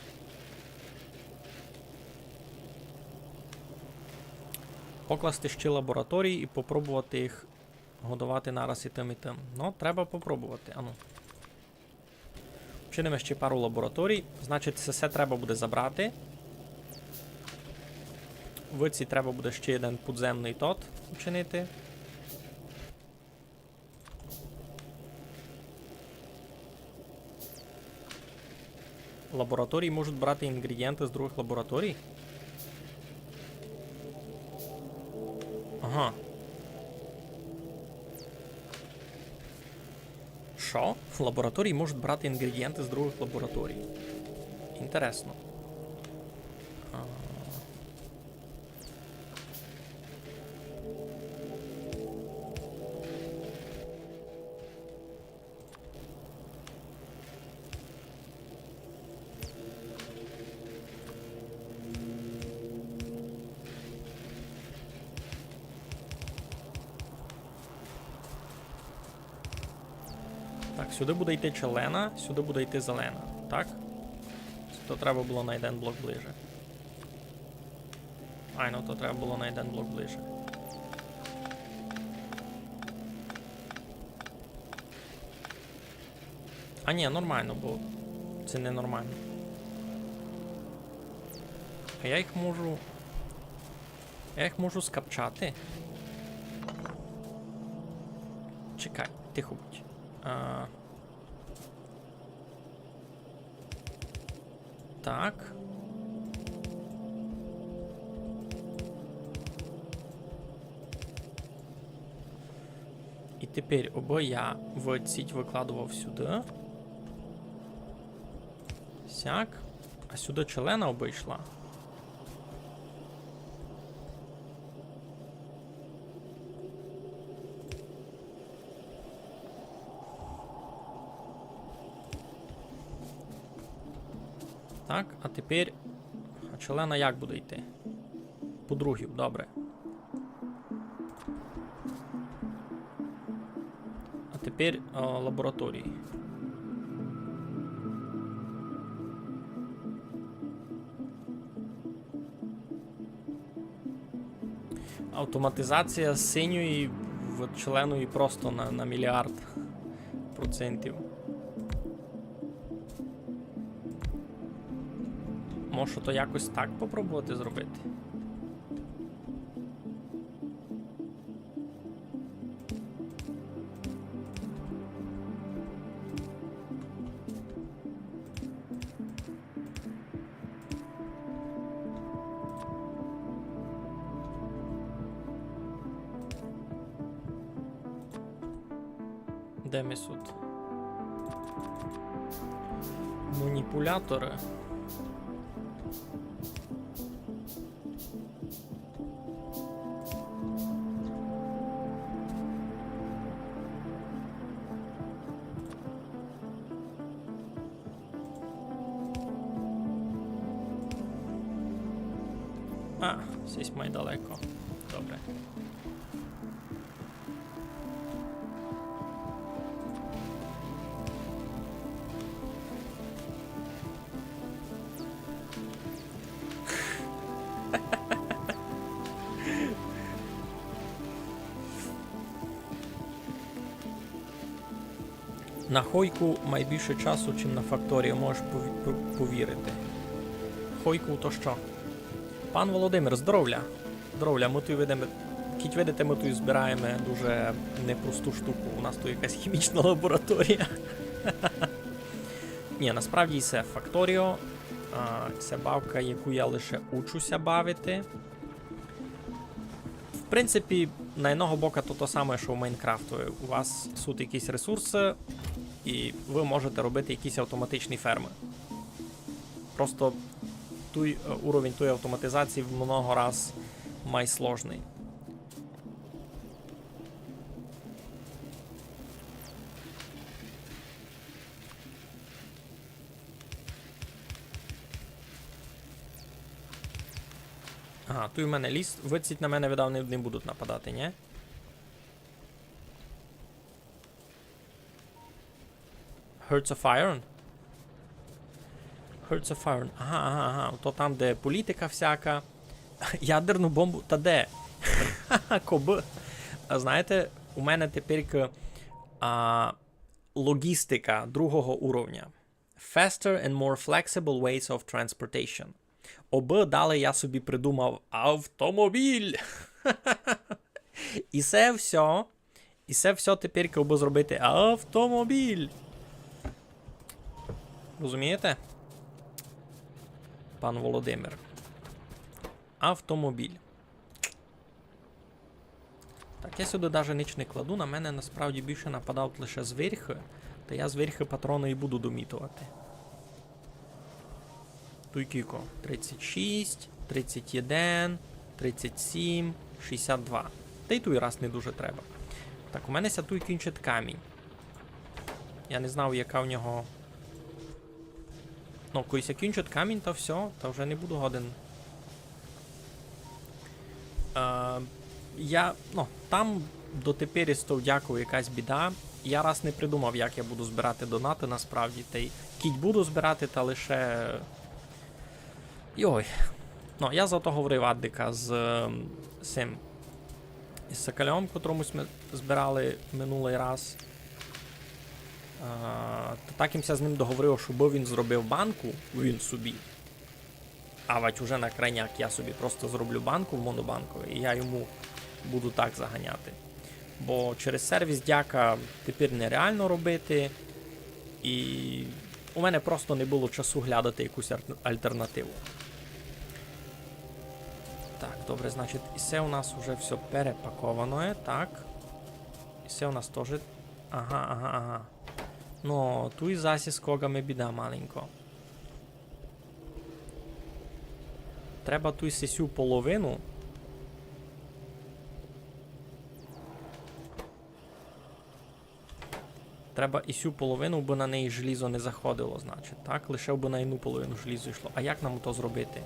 Покласти ще лабораторії і попробовати їх годовати нараз і тым, і тым. Ну, треба попробовати, ану. Вчиниме ще пару лабораторій. Значить, се всьо треба буде забрати. Выдці треба буде ще єден подземный тот учинити. Лабораторії можуть брати інгредієнты з другых лабораторій? Ага. Што? Лабораторії можуть брати інгредієнты з другых лабораторій. Інтересно. А. Так, сюды буде йти челлена, сюды буде йти зелена, так? То треба было на єден блок ближе. Айно, то треба было на єден блок ближе. А ні, нормално, бо се не нормално. А я їх можу... Я їх можу скапчати. Чекай, тихо будь. А. Так. І тепер обы я в сіть выкладовав сюды. Сяк. А сюды челлена обы йшла. Так, а тепер, а челлена як буде йти? По другій, добре. А тепер, а, лабораторії. Автоматизація синьої в челленої просто на, на міліард процентів. Може, то якось так попробовати зробити? Де ми сут? Маніпуляторы. А, сись май далеко. Добре. На хойку май більше часу, чим на факторію, можеш пові-, пов-, повірити. Хойку то што? Пан Володимир, здоровля! Здоровля, мы туй видиме, кідь видите, мы туй збираєме дуже непросту штуку. У нас туй якась хімічна лабораторія. Ні, насправді се факторіо, а, се бавка, яку я лише учу ся бавити. В принципі, на одного бока то то саме, што в Майнкрафту. У вас сут якісь ресурсы, і вы можете робити якісь автоматичні фермы. Просто туй, е, уровень тої автоматизації в много раз май сложный. Ага, туй у мене ліс. Видить, на мене, видав, не, не будуть нападати, ні? Hearts of Iron? Hearts of Iron. Ага, ага, ага. То там, де політика всяка. Ядерну бомбу. Та де? Кобы. А знаєте, у мене тепер, а, логістика другого уровня. Faster and more flexible ways of transportation. Обы далі я собі придумав автомобіль. І се всьо. І се всьо тепер, обы зробити автомобіль. Розумієте? Пан Володимир. Автомобіль. Так, я сюды даже нич не кладу, на мене насправді більше нападають лише звірхы, та я звірхы патроны і буду домітовати. Туй кілько? Тридцять шість, тридцять один, тридцять сім, шістдесят два. Та й туй раз не дуже треба. Так, у мене ся туй кінчить камінь. Я не знав, яка в нього. Ну, коли ся кінчить камінь, та всьо, та вже не буду годен. Е, я, ну, там дотепер із тов дяков якась біда. Я раз не придумав, як я буду збирати донаты насправді. Та й кідь буду збирати, та лише. Йой. Ну, я зато говорив Аддика з, ем, сим, із Сакальом, котрому сьме збирали минулый раз. А, та так им ся з ним договорив, щоб він зробив банку, він собі. А вать уже на крайняк я собі просто зроблю банку в монобанку, і я йому буду так заганяти. Бо через сервіс дяка тепер нереално робити, і у мене просто не было часу глядати якусь ар-, альтернативу. Так, добре, значить, і се у нас уже всьо перепаковане, так. І се у нас тоже. Ага, ага, ага. Ну, туй зась із когами біда маленько. Треба туй сесю половину. Треба і сю половину, бо на неї желізо не заходило, значить, так? Лише бо на одну половину желізо йшло. А як нам то зробити?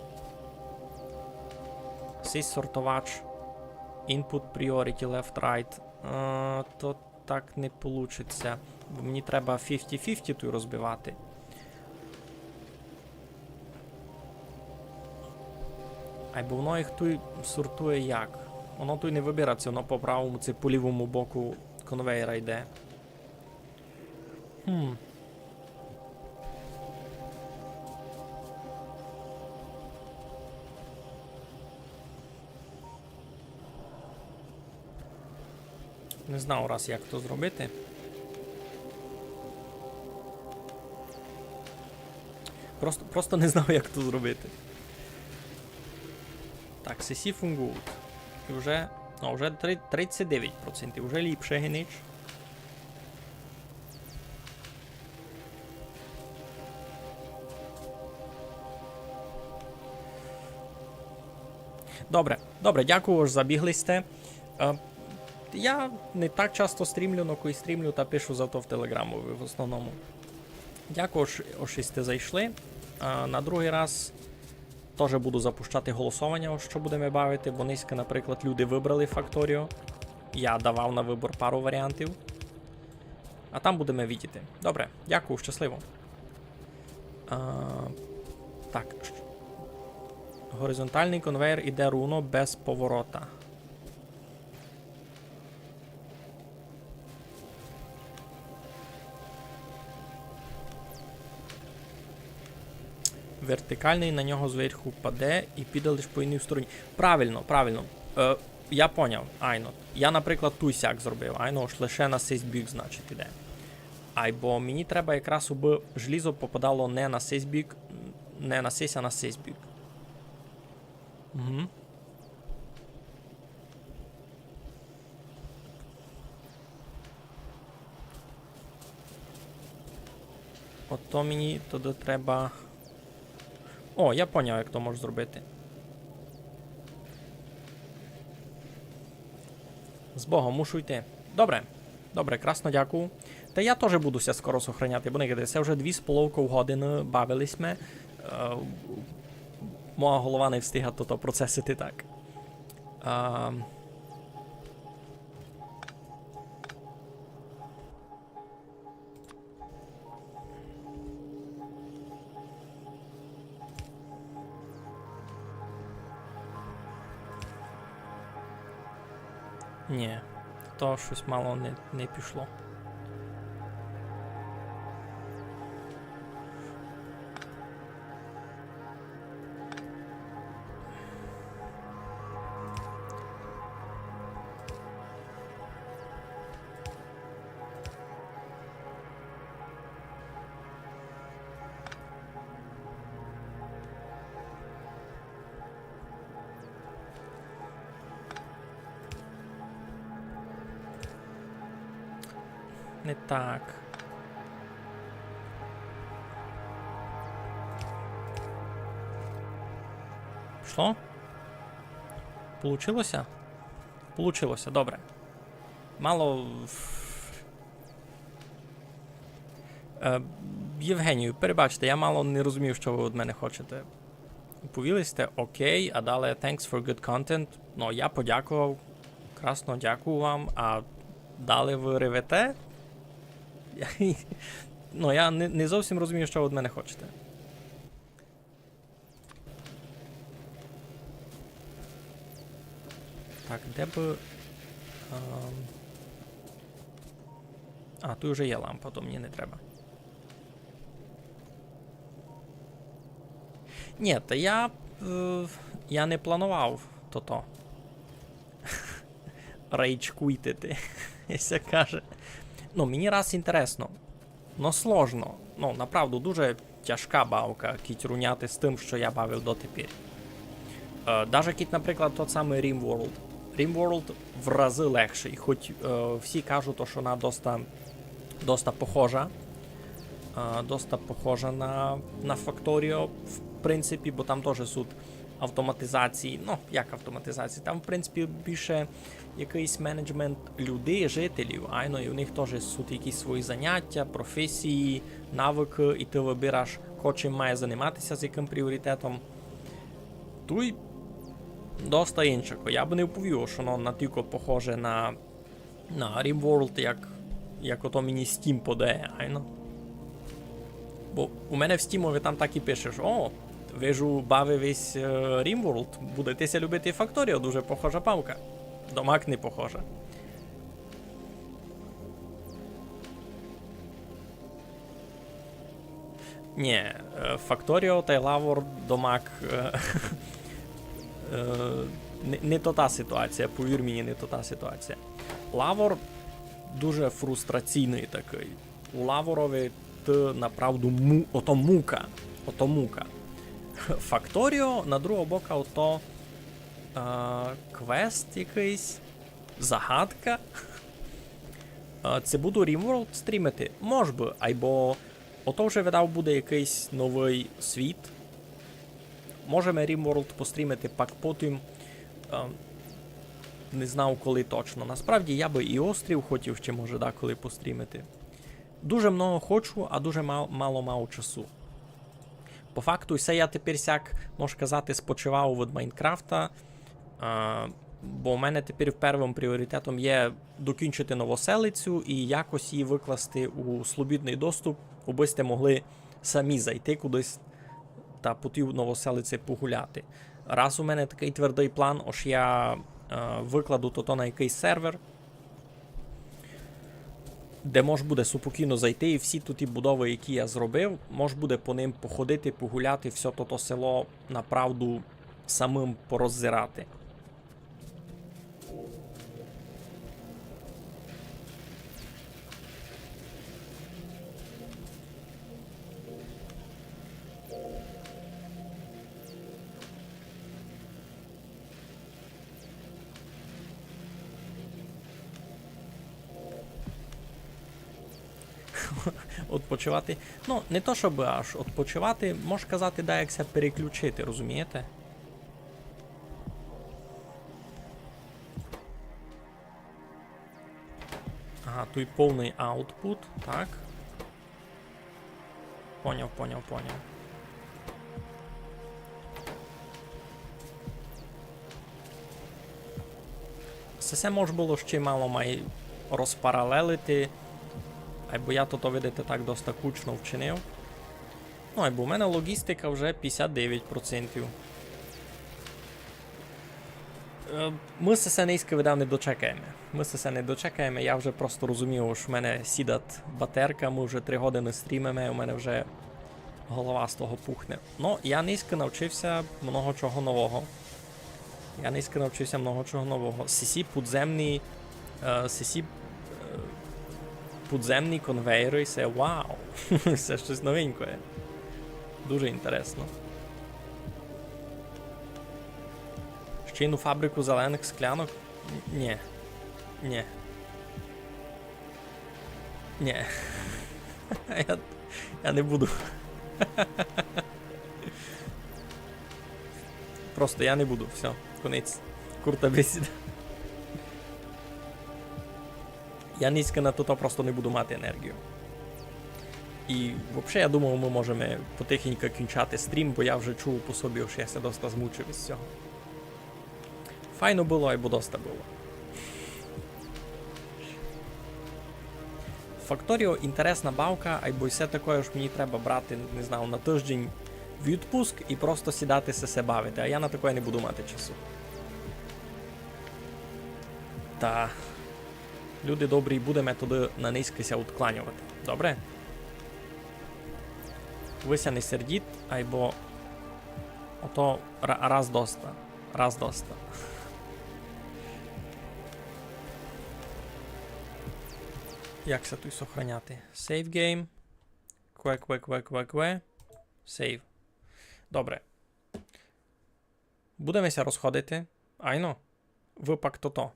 Сись сортовач. Input priority left, right. Е, то так не получиться. Бо мені треба фіфті фіфті туй розбивати. Айбо воно їх туй сортує як? Воно туй не выбирається, воно по правому ци по лівому боку конвейера йде. Хм. Не знав раз, як то зробити. Просто, просто не знав, як то зробити. Так, сесі фунґують. І вже, ну, вже три-, тридцять девять процентів, вже ліпше, ги нич. Добре, добре, дякую, ож забігли сьте. Е, я не так часто стрімлю, но коли стрімлю, та пишу зато в Телеграмови в основному. Дякую, ож, ож сьте зайшли. Е, на другый раз тоже буду запущати голосованя, ож што будеме бавити, бо нынька, наприклад, люди выбрали Факторіо. Я давав на выбор пару варіантів. А там будеме видіти. Добре, дякую, щасливо. А, так. Горизонталный конвейер іде рівно, без поворота. Вертикалный на нього зверху паде і піде лиш по одній стороні. Правильно, правильно. Е, я поняв, айно. Я, наприклад, туй сяк зробив, айно, ож лише на сись бік, значить, іде. Айбо мені треба якраз, убы желізо попадало не на сись бік, не на сись, а на сись бік. Угу. Ото мені туды треба. О, я поняв, як то можеш зробити. З Богом, мушу йти. Добре. Добре, красно дякую. Та я тоже буду ся скоро сохраняти, бо не кидайте, се вже дві з половков годины бавили сьме. Е, моя голова не встигає то, то процесити так. Ам. Нї, то штось мало не, не пішло. Не так. Пішло? Получило ся? Получило ся, добре. Мало в-, е, Євгенію, перебачте, я мало не розумів, што вы од мене хочете. Повіли сьте, окей, а далі thanks for good content. Ну, я подякував. Красно, дякую вам. А далі вы ревете? Ну, я не, не зовсім розумію, што вы од мене хочете. Так, де бы, ем, а, туй уже є лампа, то мені не треба. Нї, та я, е, я не планував тото. Рейдж-квітити, як ся каже. Ну, мені раз інтересно. Но сложно. Ну, направду, дуже тяжка бавка, кідь руняти з тым, што я бавив дотепер. Е, даже кідь, наприклад, тот самый RimWorld. RimWorld в разы легшый, хоть, е, всі кажуть, што она доста, доста похожа. Е, доста похожа на, на Factorio, в принципі, бо там тоже суть автоматизації. Ну, як автоматизації? Там, в принципі, більше якыйсь менеджмент людей, жителів, айно, і у них тоже суть якісь свої заняття, професії, навыкы, і ты выбираш, хто чим має занимати ся, з якым пріоритетом. Туй доста иншако. Я бы не повів, што воно натілько похоже на, на RimWorld, як, як ото мені Steam подає, айно. Бо у мене в Стімови там так і пишеш: «О, вижу, бавив ись, е, RimWorld, будете ся любити Factorio, дуже похожа бавка». Домак не похожа. Нї, е, Factorio тай Lavor домак, е, е, не, не то та ситуація, повір мені, не то та ситуація. Lavor дуже фрустраційный такый. У Lavoroви ты направду му-, ото мука, ото мука. Factorio, на другого бока, ото, е, квест якыйсь. Загадка. Е, ци буду RimWorld стрімити? Мож бы, айбо ото вже, видав, буде якыйсь новый світ. Можеме RimWorld пострімити пак потім. Е, не знав, коли точно. Насправді, я бы і острів хотів ще, може, даколи пострімити. Дуже много хочу, а дуже мал-, мало мав часу. По факту, се я тепер сяк, мож казати, спочивав від Майнкрафта, а, бо у мене тепер первым пріоритетом є докінчити Новоселицю і якось її выкласти у слобідный доступ, абы сьте могли самі зайти кудись та по тій Новоселиці погуляти. Раз у мене такый твердый план, ож я, е, выкладу тото на якыйсь сервер, де мож буде супокійно зайти, і всі туті будовы, які я зробив, мож буде по ним походити, погуляти, всьо тото село направду самым пороззирати. Отпочивати. Ну, не то, щоб аж отпочивати, мож казати, да, як ся переключити, розумієте? Ага, туй повный аутпут, так. Поняв, поняв, поняв. Се, се мож было ще мало май розпаралелити, айбо я то, видите, так доста кучно вчинив. Ну, айбо в мене логістика вже пятдесят девять процентів. Е, мы се, се нынька, видав, не дочекаєме. Мы се, се не дочекаєме, я вже просто розумію, ож в мене сідат батерка, мы вже три годины стрімиме, у мене вже голова з того пухне. Но, я нынька навчив ся много чого нового. Я нынька навчив ся много чого нового. Сесі подземні, е, сесі, е, подземні конвейеры, се вау! Се штось новенькоє. Дуже інтересно. Ще єдну фабрику зеленых склянок? Н-, нє. Нє. Нє. Я, я не буду. Просто я не буду, всьо, конець. Курта бесіда. Я нынька на тото просто не буду мати енергію. І вообще, я думав, мы можеме потихеньку кінчати стрім, бо я вже чув по собі, ож я ся доста змучив із сього. Файно было, айбо доста было. Факторіо інтересна бавка, айбо й се такоє, ож мені треба брати, не знаю, на тыждень відпуск і просто сідати се, се бавити, а я на такоє не буду мати часу. Та, люди добрі, будеме тогды на нынька ся удкланьовати. Добре? Вы ся не сердіт, айбо ото ра-, раз доста. Раз доста. Як ся туй сохраняти? Save game. Кве, кве, кве, кве, кве. Save. Добре. Будеме ся розходити. Айно. Выпак тото.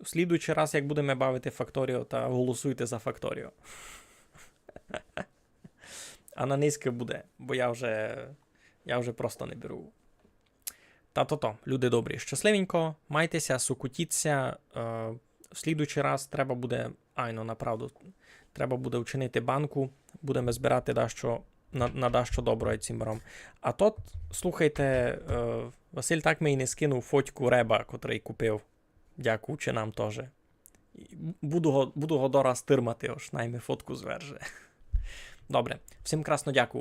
В слідуючый раз, як будеме бавити Факторіо, та голосуйте за Факторіо. А на нынька буде, бо я вже, я вже просто не беру. Та тото, люди добрі, щасливенько, майте ся, сокотіть ся, е, в слідуючый раз треба буде, айно, направду, треба буде вчинити банку, будеме збирати дашто на, на дашто доброє цим баром. А тот, слухайте, е, Василь так ми й не скинув фотку реба, котрый купив. Дякуючи нам тоже. І буду го, буду го дораз тырмати, ож най ми фотку зверже. Добре, всім красно дякую.